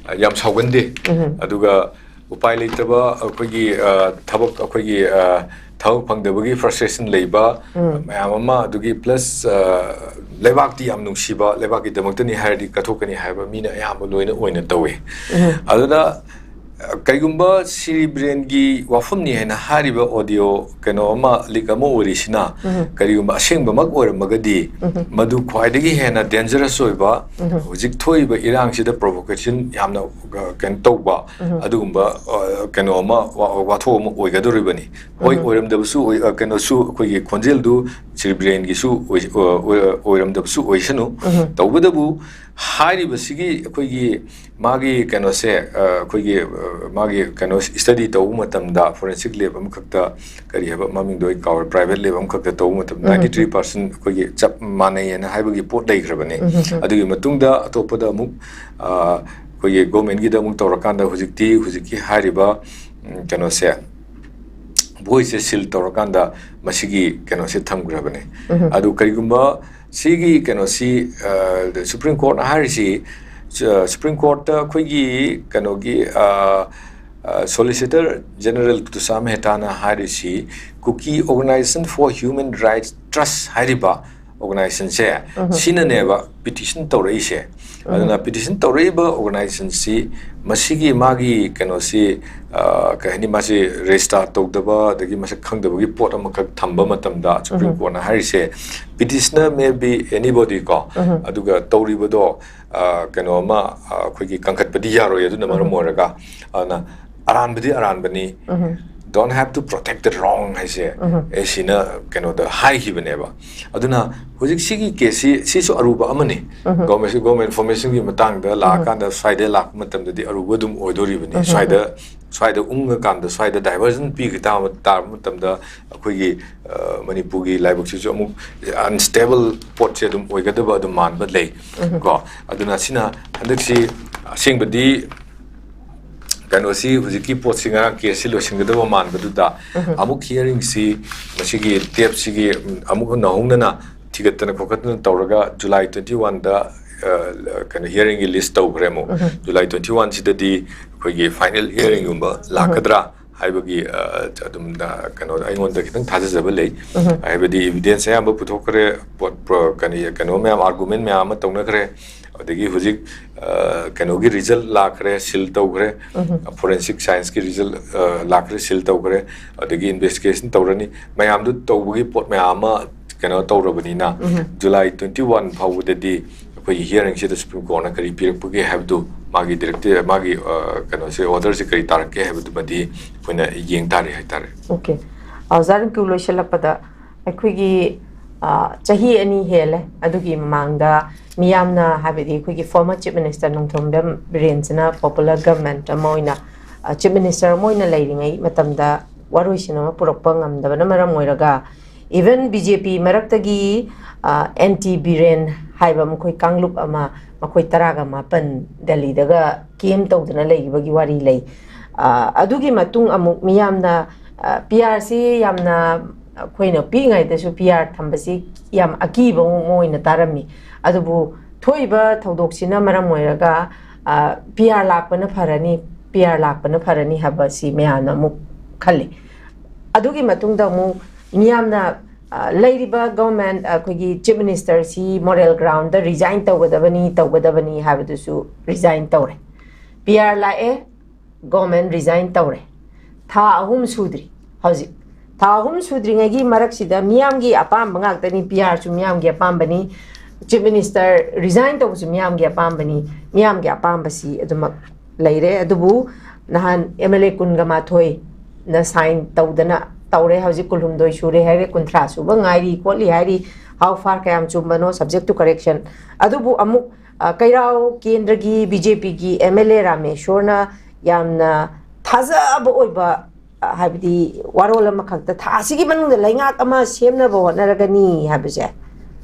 ꯑ, ꯌꯥꯝ ꯁꯥꯎꯒꯟꯗꯦ꯫ ꯎꯝ꯫ ꯑꯗꯨꯒ ꯎꯄꯥꯏ ꯂꯩꯇꯕ ꯑꯩꯈꯣꯏꯒꯤ, ꯑ, ꯊꯕꯛ, ꯑꯩꯈꯣꯏꯒꯤ, ꯑ, ꯊꯕꯛ ꯐꯪꯗꯕꯒꯤ frustration ꯂꯩꯕ ꯎꯝ꯫ ꯃꯌꯥꯝ ꯑꯃ, ꯑꯗꯨꯒꯤ plus, ꯑ, ꯂꯩꯕꯥꯛꯇꯤ ꯌꯥꯝ ꯅꯨꯡꯁꯤꯕ, ꯂꯩꯕꯥꯛꯀꯤꯗꯃꯛꯇꯅꯤ ꯍꯥꯏꯔꯗꯤ ꯀꯠꯊꯣꯛꯀꯅꯤ ꯍꯥꯏꯕ ꯃꯤꯅ ꯑꯌꯥꯝꯕ ꯂꯣꯏꯅ ꯑꯣꯏꯅ ꯇꯧꯋꯤ꯫ ꯎꯝ꯫ ꯑꯗꯨꯅ, ꯑ, ꯀꯩꯒꯨꯝꯕ ꯁ꯭ꯔꯤ ꯕꯤꯔꯦꯟꯒꯤ ꯋꯥꯐꯝꯅꯤ ꯍꯥꯏꯅ ꯍꯥꯏꯔꯤꯕ audio ꯀꯩꯅꯣ ꯑꯃ leak ꯑꯃ ꯑꯣꯏꯔꯤꯁꯤꯅ ꯎꯝ꯫ ꯀꯔꯤꯒꯨꯝꯕ ꯑꯁꯦꯡꯕꯃꯛ ꯑꯣꯏꯔꯝꯃꯒꯗꯤ ꯎꯝ꯫ ꯃꯗꯨ ꯈ꯭ꯋꯥꯏꯗꯒꯤ ꯍꯦꯟꯅ dangerous ꯑꯣꯏꯕ, ꯎꯝ꯫ ꯍꯧꯖꯤꯛ ꯊꯣꯛꯏꯕ ꯏꯔꯥꯡꯁꯤꯗ provocation ꯌꯥꯝꯅ, ꯑ, ꯀꯩꯅꯣ ꯇꯧꯕ, ꯎꯝ꯫ ꯑꯗꯨꯒꯨꯝꯕ, ꯑ, ꯀꯩꯅꯣ ꯑꯃ, ꯋꯥ-, ꯋꯥꯊꯣꯛ ꯑꯃ ꯑꯣꯏꯒꯗꯧꯔꯤꯕꯅꯤ꯫ ꯍꯣꯏ, ꯎꯝ꯫ ꯑꯣꯏꯔꯝꯗꯕꯁꯨ ꯑꯣꯏ-, ꯑ, ꯀꯩꯅꯣꯁꯨ ꯑꯩꯈꯣꯏꯒꯤ ꯈꯣꯟꯖꯦꯜꯗꯨ ꯁ꯭ꯔꯤ ꯕꯤꯔꯦꯟꯒꯤꯁꯨ ꯑꯣꯏ-, ꯑ, ꯑꯣꯏ-, ꯑꯣꯏꯔꯝꯗꯕꯁꯨ ꯑꯣꯏꯁꯅꯨ꯫ ꯎꯝ꯫ ꯇꯧꯕꯇꯕꯨ ꯍꯥꯏꯔꯤꯕꯁꯤꯒꯤ ꯑꯩꯈꯣꯏꯒꯤ ꯃꯥꯒꯤ ꯀꯩꯅꯣꯁꯦ, ꯑ, ꯑꯩꯈꯣꯏꯒꯤ, ꯑ, ꯃꯥꯒꯤ ꯀꯩꯅꯣ study ꯇꯧꯕ ꯃꯇꯝꯗ forensic lab ꯑꯃꯈꯛꯇ, ꯀꯔꯤ ꯍꯥꯏꯕ ꯃꯃꯤꯡꯗꯣ ꯑꯩ ꯀꯥꯎꯔꯦ, private lab ꯑꯃꯈꯛꯇ ꯇꯧꯕ ꯃꯇꯝꯗ ꯎꯝ꯫ ninety three percent ꯑꯩꯈꯣꯏꯒꯤ ꯆꯞ ꯃꯥꯟꯅꯩꯌꯦꯅ ꯍꯥꯏꯕꯒꯤ ꯄꯣꯠ ꯂꯩꯈ꯭ꯔꯕꯅꯤ꯫ ꯎꯝ꯫ ꯑꯗꯨꯒꯤ ꯃꯇꯨꯡꯗ ꯑꯇꯣꯞꯄꯗ ꯑꯃꯨꯛ, ꯑ, ꯑꯩꯈꯣꯏꯒꯤ governmentꯀꯤꯗ ꯑꯃꯨꯛ ꯇꯧꯔꯀꯥꯟꯗ ꯍꯧꯖꯤꯛꯇꯤ, ꯍꯧꯖꯤꯛꯀꯤ ꯍꯥꯏꯔꯤꯕ, ꯎꯝ, ꯀꯩꯅꯣꯁꯦ, voiceꯁꯦ seal ꯇꯧꯔꯀꯥꯟꯗ ꯃꯁꯤꯒꯤ ꯀꯩꯅꯣꯁꯦ ꯊꯝꯈ꯭ꯔꯕꯅꯦ꯫ ꯎꯝ꯫ ꯑꯗꯨ ꯀꯔꯤꯒꯨꯝꯕ ꯁꯤꯒꯤ ꯀꯩꯅꯣꯁꯤ, ꯑ, Supreme Courtꯅ ꯍꯥꯏꯔꯤꯁꯤ, ꯑ, Supreme Courtꯇ ꯑꯩꯈꯣꯏꯒꯤ ꯀꯩꯅꯣꯒꯤ, ꯑ, ꯁꯣꯂꯤꯁꯤꯇꯔ ꯖꯦꯅꯔꯦꯜ ꯇꯨꯁꯥ ꯃꯦꯍꯇꯥꯅ ꯍꯥꯏꯔꯤꯁꯤ, ꯀꯨꯀꯤ ꯑꯣꯔꯒꯅꯥꯏꯖꯦꯁꯟ ꯐꯣꯔ ꯍ꯭ꯌꯨꯃꯦꯟ ꯔꯥꯏꯠꯁ ꯇ꯭ꯔꯁ ꯍꯥꯏꯔꯤꯕ ꯑꯣꯔꯒꯅꯥꯏꯖꯦꯁꯟꯁꯦ, ꯁꯤꯅꯅꯦꯕ ꯄꯤꯇꯤꯁꯟ ꯇꯧꯔꯛꯏꯁꯦ꯫ ꯑꯗꯨꯅ ꯄꯤꯇꯤꯁꯟ ꯇꯧꯔꯛꯏꯕ ꯑꯣꯔꯒꯅꯥꯏꯖꯦꯁꯟꯁꯤ, ꯃꯁꯤꯒꯤ ꯃꯥꯒꯤ ꯀꯩꯅꯣꯁꯤ, ꯑ, ꯀꯩ ꯍꯥꯏꯅꯤ, ꯃꯥꯁꯤ ꯔꯦꯖꯤꯁꯇꯥꯔ ꯇꯧꯗꯕ ꯑꯗꯒꯤ ꯃꯁꯛ ꯈꯪꯗꯕꯒꯤ ꯄꯣꯠ ꯑꯃꯈꯛ ꯊꯝꯕ ꯃꯇꯝꯗ, ꯁꯨꯄ꯭ꯔꯤꯝ ꯀꯣꯔꯠꯅ ꯍꯥꯏꯔꯤꯁꯦ, ꯄꯤꯇꯤꯁꯅꯔ ꯃꯦ ꯕꯤ ꯑꯦꯅꯤꯕꯣꯗꯤ ꯀꯣ, ꯑꯗꯨꯒ ꯇꯧꯔꯤꯕꯗꯣ, ꯑ, ꯀꯩꯅꯣ ꯑꯃ, ꯑ, ꯑꯩꯈꯣꯏꯒꯤ ꯀꯟꯈꯠꯄꯗꯤ ꯌꯥꯔꯣꯏ꯫ ꯑꯗꯨꯅ ꯃꯔꯝ ꯑꯣꯏꯔꯒ, ꯑꯗꯨꯅ ꯑꯔꯥꯟꯕꯗꯤ ꯑꯔꯥꯟꯕꯅꯤ, don't have to protect the wrong ꯍꯥꯏꯁꯦ, ꯑꯦ, ꯁꯤꯅ ꯀꯩꯅꯣꯗ ꯍꯥꯏꯈꯤꯕꯅꯦꯕ꯫ ꯑꯗꯨꯅ ꯍꯧꯖꯤꯛ ꯁꯤꯒꯤ ꯀꯦꯁꯁꯤ, ꯁꯤꯁꯨ ꯑꯔꯨꯕ ꯑꯃꯅꯤ꯫ ꯒꯣꯃꯦꯟ ꯏꯟꯐꯣꯔꯃꯦꯁꯟꯒꯤ ꯃꯇꯥꯡꯗ ꯂꯥꯛꯑꯀꯥꯟꯗ, ꯁ꯭ꯋꯥꯏꯗ ꯂꯥꯛꯄ ꯃꯇꯝꯗꯗꯤ ꯑꯔꯨꯕ ꯑꯗꯨꯝ ꯑꯣꯏꯗꯣꯔꯤꯕꯅꯤ꯫ ꯁ꯭ꯋꯥꯏꯗ, ꯁ꯭ꯋꯥꯏꯗ ꯎꯪꯉꯀꯥꯟꯗ, ꯁ꯭ꯋꯥꯏꯗ ꯗꯥꯏꯚꯔꯖꯟ ꯄꯤꯈꯤ ꯇꯥꯕ, ꯇꯥꯔꯕ ꯃꯇꯝꯗ, ꯑꯩꯈꯣꯏꯒꯤ, ꯑ, ꯃꯅꯤꯄꯨꯔꯒꯤ ꯂꯥꯏꯕꯛꯁꯤꯁꯨ ꯑꯃꯨꯛ ꯑꯟꯁꯇꯦꯕꯜ ꯄꯣꯠꯁꯦ ꯑꯗꯨꯝ ꯑꯣꯏꯒꯗꯕ ꯑꯗꯨꯝ ꯃꯥꯟꯕ ꯂꯩ꯫ ꯀꯣ, ꯑꯗꯨꯅ ꯁꯤꯅ ꯍꯟꯗꯛꯁꯤ ꯑꯁꯦꯡꯕꯗꯤ ꯀꯩꯅꯣꯁꯤ, ꯍꯧꯖꯤꯛꯀꯤ ꯄꯣꯠꯁꯤ, ꯉꯔꯥꯡ ꯀꯦꯁꯁꯤ ꯂꯣꯏꯁꯤꯟꯒꯗꯕ ꯃꯥꯟꯕꯗꯨꯗ, ꯑꯃꯨꯛ ꯍꯤꯌꯔꯤꯡꯁꯤ, ꯃꯁꯤꯒꯤ ꯇꯦꯞꯁꯤꯒꯤ, ꯎꯝ, ꯑꯃꯨꯛ ꯅꯧꯍꯧꯅꯅ ꯊꯤꯒꯠꯇꯅ ꯈꯣꯠꯀꯠꯇꯅ ꯇꯧꯔꯒ, ꯖꯨꯂꯥꯏ ꯇ꯭ꯋꯦꯟꯇꯤ ꯋꯥꯟꯗ, ꯑ, ꯀꯩꯅꯣ, ꯍꯤꯌꯔꯤꯡꯒꯤ ꯂꯤꯁ ꯇꯧꯈ꯭ꯔꯦ ꯑꯃꯨꯛ꯫ ꯖꯨꯂꯥꯏ ꯇ꯭ꯋꯦꯟꯇꯤ ꯋꯥꯟꯁꯤꯗꯗꯤ ꯑꯩꯈꯣꯏꯒꯤ ꯐꯥꯏꯅꯦꯜ ꯍꯤꯌꯔꯤꯡꯒꯨꯝꯕ ꯂꯥꯛꯀꯗ꯭ꯔꯥ ꯍꯥꯏꯕꯒꯤ, ꯑ, ꯑꯗꯨꯝ, ꯑ, ꯀꯩꯅꯣ, ꯑꯩꯉꯣꯟꯗ ꯈꯤꯇꯪ ꯊꯥꯖꯖꯕ ꯂꯩ꯫ ꯍꯥꯏꯕꯗꯤ ꯏꯕꯤꯗꯦꯟꯁ ꯑꯌꯥꯝꯕ ꯄꯨꯊꯣꯛꯈ꯭ꯔꯦ, ꯄꯣꯠ, ꯄ꯭ꯔ-, ꯀꯔꯤ, ꯀꯩꯅꯣ ꯃꯌꯥꯝ, ꯑꯥꯔꯒꯨꯃꯦꯟ ꯃꯌꯥꯝ ꯑꯃ ꯇꯧꯅꯈ꯭ꯔꯦ꯫ ꯑꯗꯒꯤ ꯍꯧꯖꯤꯛ, ꯑ, ꯀꯩꯅꯣꯒꯤ ꯔꯤꯖꯜ ꯂꯥꯛꯈ꯭ꯔꯦ, ꯁꯤꯜ ꯇꯧꯈ꯭ꯔꯦ꯫ ꯐꯣꯔꯦꯟꯁꯤꯛ ꯁꯥꯏꯟꯁꯀꯤ ꯔꯤꯖꯜ, ꯑ, ꯂꯥꯛꯈ꯭ꯔꯦ, ꯁꯤꯜ ꯇꯧꯈ꯭ꯔꯦ꯫ ꯑꯗꯒꯤ ꯏꯟꯚꯦꯁꯇꯤꯒꯦꯁꯟ ꯇꯧꯔꯅꯤ꯫ ꯃꯌꯥꯝꯗꯨ ꯇꯧꯕꯒꯤ ꯄꯣꯠ ꯃꯌꯥꯝ ꯑꯃ ꯀꯩꯅꯣ ꯇꯧꯔꯕꯅꯤꯅ, ꯖꯨꯂꯥꯏ ꯇ꯭ꯋꯦꯟꯇꯤ ꯋꯥꯟ ꯐꯥꯎꯕꯗꯗꯤ ꯑꯩꯈꯣꯏꯒꯤ ꯍꯤꯌꯔꯤꯡꯁꯤꯗ ꯁꯨꯄ꯭ꯔꯤꯝ ꯀꯣꯔꯠꯅ ꯀꯔꯤ ꯄꯤꯔꯛꯄꯒꯦ ꯍꯥꯏꯕꯗꯨ, ꯃꯥꯒꯤ ꯗꯤꯔꯦꯛꯇꯤꯚ, ꯃꯥꯒꯤ, ꯑ, ꯀꯩꯅꯣꯁꯦ, ꯑꯣꯔꯗꯔꯁꯦ ꯀꯔꯤ ꯇꯥꯔꯛꯀꯦ ꯍꯥꯏꯕꯗꯨꯃꯗꯤ ꯑꯩꯈꯣꯏꯅ ꯌꯦꯡ ꯇꯥꯔꯦ ꯍꯥꯏꯇꯥꯔꯦ꯫ ꯑꯣꯀꯦ꯫ ꯑ, ꯑꯣꯖꯥ ꯔꯤꯡꯀꯨ, ꯂꯣꯏꯁꯤꯜꯂꯛꯄꯗ ꯑꯩꯈꯣꯏꯒꯤ, ꯑ, ꯆꯍꯤ ꯑꯅꯤ ꯍꯦꯜꯂꯦ꯫ ꯑꯗꯨꯒꯤ ꯃꯃꯥꯡꯗ ꯃꯤꯌꯥꯝꯅ, ꯍꯥꯏꯕꯗꯤ ꯑꯩꯈꯣꯏꯒꯤ ꯐꯣꯔꯃꯔ ꯆꯤꯐ ꯃꯤꯅꯤꯁꯇꯔ ꯅꯣꯡꯊꯣꯝꯕꯝ ꯕꯤꯔꯦꯟꯁꯤꯅ ꯄꯣꯄꯨꯂꯔ ꯒꯚꯔꯟꯃꯦꯟꯠ ꯑꯃ ꯑꯣꯏꯅ, ꯑ, ꯆꯤꯐ ꯃꯤꯅꯤꯁꯇꯔ ꯑꯃ ꯑꯣꯏꯅ ꯂꯩꯔꯤꯉꯩ ꯃꯇꯝꯗ ꯋꯥꯔꯣꯏꯁꯤꯟ ꯑꯃ ꯄꯨꯔꯛꯄ ꯉꯝꯗꯕꯅ ꯃꯔꯝ ꯑꯣꯏꯔꯒ, ꯏꯚꯟ ꯕꯤ ꯖꯦ ꯄꯤ ꯃꯔꯛꯇꯒꯤ, ꯑ, ꯑꯦꯟꯇꯤ ꯕꯤꯔꯦꯟ ꯍꯥꯏꯕ ꯃꯈꯣꯏ ꯀꯥꯡꯂꯨꯞ ꯑꯃ, ꯃꯈꯣꯏ ꯇꯔꯥꯒ ꯃꯥꯄꯟ ꯗꯦꯜꯂꯤꯗꯒ ꯀꯦꯝ ꯇꯧꯗꯨꯅ ꯂꯩꯈꯤꯕꯒꯤ ꯋꯥꯔꯤ ꯂꯩ꯫ ꯑ, ꯑꯗꯨꯒꯤ ꯃꯇꯨꯡ ꯑꯃꯨꯛ ꯃꯤꯌꯥꯝꯅ, ꯑ, ꯄꯤ ꯑꯥꯔꯁꯤ ꯌꯥꯝꯅ ꯑꯩꯈꯣꯏꯅ ꯄꯤꯛꯏꯉꯩꯗꯁꯨ ꯄꯤ ꯑꯥꯔ ꯊꯝꯕꯁꯤ ꯌꯥꯝ ꯑꯀꯤꯕ ꯑꯃ ꯑꯣꯏꯅ ꯇꯥꯔꯝꯃꯤ꯫ ꯑꯗꯨꯕꯨ ꯊꯣꯛꯏꯕ ꯊꯧꯗꯣꯛꯁꯤꯅ ꯃꯔꯝ ꯑꯣꯏꯔꯒ, ꯑ, ꯄꯤ ꯑꯥꯔ ꯂꯥꯛꯄꯅ ꯐꯔꯅꯤ, ꯄꯤ ꯑꯥꯔ ꯂꯥꯛꯄꯅ ꯐꯔꯅꯤ ꯍꯥꯏꯕꯁꯤ ꯃꯌꯥꯝꯅ ꯑꯃꯨꯛ ꯈꯜꯂꯤ꯫ ꯑꯗꯨꯒꯤ ꯃꯇꯨꯡꯗ ꯑꯃꯨꯛ ꯃꯤꯌꯥꯝꯅ, ꯑ, ꯂꯩꯔꯤꯕ ꯒꯚꯔꯟꯃꯦꯟꯠ, ꯑꯩꯈꯣꯏꯒꯤ ꯆꯤꯐ ꯃꯤꯅꯤꯁꯇꯔꯁꯤ ꯃꯣꯔꯦꯜ ꯒ꯭ꯔꯥꯎꯟꯗ ꯔꯤꯖꯥꯏꯟ ꯇꯧꯒꯗꯕꯅꯤ, ꯇꯧꯒꯗꯕꯅꯤ ꯍꯥꯏꯕꯗꯨꯁꯨ ꯔꯤꯖꯥꯏꯟ ꯇꯧꯔꯦ꯫ ꯄꯤ ꯑꯥꯔ ꯂꯥꯛꯑꯦ, ꯒꯚꯔꯟꯃꯦꯟꯠ ꯔꯤꯖꯥꯏꯟ ꯇꯧꯔꯦ꯫ ꯊꯥ ꯑꯍꯨꯝ ꯁꯨꯗ꯭ꯔꯤ ꯍꯧꯖꯤꯛ꯫ ꯊꯥ ꯑꯍꯨꯝ ꯁꯨꯗ꯭ꯔꯤꯉꯩꯒꯤ ꯃꯔꯛꯁꯤꯗ ꯃꯤꯌꯥꯝꯒꯤ ꯑꯄꯥꯝꯕ ꯉꯥꯛꯇꯅꯤ, ꯄꯤ ꯑꯥꯔꯁꯨ ꯃꯤꯌꯥꯝꯒꯤ ꯑꯄꯥꯝꯕꯅꯤ, ꯆꯤꯐ ꯃꯤꯅꯤꯁꯇꯔ ꯔꯤꯖꯥꯏꯟ ꯇꯧꯕꯁꯨ ꯃꯤꯌꯥꯝꯒꯤ ꯑꯄꯥꯝꯕꯅꯤ꯫ ꯃꯤꯌꯥꯝꯒꯤ ꯑꯄꯥꯝꯕꯁꯤ ꯑꯗꯨꯃꯛ ꯂꯩꯔꯦ꯫ ꯑꯗꯨꯕꯨ ꯅꯍꯥꯟ ꯑꯦꯝ ꯑꯦꯜ ꯑꯦ ꯀꯨꯟꯒ ꯃꯥꯊꯣꯏꯅ ꯁꯥꯏꯟ ꯇꯧꯗꯅ ꯇꯧꯔꯦ꯫ ꯍꯧꯖꯤꯛ ꯀꯨꯟꯍꯨꯝꯗꯣꯏ ꯁꯨꯔꯦ ꯍꯥꯏꯔꯦ, ꯀꯨꯟꯊ꯭ꯔꯥ ꯁꯨꯕ ꯉꯥꯏꯔꯤ ꯈꯣꯠꯂꯤ ꯍꯥꯏꯔꯤ꯫ How far, ꯀꯌꯥꯝ ꯆꯨꯝꯕꯅꯣ, subject to correction꯫ ꯑꯗꯨꯕꯨ ꯑꯃꯨꯛ, ꯑ, ꯀꯩꯔꯥꯎ ꯀꯦꯟꯗ꯭ꯔꯒꯤ ꯕꯤ ꯖꯦ ꯄꯤꯒꯤ ꯑꯦꯝ ꯑꯦꯜ ꯑꯦ ꯔꯥꯃꯦꯁꯣꯔꯅ ꯌꯥꯝꯅ ꯊꯥꯖꯕ ꯑꯣꯏꯕ, ꯑ, ꯍꯥꯏꯕꯗꯤ ꯋꯥꯔꯣꯜ ꯑꯃꯈꯛꯇ, "ꯊꯥ ꯑꯁꯤꯒꯤ ꯃꯅꯨꯡꯗ ꯂꯩꯉꯥꯛ ꯑꯃ ꯁꯦꯝꯅꯕ ꯍꯣꯠꯅꯔꯒꯅꯤ" ꯍꯥꯏꯕꯁꯦ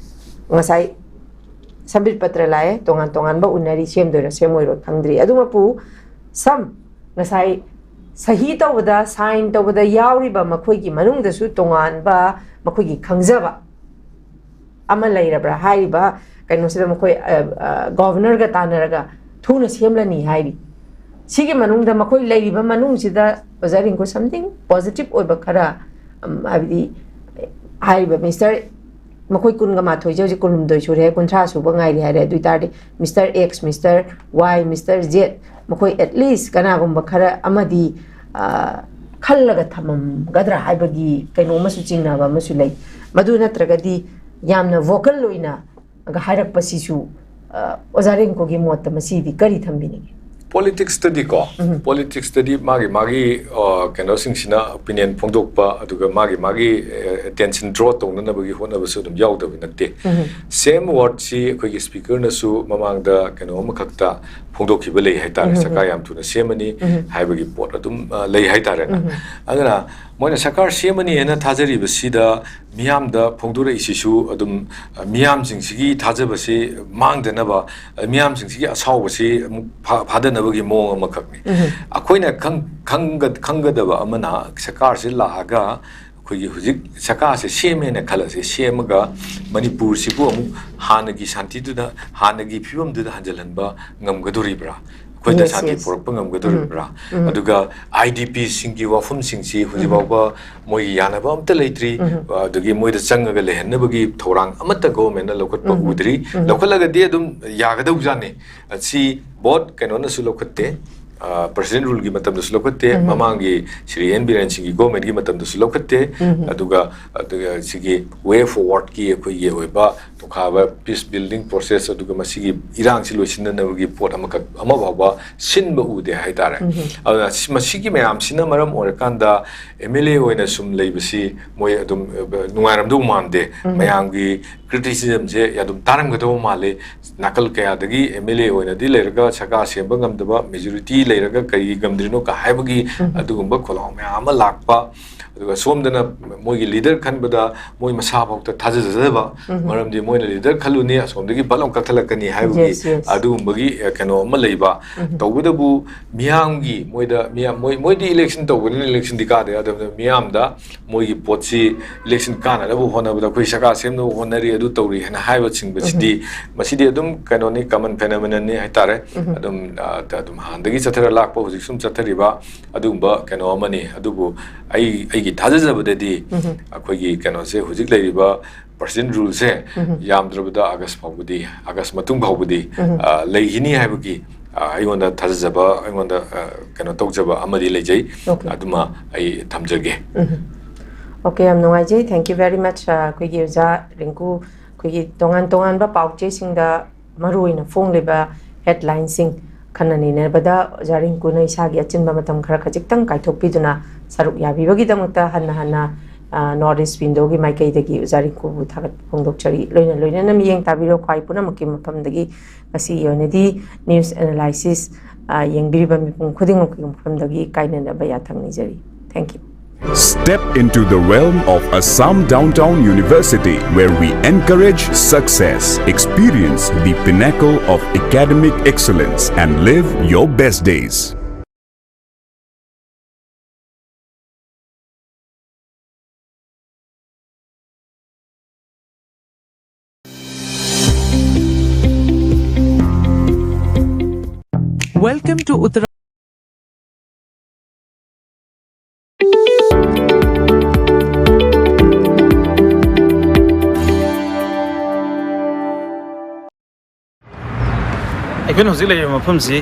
ꯉꯁꯥꯏ ꯁꯝꯕꯤꯠ ꯄꯇ꯭ꯔ ꯂꯥꯛꯑꯦ, ꯇꯣꯉꯥꯟ ꯇꯣꯉꯥꯟꯕ ꯎꯅꯔꯤ, ꯁꯦꯝꯗꯣꯏꯔꯥ ꯁꯦꯝꯃꯣꯏꯔꯣ ꯈꯪꯗ꯭ꯔꯤ꯫ ꯑꯗꯨꯃꯛꯄꯨ ꯁꯝ ꯉꯁꯥꯏ ꯁꯍꯤ ꯇꯧꯕꯗ, ꯁꯥꯏꯟ ꯇꯧꯕꯗ ꯌꯥꯎꯔꯤꯕ ꯃꯈꯣꯏꯒꯤ ꯃꯅꯨꯡꯗꯁꯨ ꯇꯣꯉꯥꯟꯕ ꯃꯈꯣꯏꯒꯤ ꯈꯪꯖꯕ ꯑꯃ ꯂꯩꯔꯕ꯭ꯔꯥ? ꯍꯥꯏꯔꯤꯕ ꯀꯩꯅꯣꯁꯤꯗ ꯃꯈꯣꯏ, ꯑ, ꯑ, ꯒꯣꯚꯔꯅꯔꯒ ꯇꯥꯟꯅꯔꯒ ꯊꯨꯅ ꯁꯦꯝꯂꯅꯤ ꯍꯥꯏꯔꯤ꯫ ꯁꯤꯒꯤ ꯃꯅꯨꯡꯗ ꯃꯈꯣꯏ ꯂꯩꯔꯤꯕ ꯃꯅꯨꯡꯁꯤꯗ ꯑꯣꯖꯥ ꯔꯤꯡꯀꯨ something positive ꯑꯣꯏꯕ ꯈꯔ, ꯎꯝ, ꯍꯥꯏꯕꯗꯤ ꯍꯥꯏꯔꯤꯕ ꯃꯤꯁꯇꯔ, ꯃꯈꯣꯏ ꯀꯨꯟꯒ ꯃꯥꯊꯣꯏꯁꯦ ꯍꯧꯖꯤꯛ ꯀꯨꯟꯍꯨꯝꯗꯣꯏ ꯁꯨꯔꯦ, ꯀꯨꯟꯊ꯭ꯔꯥ ꯁꯨꯕ ꯉꯥꯏꯔꯤ ꯍꯥꯏꯔꯦ꯫ ꯑꯗꯨ ꯑꯣꯏ ꯇꯥꯔꯗꯤ ꯃꯤꯁꯇꯔ ꯑꯦꯛꯁ, ꯃꯤꯁꯇꯔ ꯋꯥꯏ, ꯃꯤꯁꯇꯔ ꯖꯦꯠ, ꯃꯈꯣꯏ at least ꯀꯅꯥꯒꯨꯝꯕ ꯈꯔ ꯑꯃꯗꯤ, ꯑ, ꯈꯜꯂꯒ ꯊꯝꯃꯝꯒꯗ꯭ꯔꯥ ꯍꯥꯏꯕꯒꯤ ꯀꯩꯅꯣ ꯑꯃꯁꯨ, ꯆꯤꯡꯅꯕ ꯑꯃꯁꯨ ꯂꯩ꯫ ꯃꯗꯨ ꯅꯠꯇ꯭ꯔꯒꯗꯤ ꯌꯥꯝꯅ vocal ꯑꯣꯏꯅ ꯍꯥꯏꯔꯛꯄꯁꯤꯁꯨ, ꯑ, ꯑꯣꯖꯥ ꯔꯤꯡꯀꯨꯒꯤ ꯃꯣꯠꯇ ꯃꯁꯤꯗꯤ ꯀꯔꯤ ꯊꯝꯕꯤꯅꯤꯡꯉꯤ? ꯄꯣꯂꯤꯇꯤꯛꯁꯇꯗꯤꯀꯣ, ꯎꯝ꯫ ꯄꯣꯂꯤꯇꯤꯛꯁꯇꯗꯤ ꯃꯥꯒꯤ ꯃꯥꯒꯤ, ꯑ, ꯀꯩꯅꯣꯁꯤꯡꯁꯤꯅ ꯑꯣꯄꯤꯅꯤꯌꯟ ꯐꯣꯡꯗꯣꯛꯄ, ꯑꯗꯨꯒ ꯃꯥꯒꯤ ꯃꯥꯒꯤ, ꯑ, ꯑꯦꯇꯦꯟꯁꯟ ꯗ꯭ꯔꯣ ꯇꯧꯅꯅꯕꯒꯤ ꯍꯣꯠꯅꯕꯁꯨ ꯑꯗꯨꯝ ꯌꯥꯎꯗꯕ ꯅꯠꯇꯦ꯫ ꯎꯝ꯫ ꯁꯦꯝ ꯋꯥꯔꯗꯁꯤ ꯑꯩꯈꯣꯏꯒꯤ ꯁ꯭ꯄꯤꯀꯔꯅꯁꯨ ꯃꯃꯥꯡꯗ ꯀꯩꯅꯣ ꯑꯃꯈꯛꯇ ꯐꯣꯡꯗꯣꯛꯈꯤꯕ ꯂꯩ ꯍꯥꯏꯇꯥꯔꯦ꯫ ꯎꯝ꯫ ꯁꯔꯀꯥꯔ ꯌꯥꯝ ꯊꯨꯅ ꯁꯦꯝꯃꯅꯤ ꯎꯝ꯫ ꯍꯥꯏꯕꯒꯤ ꯄꯣꯠ ꯑꯗꯨꯝ, ꯑ, ꯂꯩ ꯍꯥꯏꯇꯥꯔꯦꯅꯦ꯫ ꯎꯝ꯫ ꯑꯗꯨꯅ ꯃꯣꯏꯅ ꯁꯔꯀꯥꯔ ꯁꯦꯝꯃꯅꯤ ꯍꯥꯏꯅ ꯊꯥꯖꯔꯤꯕꯁꯤꯗ ꯃꯤꯌꯥꯝꯗ ꯐꯣꯡꯗꯣꯔꯛꯏꯁꯤꯁꯨ ꯑꯗꯨꯝ, ꯑ, ꯃꯤꯌꯥꯝꯁꯤꯡꯁꯤꯒꯤ ꯊꯥꯖꯕꯁꯤ ꯃꯥꯡꯗꯅꯕ, ꯑ, ꯃꯤꯌꯥꯝꯁꯤꯡꯁꯤꯒꯤ ꯑꯁꯥꯎꯕꯁꯤ ꯑꯃꯨꯛ ꯐꯥ-, ꯐꯥꯗꯅꯕꯒꯤ ꯃꯑꯣꯡ ꯑꯃꯈꯛꯅꯤ꯫ ꯎꯝ꯫ ꯑꯩꯈꯣꯏꯅ ꯈꯪ-, ꯈꯪꯒ-, ꯈꯪꯒꯗꯕ ꯑꯃꯅ, ꯁꯔꯀꯥꯔꯁꯤ ꯂꯥꯛꯑꯒ ꯑꯩꯈꯣꯏꯒꯤ ꯍꯧꯖꯤꯛ ꯁꯔꯀꯥꯔꯁꯦ ꯁꯦꯝꯃꯦꯅ ꯈꯜꯂꯁꯦ, ꯁꯦꯝꯃꯒ ꯃꯅꯤꯄꯨꯔꯁꯤꯕꯨ ꯑꯃꯨꯛ ꯍꯥꯟꯅꯒꯤ ꯁꯥꯟꯇꯤꯗꯨꯗ, ꯍꯥꯟꯅꯒꯤ ꯐꯤꯕꯝꯗꯨꯗ ꯍꯟꯖꯤꯜꯍꯟꯕ ꯉꯝꯒꯗꯣꯔꯤꯕ꯭ꯔꯥ? ꯑꯩꯈꯣꯏꯗ Yes, ꯁꯥꯟꯇꯤ yes. ꯄꯨꯔꯛꯄ ꯉꯝꯒꯗꯧꯔꯤꯕ꯭ꯔꯥ? ꯑꯗꯨꯒ ꯑꯥꯏ ꯗꯤ ꯄꯤꯁꯤꯡꯒꯤ ꯋꯥꯐꯝꯁꯤꯡꯁꯤ ꯍꯧꯖꯤꯛ ꯐꯥꯎꯕ ꯃꯣꯏꯒꯤ ꯌꯥꯅꯕ ꯑꯝꯇ ꯂꯩꯇ꯭ꯔꯤ꯫ ꯑꯗꯒꯤ ꯃꯣꯏꯗ ꯆꯪꯉꯒ ꯂꯩꯍꯟꯅꯕꯒꯤ ꯊꯧꯔꯥꯡ ꯑꯃꯠꯇ ꯒꯣꯚꯔꯟꯃꯦꯟꯠꯅ ꯂꯧꯈꯠꯄ ꯎꯗ꯭ꯔꯤ꯫ ꯂꯧꯈꯠꯂꯒꯗꯤ ꯑꯗꯨꯝ ꯌꯥꯒꯗꯧꯖꯥꯠꯅꯤ꯫ ꯑꯁꯤ ꯕꯣꯠ ꯀꯩꯅꯣꯅꯁꯨ ꯂꯧꯈꯠꯇꯦ, ꯄ꯭ꯔꯁꯤꯗꯦꯟꯠ ꯔꯨꯜꯒꯤ ꯃꯇꯝꯗꯁꯨ ꯂꯧꯈꯠꯇꯦ, ꯃꯃꯥꯡꯒꯤ ꯁ꯭ꯔꯤ ꯑꯦꯟ ꯕꯤꯔꯦꯟ ꯁꯤꯡꯒꯤ ꯒꯣꯚꯔꯟꯃꯦꯟꯠꯀꯤ ꯃꯇꯝꯗꯁꯨ ꯂꯧꯈꯠꯇꯦ꯫ ꯑꯗꯨꯒ ꯑꯗꯨꯒ ꯁꯤꯒꯤ ꯋꯦ ꯐꯣꯔꯋꯥꯔꯗꯀꯤ ꯑꯩꯈꯣꯏꯒꯤ ꯑꯣꯏꯕ ꯇꯣꯈꯥꯏꯕ ꯄꯤꯁ ꯕꯤꯜꯗꯤꯡ ꯄ꯭ꯔꯣꯁꯦꯁ ꯑꯗꯨꯒ ꯃꯁꯤꯒꯤ ꯏꯔꯥꯡꯁꯤ ꯂꯣꯏꯁꯤꯟꯅꯅꯕꯒꯤ ꯄꯣꯠ ꯑꯃꯈꯛ ꯑꯃ ꯐꯥꯎꯕ ꯁꯤꯟꯕ ꯎꯗꯦ ꯍꯥꯏꯇꯥꯔꯦ꯫ ꯑꯗꯨꯅ ꯁꯤ- ꯃꯁꯤꯒꯤ ꯃꯌꯥꯝꯁꯤꯅ ꯃꯔꯝ ꯑꯣꯏꯔꯀꯥꯟꯗ ꯑꯦꯝ ꯑꯦꯜ ꯑꯦ ꯑꯣꯏꯅ ꯁꯨꯝ ꯂꯩꯕꯁꯤ ꯃꯣꯏ ꯑꯗꯨꯝ ꯑ, ꯅꯨꯡꯉꯥꯏꯔꯝꯗꯧ ꯃꯥꯟꯗꯦ꯫ ꯃꯌꯥꯝꯒꯤ ꯀ꯭ꯔꯤꯇꯤꯁꯤꯖꯝꯁꯦ ꯑꯗꯨꯝ ꯇꯥꯔꯝꯒꯗꯧꯕ ꯃꯥꯜꯂꯤ꯫ ꯅꯥꯀꯜ ꯀꯌꯥꯗꯒꯤ ꯑꯦꯝ ꯑꯦꯜ ꯑꯦ ꯑꯣꯏꯅꯗꯤ ꯂꯩꯔꯒ ꯁꯔꯀꯥꯔ ꯁꯦꯝꯕ ꯉꯝꯗꯕ, ꯃꯦꯖꯣꯔꯤꯇꯤ ꯂꯩꯔꯒ ꯀꯔꯤ ꯉꯝꯗ꯭ꯔꯤꯅꯣ ꯀ ꯍꯥꯏꯕꯒꯤ ꯑꯗꯨꯒꯨꯝꯕ ꯈꯣꯜꯂꯥꯎ ꯃꯌꯥꯝ ꯑꯃ ꯂꯥꯛꯄ꯫ ꯑꯗꯨꯒ ꯁꯣꯝꯗꯅ ꯃꯣꯏꯒꯤ ꯂꯤꯗꯔ ꯈꯟꯕꯗ ꯃꯣꯏ ꯃꯁꯥꯐꯥꯎꯗ ꯊꯥꯖꯖꯗꯕ, ꯃꯔꯝꯗꯤ ꯃꯣꯏꯅ ꯂꯤꯗꯔ ꯈꯜꯂꯨꯅꯤ, ꯑꯁꯣꯝꯗꯒꯤ ꯕꯠ ꯑꯃ ꯀꯛꯊꯠꯂꯛꯀꯅꯤ ꯍꯥꯏꯕꯒꯤ Yes, yes. ꯑꯗꯨꯒꯨꯝꯕꯒꯤ ꯑ, ꯀꯩꯅꯣ ꯑꯃ ꯂꯩꯕ꯫ ꯇꯧꯕꯇꯕꯨ ꯃꯤꯌꯥꯝꯒꯤ ꯃꯣꯏꯗ ꯃꯤꯌꯥꯝ ꯃꯣꯏ ꯃꯣꯏꯗꯤ ꯏꯂꯦꯛꯁꯟ ꯇꯧꯕꯅꯤꯅ ꯏꯂꯦꯛꯁꯟꯗꯤ ꯀꯥꯗ ꯌꯥꯗꯕꯅꯤꯅ ꯃꯤꯌꯥꯝꯗ ꯃꯣꯏꯒꯤ ꯄꯣꯠꯁꯤ ꯏꯂꯦꯛꯁꯟ ꯀꯥꯅꯅꯕ ꯍꯣꯠꯅꯕꯗ ꯑꯩꯈꯣꯏ ꯁꯔꯀꯥꯔ ꯁꯦꯝꯅꯕ ꯍꯣꯠꯅꯔꯤ, ꯑꯗꯨ ꯇꯧꯔꯤ ꯍꯥꯏꯅ ꯍꯥꯏꯕꯁꯤꯡꯕꯁꯤꯗꯤ ꯃꯁꯤꯗꯤ ꯑꯗꯨꯝ ꯀꯩꯅꯣꯅꯤ, ꯀꯃꯟ ꯐꯦꯅꯣꯃꯤꯅꯟꯅꯤ ꯍꯥꯏꯇꯥꯔꯦ꯫ ꯑꯗꯨꯝ ꯑ, ꯑꯗꯨꯝ ꯍꯥꯟꯅꯗꯒꯤ ꯆꯠꯊꯔ ꯂꯥꯛꯄ, ꯍꯧꯖꯤꯛ ꯁꯨꯝ ꯆꯠꯊꯔꯤꯕ ꯑꯗꯨꯒꯨꯝꯕ ꯀꯩꯅꯣ ꯑꯃꯅꯤ꯫ ꯑꯗꯨꯕꯨ ꯑꯩ ꯑꯩꯒꯤ ꯊꯥꯖꯖꯕꯗꯗꯤ ꯑꯩꯈꯣꯏꯒꯤ ꯀꯩꯅꯣꯁꯦ, ꯍꯧꯖꯤꯛ ꯂꯩꯔꯤꯕ ꯄ꯭ꯔꯁꯤꯗꯦꯟꯠ ꯔꯨꯜꯁꯦ ꯌꯥꯝꯗ꯭ꯔꯕꯗ ꯑꯥꯒꯁ ꯐꯥꯎꯕꯗꯤ, ꯑꯥꯒꯁ ꯃꯇꯨꯡ ꯐꯥꯎꯕꯗꯤ ꯑ, ꯂꯩꯈꯤꯅꯤ ꯍꯥꯏꯕꯒꯤ ꯑ, ꯑꯩꯉꯣꯟꯗ ꯊꯥꯖꯖꯕ, ꯑꯩꯉꯣꯟꯗ ꯑ, ꯀꯩꯅꯣ ꯇꯧꯖꯕ ꯑꯃꯗꯤ ꯂꯩꯖꯩ꯫ Okay. ꯑꯗꯨꯃ ꯑꯩ ꯊꯝꯖꯒꯦ꯫ ꯑꯣꯀꯦ, ꯌꯥꯝ ꯅꯨꯡꯉꯥꯏꯖꯩ꯫ Thank you very much. ꯑ, ꯑꯩꯈꯣꯏꯒꯤ ꯑꯣꯖꯥ ꯔꯤꯡꯀꯨ, ꯑꯩꯈꯣꯏꯒꯤ ꯇꯣꯉꯥꯟ ꯇꯣꯉꯥꯟꯕ ꯄꯥꯎ ꯆꯦꯁꯤꯡꯗ ꯃꯔꯨ ꯑꯣꯏꯅ ꯐꯣꯡꯂꯤꯕ ꯍꯦꯗꯂꯥꯏꯟꯁꯤꯡ ꯈꯟꯅ ꯅꯩꯅꯕꯗ ꯑꯣꯖꯥ ꯔꯤꯡꯀꯨꯅ ꯏꯁꯥꯒꯤ ꯑꯆꯤꯟꯕ ꯃꯇꯝ ꯈꯔ ꯈꯖꯤꯛꯇꯪ ꯀꯥꯏꯊꯣꯛꯄꯤꯗꯨꯅ ꯁꯔꯨꯛ ꯌꯥꯕꯤꯕꯒꯤꯗꯃꯛꯇ ꯍꯟꯅ ꯍꯟꯅ, ꯑ, ꯅꯣꯔꯠ ꯏꯁ ꯋꯤꯟꯗꯣꯒꯤ ꯃꯥꯏꯀꯩꯗꯒꯤ ꯑꯣꯖꯥ ꯔꯤꯡꯀꯨꯕꯨ ꯊꯥꯒꯠꯄ ꯐꯣꯡꯗꯣꯛꯆꯔꯤ꯫ ꯂꯣꯏꯅ ꯂꯣꯏꯅꯅ ꯃꯤꯠꯌꯦꯡ ꯇꯥꯕꯤꯔꯤꯕ ꯈ꯭ꯋꯥꯏ ꯄꯨꯝꯅꯃꯛꯀꯤ ꯃꯐꯝꯗꯒꯤ ꯉꯁꯤꯒꯤ ꯑꯣꯏꯅꯗꯤ ꯅ꯭ꯌꯨꯁ ꯑꯦꯅꯥꯂꯥꯏꯁꯤꯁ, ꯑ, ꯌꯦꯡꯕꯤꯔꯤꯕ ꯃꯤꯄꯨꯝ ꯈꯨꯗꯤꯡꯃꯛꯀꯤ ꯃꯐꯝꯗꯒꯤ ꯀꯥꯏꯅꯅꯕ ꯌꯥꯊꯪ ꯅꯤꯖꯔꯤ꯫ Thank you. Step into the realm of Assam Downtown University, where we encourage success, experience the pinnacle of academic excellence, and live your best days. Welcome to Uttara. ꯑꯩꯈꯣꯏꯅ ꯍꯧꯖꯤꯛ ꯂꯩꯔꯤꯕ ꯃꯐꯝꯁꯤ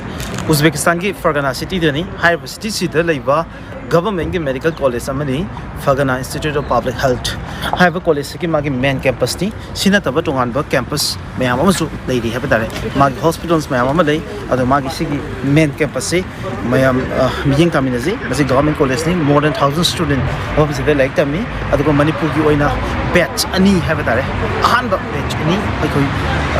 ꯎꯖꯕꯦꯀꯤꯁꯇꯥꯟꯒꯤ ꯐꯔꯒꯥꯅꯥ ꯁꯤꯇꯤꯗꯅꯤ꯫ ꯍꯥꯏꯔꯤꯕ ꯁꯤꯇꯤꯁꯤꯗ ꯂꯩꯕ ꯒꯚꯔꯟꯃꯦꯟꯠꯀꯤ ꯃꯦꯗꯤꯀꯦꯜ ꯀꯣꯂꯦꯖ ꯑꯃꯅꯤ, ꯐꯔꯒꯥꯅꯥ ꯏꯟꯁꯇꯤꯇ꯭ꯌꯨꯠ ꯑꯣꯐ ꯄꯕ꯭ꯂꯤꯛ ꯍꯦꯜꯊ ꯍꯥꯏꯕ ꯀꯣꯂꯦꯖꯁꯤꯒꯤ ꯃꯥꯒꯤ ꯃꯦꯟ ꯀꯦꯝꯄꯁꯅꯤ꯫ ꯁꯤ ꯅꯠꯇꯕ ꯇꯣꯉꯥꯟꯕ ꯀꯦꯝꯄꯁ ꯃꯌꯥꯝ ꯑꯃꯁꯨ ꯂꯩꯔꯤ ꯍꯥꯏꯕ ꯇꯥꯔꯦ꯫ ꯃꯥꯒꯤ ꯍꯣꯁꯄꯤꯇꯥꯜꯁ ꯃꯌꯥꯝ ꯑꯃ ꯂꯩ, ꯑꯗꯣ ꯃꯥꯒꯤ ꯁꯤꯒꯤ ꯃꯦꯟ ꯀꯦꯝꯄꯁꯁꯤ ꯃꯌꯥꯝ, ꯑ, ꯃꯤꯠꯌꯦꯡ ꯇꯥꯃꯤꯟꯅꯁꯤ꯫ ꯃꯁꯤ government ꯀꯣꯂꯦꯖꯅꯤ, more than thousand student ꯃꯐꯝꯁꯤꯗ ꯂꯥꯏꯔꯤꯛ ꯇꯝꯃꯤ꯫ ꯑꯗꯨꯒ ꯃꯅꯤꯄꯨꯔꯒꯤ ꯑꯣꯏꯅ ꯕꯦꯠꯆ ꯑꯅꯤ ꯍꯥꯏꯕ ꯇꯥꯔꯦ, ꯑꯍꯥꯟꯕ ꯕꯦꯠꯆ ꯑꯅꯤ ꯑꯩꯈꯣꯏ,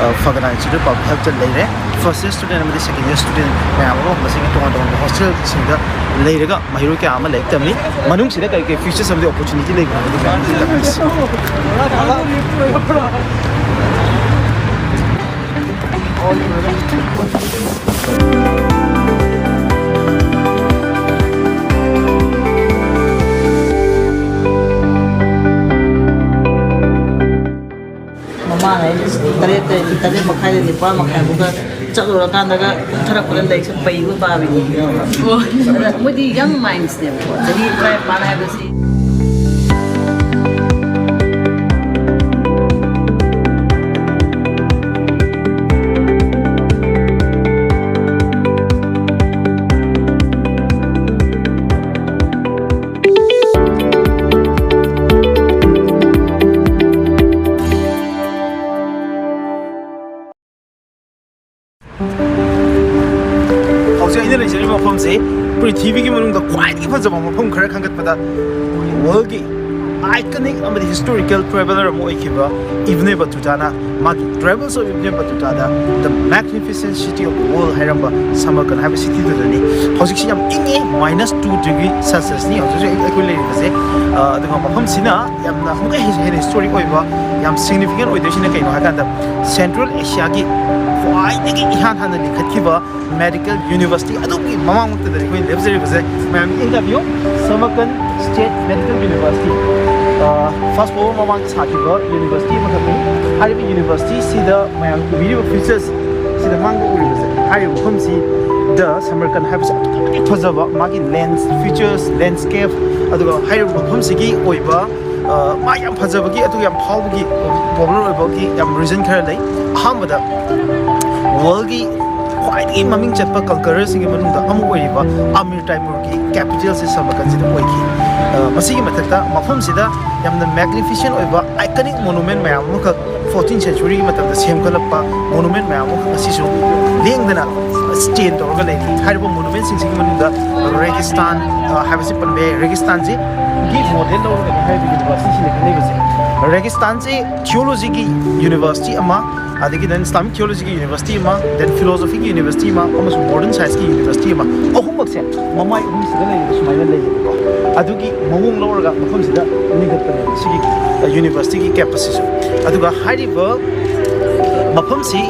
ꯑ, ꯐꯔꯒꯥꯅꯥ ꯏꯟꯁꯇꯤꯇ꯭ꯌꯨꯠ ꯑꯣꯐ ꯄꯕ꯭ꯂꯤꯛ ꯍꯦꯜꯊꯇ ꯂꯩꯔꯦ꯫ ꯐꯥꯔꯁꯠ ꯏꯌꯔ ꯁ꯭ꯇꯨꯗꯦꯟꯠ ꯑꯃꯗꯤ ꯁꯦꯀꯦꯟꯗ ꯏꯌꯔ ꯁ꯭ꯇꯨꯗꯦꯟꯠ ꯃꯌꯥꯝ ꯑꯃ ꯃꯁꯤꯒꯤ ꯇꯣꯉꯥꯟ ꯇꯣꯉꯥꯟꯕ ꯍꯣꯁꯇꯦꯜꯁꯤꯡꯗ ꯂꯩꯔꯒ ꯃꯍꯩꯔꯣꯏ ꯀꯌꯥ ꯑꯃ ꯂꯥꯏꯔꯤꯛ ꯇꯝꯃꯤ꯫ ꯃꯅꯨꯡꯁꯤꯗ ꯀꯔꯤ ꯀꯔꯤ ꯐ꯭ꯌꯨꯆꯔꯁ ꯑꯃꯗꯤ ꯑꯣꯄꯣꯔꯆꯨꯅꯤꯇꯤ ꯂꯩꯕ ꯍꯥꯏꯕꯗꯨ ꯃꯌꯥꯝ ꯑꯃ ꯇꯝꯃꯤ꯫ ꯃꯃꯥꯡ ꯑꯩ ꯇꯔꯦꯠꯇ, ꯇꯔꯦꯠ ꯃꯈꯥꯏꯗ ꯅꯤꯄꯥꯜ ꯃꯈꯥꯏ ꯐꯥꯎꯕ ꯆꯠꯂꯨꯔꯀꯥꯟꯗꯒ ꯀꯨꯝꯊꯔꯛꯄꯗ ꯂꯥꯏꯔꯤꯛꯁꯦ ꯄꯩꯕ ꯄꯥꯕꯤꯅꯦ꯫ ꯑꯣ꯫ ꯑꯗ ꯃꯣꯏꯗꯤ ꯌꯪ ꯃꯥꯏꯟꯁꯅꯦꯕꯀꯣ, ꯆꯍꯤ ꯇꯔꯥꯅꯤꯄꯥꯜ ꯍꯥꯏꯕꯁꯤ꯫ ꯍꯧꯖꯤꯛ ꯑꯩꯅ ꯂꯩꯖꯔꯤꯕ ꯃꯐꯝꯁꯤ ꯄ꯭ꯔꯤꯊꯤꯕꯤꯒꯤ ꯃꯅꯨꯡꯗ ꯈ꯭ꯋꯥꯏꯗꯒꯤ ꯐꯖꯕ ꯃꯐꯝ ꯈꯔ ꯈꯟꯒꯠꯄꯗ ꯋꯥꯔꯜꯒꯤ ꯑꯥꯏꯀꯅꯤꯛ ꯑꯃꯗꯤ ꯍꯤꯁꯇꯣꯔꯤꯀꯦꯜ ꯇ꯭ꯔꯦꯚꯦꯂꯔ ꯑꯃ ꯑꯣꯏꯈꯤꯕ ꯏꯕꯅꯦ ꯕꯇꯨꯇꯥꯅ ꯃꯥꯒꯤ Travels of Ibn Battuta the The Magnificent City of the World ꯍꯥꯏꯔꯝꯕ ꯁꯃꯔꯀꯟ ꯍꯥꯏꯕ ꯁꯤꯇꯤꯗꯨꯗꯅꯤ꯫ ꯍꯧꯖꯤꯛꯁꯤ ꯌꯥꯝ ꯏꯪꯉꯤ, ꯃꯥꯏꯅꯁ ꯇꯨ ꯗꯤꯒ꯭ꯔꯤ ꯁꯦꯜꯁꯤꯌꯁꯅꯤ ꯍꯧꯖꯤꯛ ꯍꯧꯖꯤꯛ ꯑꯩꯈꯣꯏ ꯂꯩꯔꯤꯕꯁꯦ꯫ ꯑ, ꯑꯗꯨꯒ ꯃꯐꯝꯁꯤꯅ ꯌꯥꯝꯅ ꯑꯃꯨꯛꯀ ꯍꯦꯟꯅ ꯍꯦꯟꯅ ꯍꯤꯁꯇꯣꯔꯤꯛ ꯑꯣꯏꯕ, ꯌꯥꯝ ꯁꯤꯒꯅꯤꯐꯤꯀꯦꯟ ꯑꯣꯏꯗꯣꯏꯁꯤꯅ ꯀꯩꯅꯣ ꯍꯥꯏꯀꯥꯟꯗ, ꯁꯦꯟꯇ꯭ꯔꯦꯜ ꯑꯦꯁꯤꯌꯥꯒꯤ ꯈ꯭ꯋꯥꯏꯗꯒꯤ ꯏꯍꯥꯟ ꯍꯥꯟꯅ ꯂꯤꯡꯈꯠꯈꯤꯕ ꯃꯦꯗꯤꯀꯦꯜ ꯌꯨꯅꯤꯚꯔꯁꯤꯇꯤ ꯑꯗꯨꯒꯤ ꯃꯃꯥꯡꯃꯛꯇꯗꯅꯤ ꯑꯩꯈꯣꯏꯅ ꯂꯦꯞꯆꯔꯤꯕꯁꯦ꯫ ꯃꯌꯥꯝ ꯌꯦꯡꯕꯤꯌꯨ, ꯁꯃꯔꯀꯟ ꯁ꯭ꯇꯦꯠ ꯃꯦꯗꯤꯀꯦꯜ ꯌꯨꯅꯤꯚꯔꯁꯤꯇꯤ, ꯑ, ꯐꯥꯁ ꯐꯣꯔꯋꯥꯔꯗ ꯃꯃꯥꯡꯗ ꯁꯥꯈꯤꯕ ꯌꯨꯅꯤꯚꯔꯁꯤꯇꯤ ꯑꯃꯈꯛꯅꯤ꯫ ꯍꯥꯏꯔꯤꯕ ꯌꯨꯅꯤꯚꯔꯁꯤꯇꯤꯁꯤꯗ ꯃꯌꯥꯝ ꯎꯕꯤꯔꯤꯕ ꯐꯤꯆꯔꯁ ꯁꯤꯗ ꯃꯥꯡꯗ ꯎꯔꯤꯕꯁꯦ, ꯍꯥꯏꯔꯤꯕ ꯃꯐꯝꯁꯤ ꯗ ꯁꯃꯔꯀꯟ ꯍꯥꯏꯕꯁꯦ ꯑꯗꯨꯛꯀꯤ ꯃꯇꯤꯛ ꯐꯖꯕ, ꯃꯥꯒꯤ ꯂꯦꯟꯁ ꯐꯤꯆꯔꯁ, ꯂꯦꯟꯁꯀꯦꯞ, ꯑꯗꯨꯒ ꯍꯥꯏꯔꯤꯕ ꯃꯐꯝꯁꯤꯒꯤ ꯑꯣꯏꯕ, ꯑ, ꯃꯥ ꯌꯥꯝ ꯐꯖꯕꯒꯤ, ꯑꯗꯨꯒ ꯌꯥꯝ ꯐꯥꯎꯕꯒꯤ, ꯄꯣꯄꯨꯂꯔ ꯑꯣꯏꯕꯒꯤ ꯌꯥꯝ ꯔꯤꯖꯟ ꯈꯔ ꯂꯩ꯫ ꯑꯍꯥꯟꯕꯗ, ꯋꯥꯔꯜꯒꯤ ꯈ꯭ꯋꯥꯏꯗꯒꯤ ꯃꯃꯤꯡ ꯆꯠꯄ ꯀꯟꯀꯔꯔꯁꯤꯡꯒꯤ ꯃꯅꯨꯡꯗ ꯑꯃ ꯑꯣꯏꯔꯤꯕ ꯑꯃꯤꯔ ꯇꯥꯏꯃꯨꯔꯒꯤ ꯀꯦꯄꯤꯇꯦꯜꯁꯦ ꯁꯃꯔꯀꯟꯁꯤꯗ ꯑꯣꯏꯈꯤ꯫ ꯑ, ꯃꯁꯤꯒꯤ ꯃꯊꯛꯇ ꯃꯐꯝꯁꯤꯗ ꯌꯥꯝꯅ ꯃꯦꯒꯅꯤꯐꯤꯁꯦꯟ ꯑꯣꯏꯕ ꯑꯥꯏꯀꯅꯤꯛ ꯃꯣꯅꯨꯃꯦꯟ ꯃꯌꯥꯝ ꯑꯃꯈꯛ ꯐꯣꯔꯇꯤꯟ ꯁꯦꯟꯆꯨꯔꯤꯒꯤ ꯃꯇꯝꯗ ꯁꯦꯝꯒꯠꯂꯛꯄ ꯃꯣꯅꯨꯃꯦꯟ ꯃꯌꯥꯝ ꯑꯃꯈꯛ ꯉꯁꯤꯁꯨ ꯂꯦꯡꯗꯅ ꯁ꯭ꯇꯦꯟ ꯇꯧꯔꯒ ꯂꯩꯔꯤ꯫ ꯍꯥꯏꯔꯤꯕ ꯃꯣꯅꯨꯃꯦꯟꯁꯤꯡꯁꯤꯒꯤ ꯃꯅꯨꯡꯗ ꯔꯦꯒꯤꯁꯇꯥꯟ, ꯑ, ꯍꯥꯏꯕꯁꯤ ꯄꯟꯕ ꯌꯥꯏ꯫ ꯔꯦꯒꯤꯁꯇꯥꯟꯁꯤꯒꯤ ꯃꯣꯗꯦꯜ ꯂꯧꯔꯒꯅꯤ ꯍꯥꯏꯔꯤꯕ ꯌꯨꯅꯤꯚꯔꯁꯤꯇꯤꯁꯤꯅ ꯈꯟꯅꯔꯤꯕꯁꯦ꯫ ꯔꯦꯒꯤꯁꯇꯥꯟꯁꯤ ꯊꯤꯑꯣꯂꯣꯖꯤꯒꯤ ꯌꯨꯅꯤꯚꯔꯁꯤꯇꯤ ꯑꯃ, ꯑꯗꯒꯤ then ꯏꯁꯂꯥꯃꯤꯛ ꯊꯤꯑꯣꯂꯣꯖꯤꯒꯤ ꯌꯨꯅꯤꯚꯔꯁꯤꯇꯤ ꯑꯃ, then ꯐꯤꯂꯣꯁꯣꯐꯤꯒꯤ ꯌꯨꯅꯤꯚꯔꯁꯤꯇꯤ ꯑꯃ, ꯑꯃꯁꯨꯡ ꯃꯣꯗꯔꯟ ꯁꯥꯏꯟꯁꯀꯤ ꯌꯨꯅꯤꯚꯔꯁꯤꯇꯤ ꯑꯃ, ꯑꯍꯨꯝꯃꯛꯁꯦ ꯃꯃꯥꯏ ꯑꯍꯨꯝꯁꯤꯗ ꯂꯩꯔꯤꯕ ꯁꯨꯃꯥꯏꯅ ꯂꯩꯌꯦꯕꯀꯣ꯫ ꯑꯗꯨꯒꯤ ꯃꯑꯣꯡ ꯂꯧꯔꯒ ꯃꯐꯝꯁꯤꯗ ꯂꯤꯡꯈꯠꯄꯅꯦꯕ ꯁꯤꯒꯤ, ꯑ, ꯌꯨꯅꯤꯚꯔꯁꯤꯇꯤꯒꯤ ꯀꯦꯝꯄꯁꯁꯤꯁꯨ꯫ ꯑꯗꯨꯒ ꯍꯥꯏꯔꯤꯕ ꯃꯐꯝꯁꯤ,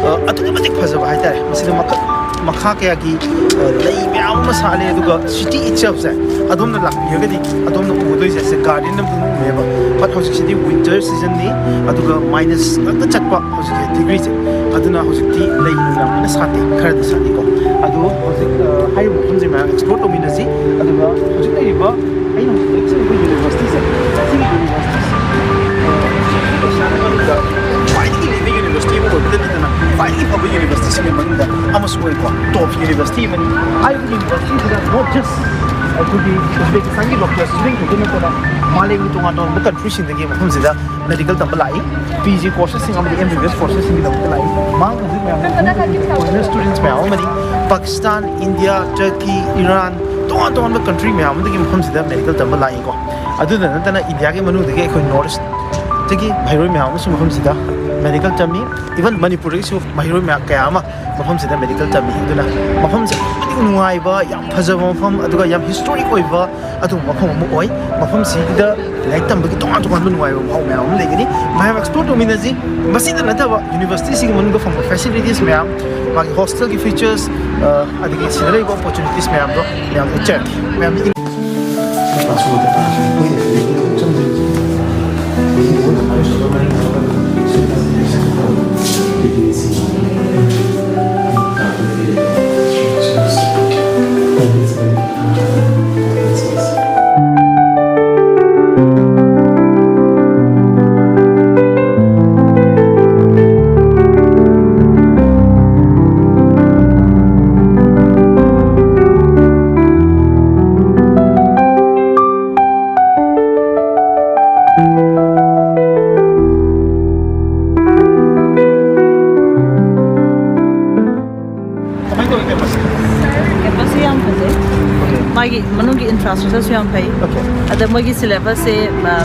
ꯑ, ꯑꯗꯨꯛꯀꯤ ꯃꯇꯤꯛ ꯐꯖꯕ ꯍꯥꯏꯇꯥꯔꯦ꯫ ꯃꯁꯤꯗ ꯃꯈꯜ ꯃꯈꯥ ꯀꯌꯥꯒꯤ, ꯑ, ꯂꯩ ꯃꯌꯥꯝ ꯑꯃ ꯁꯥꯠꯂꯦ꯫ ꯑꯗꯨꯒ ꯁꯤꯇꯤ ꯏꯠꯁꯦꯜꯐꯁꯦ ꯑꯗꯣꯝꯅ ꯂꯥꯛꯄꯤꯔꯒꯗꯤ ꯑꯗꯣꯝꯅ ꯎꯒꯗꯣꯏꯁꯦ ꯁꯦ ꯒꯥꯔꯗꯦꯟ ꯑꯃ ꯎꯅꯦꯕ꯫ But ꯍꯧꯖꯤꯛꯁꯤꯗꯤ ꯋꯤꯟꯇꯔ ꯁꯤꯖꯟꯅꯤ, ꯑꯗꯨꯒ ꯃꯥꯏꯅꯁ ꯉꯥꯛꯇ ꯆꯠꯄ ꯍꯧꯖꯤꯛꯁꯦ ꯗꯤꯒ꯭ꯔꯤꯁꯦ꯫ ꯑꯗꯨꯅ ꯍꯧꯖꯤꯛꯇꯤ ꯂꯩ ꯌꯥꯝꯅ ꯁꯥꯠꯇꯦ, ꯈꯔꯗꯤ ꯁꯥꯠꯂꯤꯀꯣ꯫ ꯑꯗꯣ ꯍꯧꯖꯤꯛ, ꯑ, ꯍꯥꯏꯔꯤꯕ ꯃꯐꯝꯁꯦ ꯃꯌꯥꯝ ꯑꯦꯛꯁꯄ꯭ꯂꯣꯔ ꯇꯧꯃꯤꯟꯅꯁꯤ꯫ ꯑꯗꯨꯒ ꯍꯧꯖꯤꯛ ꯂꯩꯔꯤꯕ ꯑꯩꯅ ꯍꯧꯖꯤꯛ ꯂꯦꯞꯆꯔꯤꯕ ꯌꯨꯅꯤꯚꯔꯁꯤꯇꯤꯁꯦ, ꯁꯤꯒꯤ ꯌꯨꯅꯤꯚꯔꯁꯤꯇꯤꯁꯦ, ꯑ, ꯑꯦꯁꯤꯌꯥꯒꯤ ꯃꯅꯨꯡꯗ ꯈ꯭ꯋꯥꯏꯗꯒꯤ ꯂꯤꯡꯕ ꯌꯨꯅꯤꯚꯔꯁꯤꯇꯤ ꯑꯃ ꯑꯣꯏꯕꯇ ꯅꯠꯇꯅ ꯈ꯭ꯋꯥꯏꯗꯒꯤ ꯐꯕ ꯌꯨꯅꯤꯚꯔꯁꯤꯇꯤꯁꯤꯡꯒꯤ ꯃꯅꯨꯡꯗ ꯑꯃꯁꯨ ꯑꯣꯏꯀꯣ꯫ ꯇꯣꯞ ꯌꯨꯅꯤꯚꯔꯁꯤꯇꯤ ꯑꯃꯅꯤ꯫ ꯍꯥꯏꯔꯤꯕ ꯌꯨꯅꯤꯚꯔꯁꯤꯇꯤꯁꯤꯗ not just ꯑꯩꯈꯣꯏꯒꯤ ꯎꯖꯕꯦꯀꯤꯁꯇꯥꯟꯒꯤ ꯗꯣꯛꯇꯔ ꯁ꯭ꯇꯨꯗꯦꯟ ꯈꯛꯇ ꯅꯠꯇꯅ ꯃꯥꯂꯦꯝꯒꯤ ꯇꯣꯉꯥꯟ ꯇꯣꯉꯥꯟꯕ ꯀꯟꯇ꯭ꯔꯤꯁꯤꯡꯗꯒꯤ ꯃꯐꯝꯁꯤꯗ ꯃꯦꯗꯤꯀꯦꯜ ꯇꯝꯕ ꯂꯥꯛꯏ꯫ ꯄꯤ ꯖꯤ ꯀꯣꯔꯁꯦꯁꯁꯤꯡ ꯑꯃꯗꯤ ꯑꯦꯝ ꯕꯤ ꯕꯤ ꯑꯦꯁ ꯀꯣꯔꯁꯦꯁꯁꯤꯡꯒꯤꯗꯃꯛꯇ ꯂꯥꯛꯏ꯫ ꯃꯍꯥꯛ ꯍꯧꯖꯤꯛ ꯃꯌꯥꯝꯅ ꯈꯪꯅꯔꯤꯕ ꯐꯣꯔꯦꯅꯔ ꯁ꯭ꯇꯨꯗꯦꯟꯠꯁ ꯃꯌꯥꯝ ꯑꯃꯅꯤ꯫ ꯄꯥꯀꯤꯁꯇꯥꯟ, ꯏꯟꯗꯤꯌꯥ, ꯇꯔꯀꯤ, ꯏꯔꯥꯟ, ꯇꯣꯉꯥꯟ ꯇꯣꯉꯥꯟꯕ ꯀꯟꯇ꯭ꯔꯤ ꯃꯌꯥꯝ ꯑꯃꯗꯒꯤ ꯃꯐꯝꯁꯤꯗ ꯃꯦꯗꯤꯀꯦꯜ ꯇꯝꯕ ꯂꯥꯛꯏꯀꯣ꯫ ꯑꯗꯨꯗ ꯅꯠꯇꯅ ꯏꯟꯗꯤꯌꯥꯒꯤ ꯃꯅꯨꯡꯗꯒꯤ ꯑꯩꯈꯣꯏ ꯅꯣꯔꯠ ꯏꯁꯇꯒꯤ ꯃꯍꯩꯔꯣꯏ ꯃꯌꯥꯝ ꯑꯃꯁꯨ ꯃꯐꯝꯁꯤꯗ ꯃꯦꯗꯤꯀꯦꯜ ꯇꯝꯃꯤ꯫ ꯏꯚꯟ ꯃꯅꯤꯄꯨꯔꯗꯒꯤꯁꯨ ꯃꯍꯩꯔꯣꯏ ꯃꯌꯥꯝ ꯀꯌꯥ ꯑꯃ ꯃꯐꯝꯁꯤꯗ ꯃꯦꯗꯤꯀꯦꯜ ꯇꯝꯃꯤ꯫ ꯑꯗꯨꯅ ꯃꯐꯝꯁꯦ ꯑꯗꯨꯛꯀꯤ ꯃꯇꯤꯛ ꯅꯨꯡꯉꯥꯏꯕ, ꯌꯥꯝ ꯐꯖꯕ ꯃꯐꯝ, ꯑꯗꯨꯒ ꯌꯥꯝ ꯍꯤꯁꯇꯣꯔꯤꯛ ꯑꯣꯏꯕ ꯑꯗꯨꯒꯨꯝꯕ ꯃꯐꯝ ꯑꯃ ꯑꯣꯏ꯫ ꯃꯐꯝꯁꯤꯗ ꯂꯥꯏꯔꯤꯛ ꯇꯝꯕꯒꯤ ꯇꯣꯉꯥꯟ ꯇꯣꯉꯥꯟꯕ ꯅꯨꯡꯉꯥꯏꯕ ꯃꯍꯥꯎ ꯃꯌꯥꯝ ꯑꯃ ꯂꯩꯒꯅꯤ꯫ ꯃꯌꯥꯝ ꯑꯦꯛꯁꯄ꯭ꯂꯣꯔ ꯇꯧꯃꯤꯟꯅꯁꯤ꯫ ꯃꯁꯤꯗ ꯅꯠꯇꯕ ꯌꯨꯅꯤꯚꯔꯁꯤꯇꯤꯁꯤꯒꯤ ꯃꯅꯨꯡꯗ ꯐꯪꯕ ꯐꯦꯁꯤꯂꯤꯇꯤꯁ ꯃꯌꯥꯝ, ꯃꯥꯒꯤ ꯍꯣꯁꯇꯦꯜꯒꯤ ꯐꯤꯆꯔꯁ, ꯑ, ꯑꯗꯒꯤ ꯁꯤꯗ ꯂꯩꯕ ꯑꯣꯄꯣꯔꯆꯨꯅꯤꯇꯤꯁ ꯃꯌꯥꯝꯗꯣ ꯃꯌꯥꯝꯗ ꯎꯠꯆꯔꯛꯀꯦ꯫ ꯃꯌꯥꯝꯗ ꯀꯃꯥꯏꯅ ꯇꯧꯒꯦ campus? Campus ꯁꯤ ꯌꯥꯝ ꯐꯖꯩ꯫ ꯃꯥꯒꯤ ꯃꯅꯨꯡꯒꯤ infrastructure ꯁꯨ ꯌꯥꯝ ꯐꯩ꯫ ꯑꯗ ꯃꯣꯏꯒꯤ syllabus say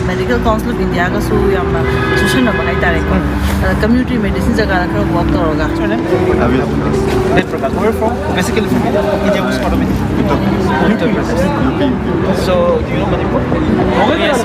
medical council of India ꯒꯁꯨ ꯌꯥꯝꯅ ꯆꯨꯁꯟꯅꯕ ꯍꯥꯏꯇꯥꯔꯦꯀꯣ꯫ ꯑꯗ community medicine ꯖꯒꯥꯗ ꯈꯔ work ꯇꯧꯔꯒ꯫ Where from? Basically from India. India, which part of India? Uttar Pradesh. So, do you know Manipur? Yes.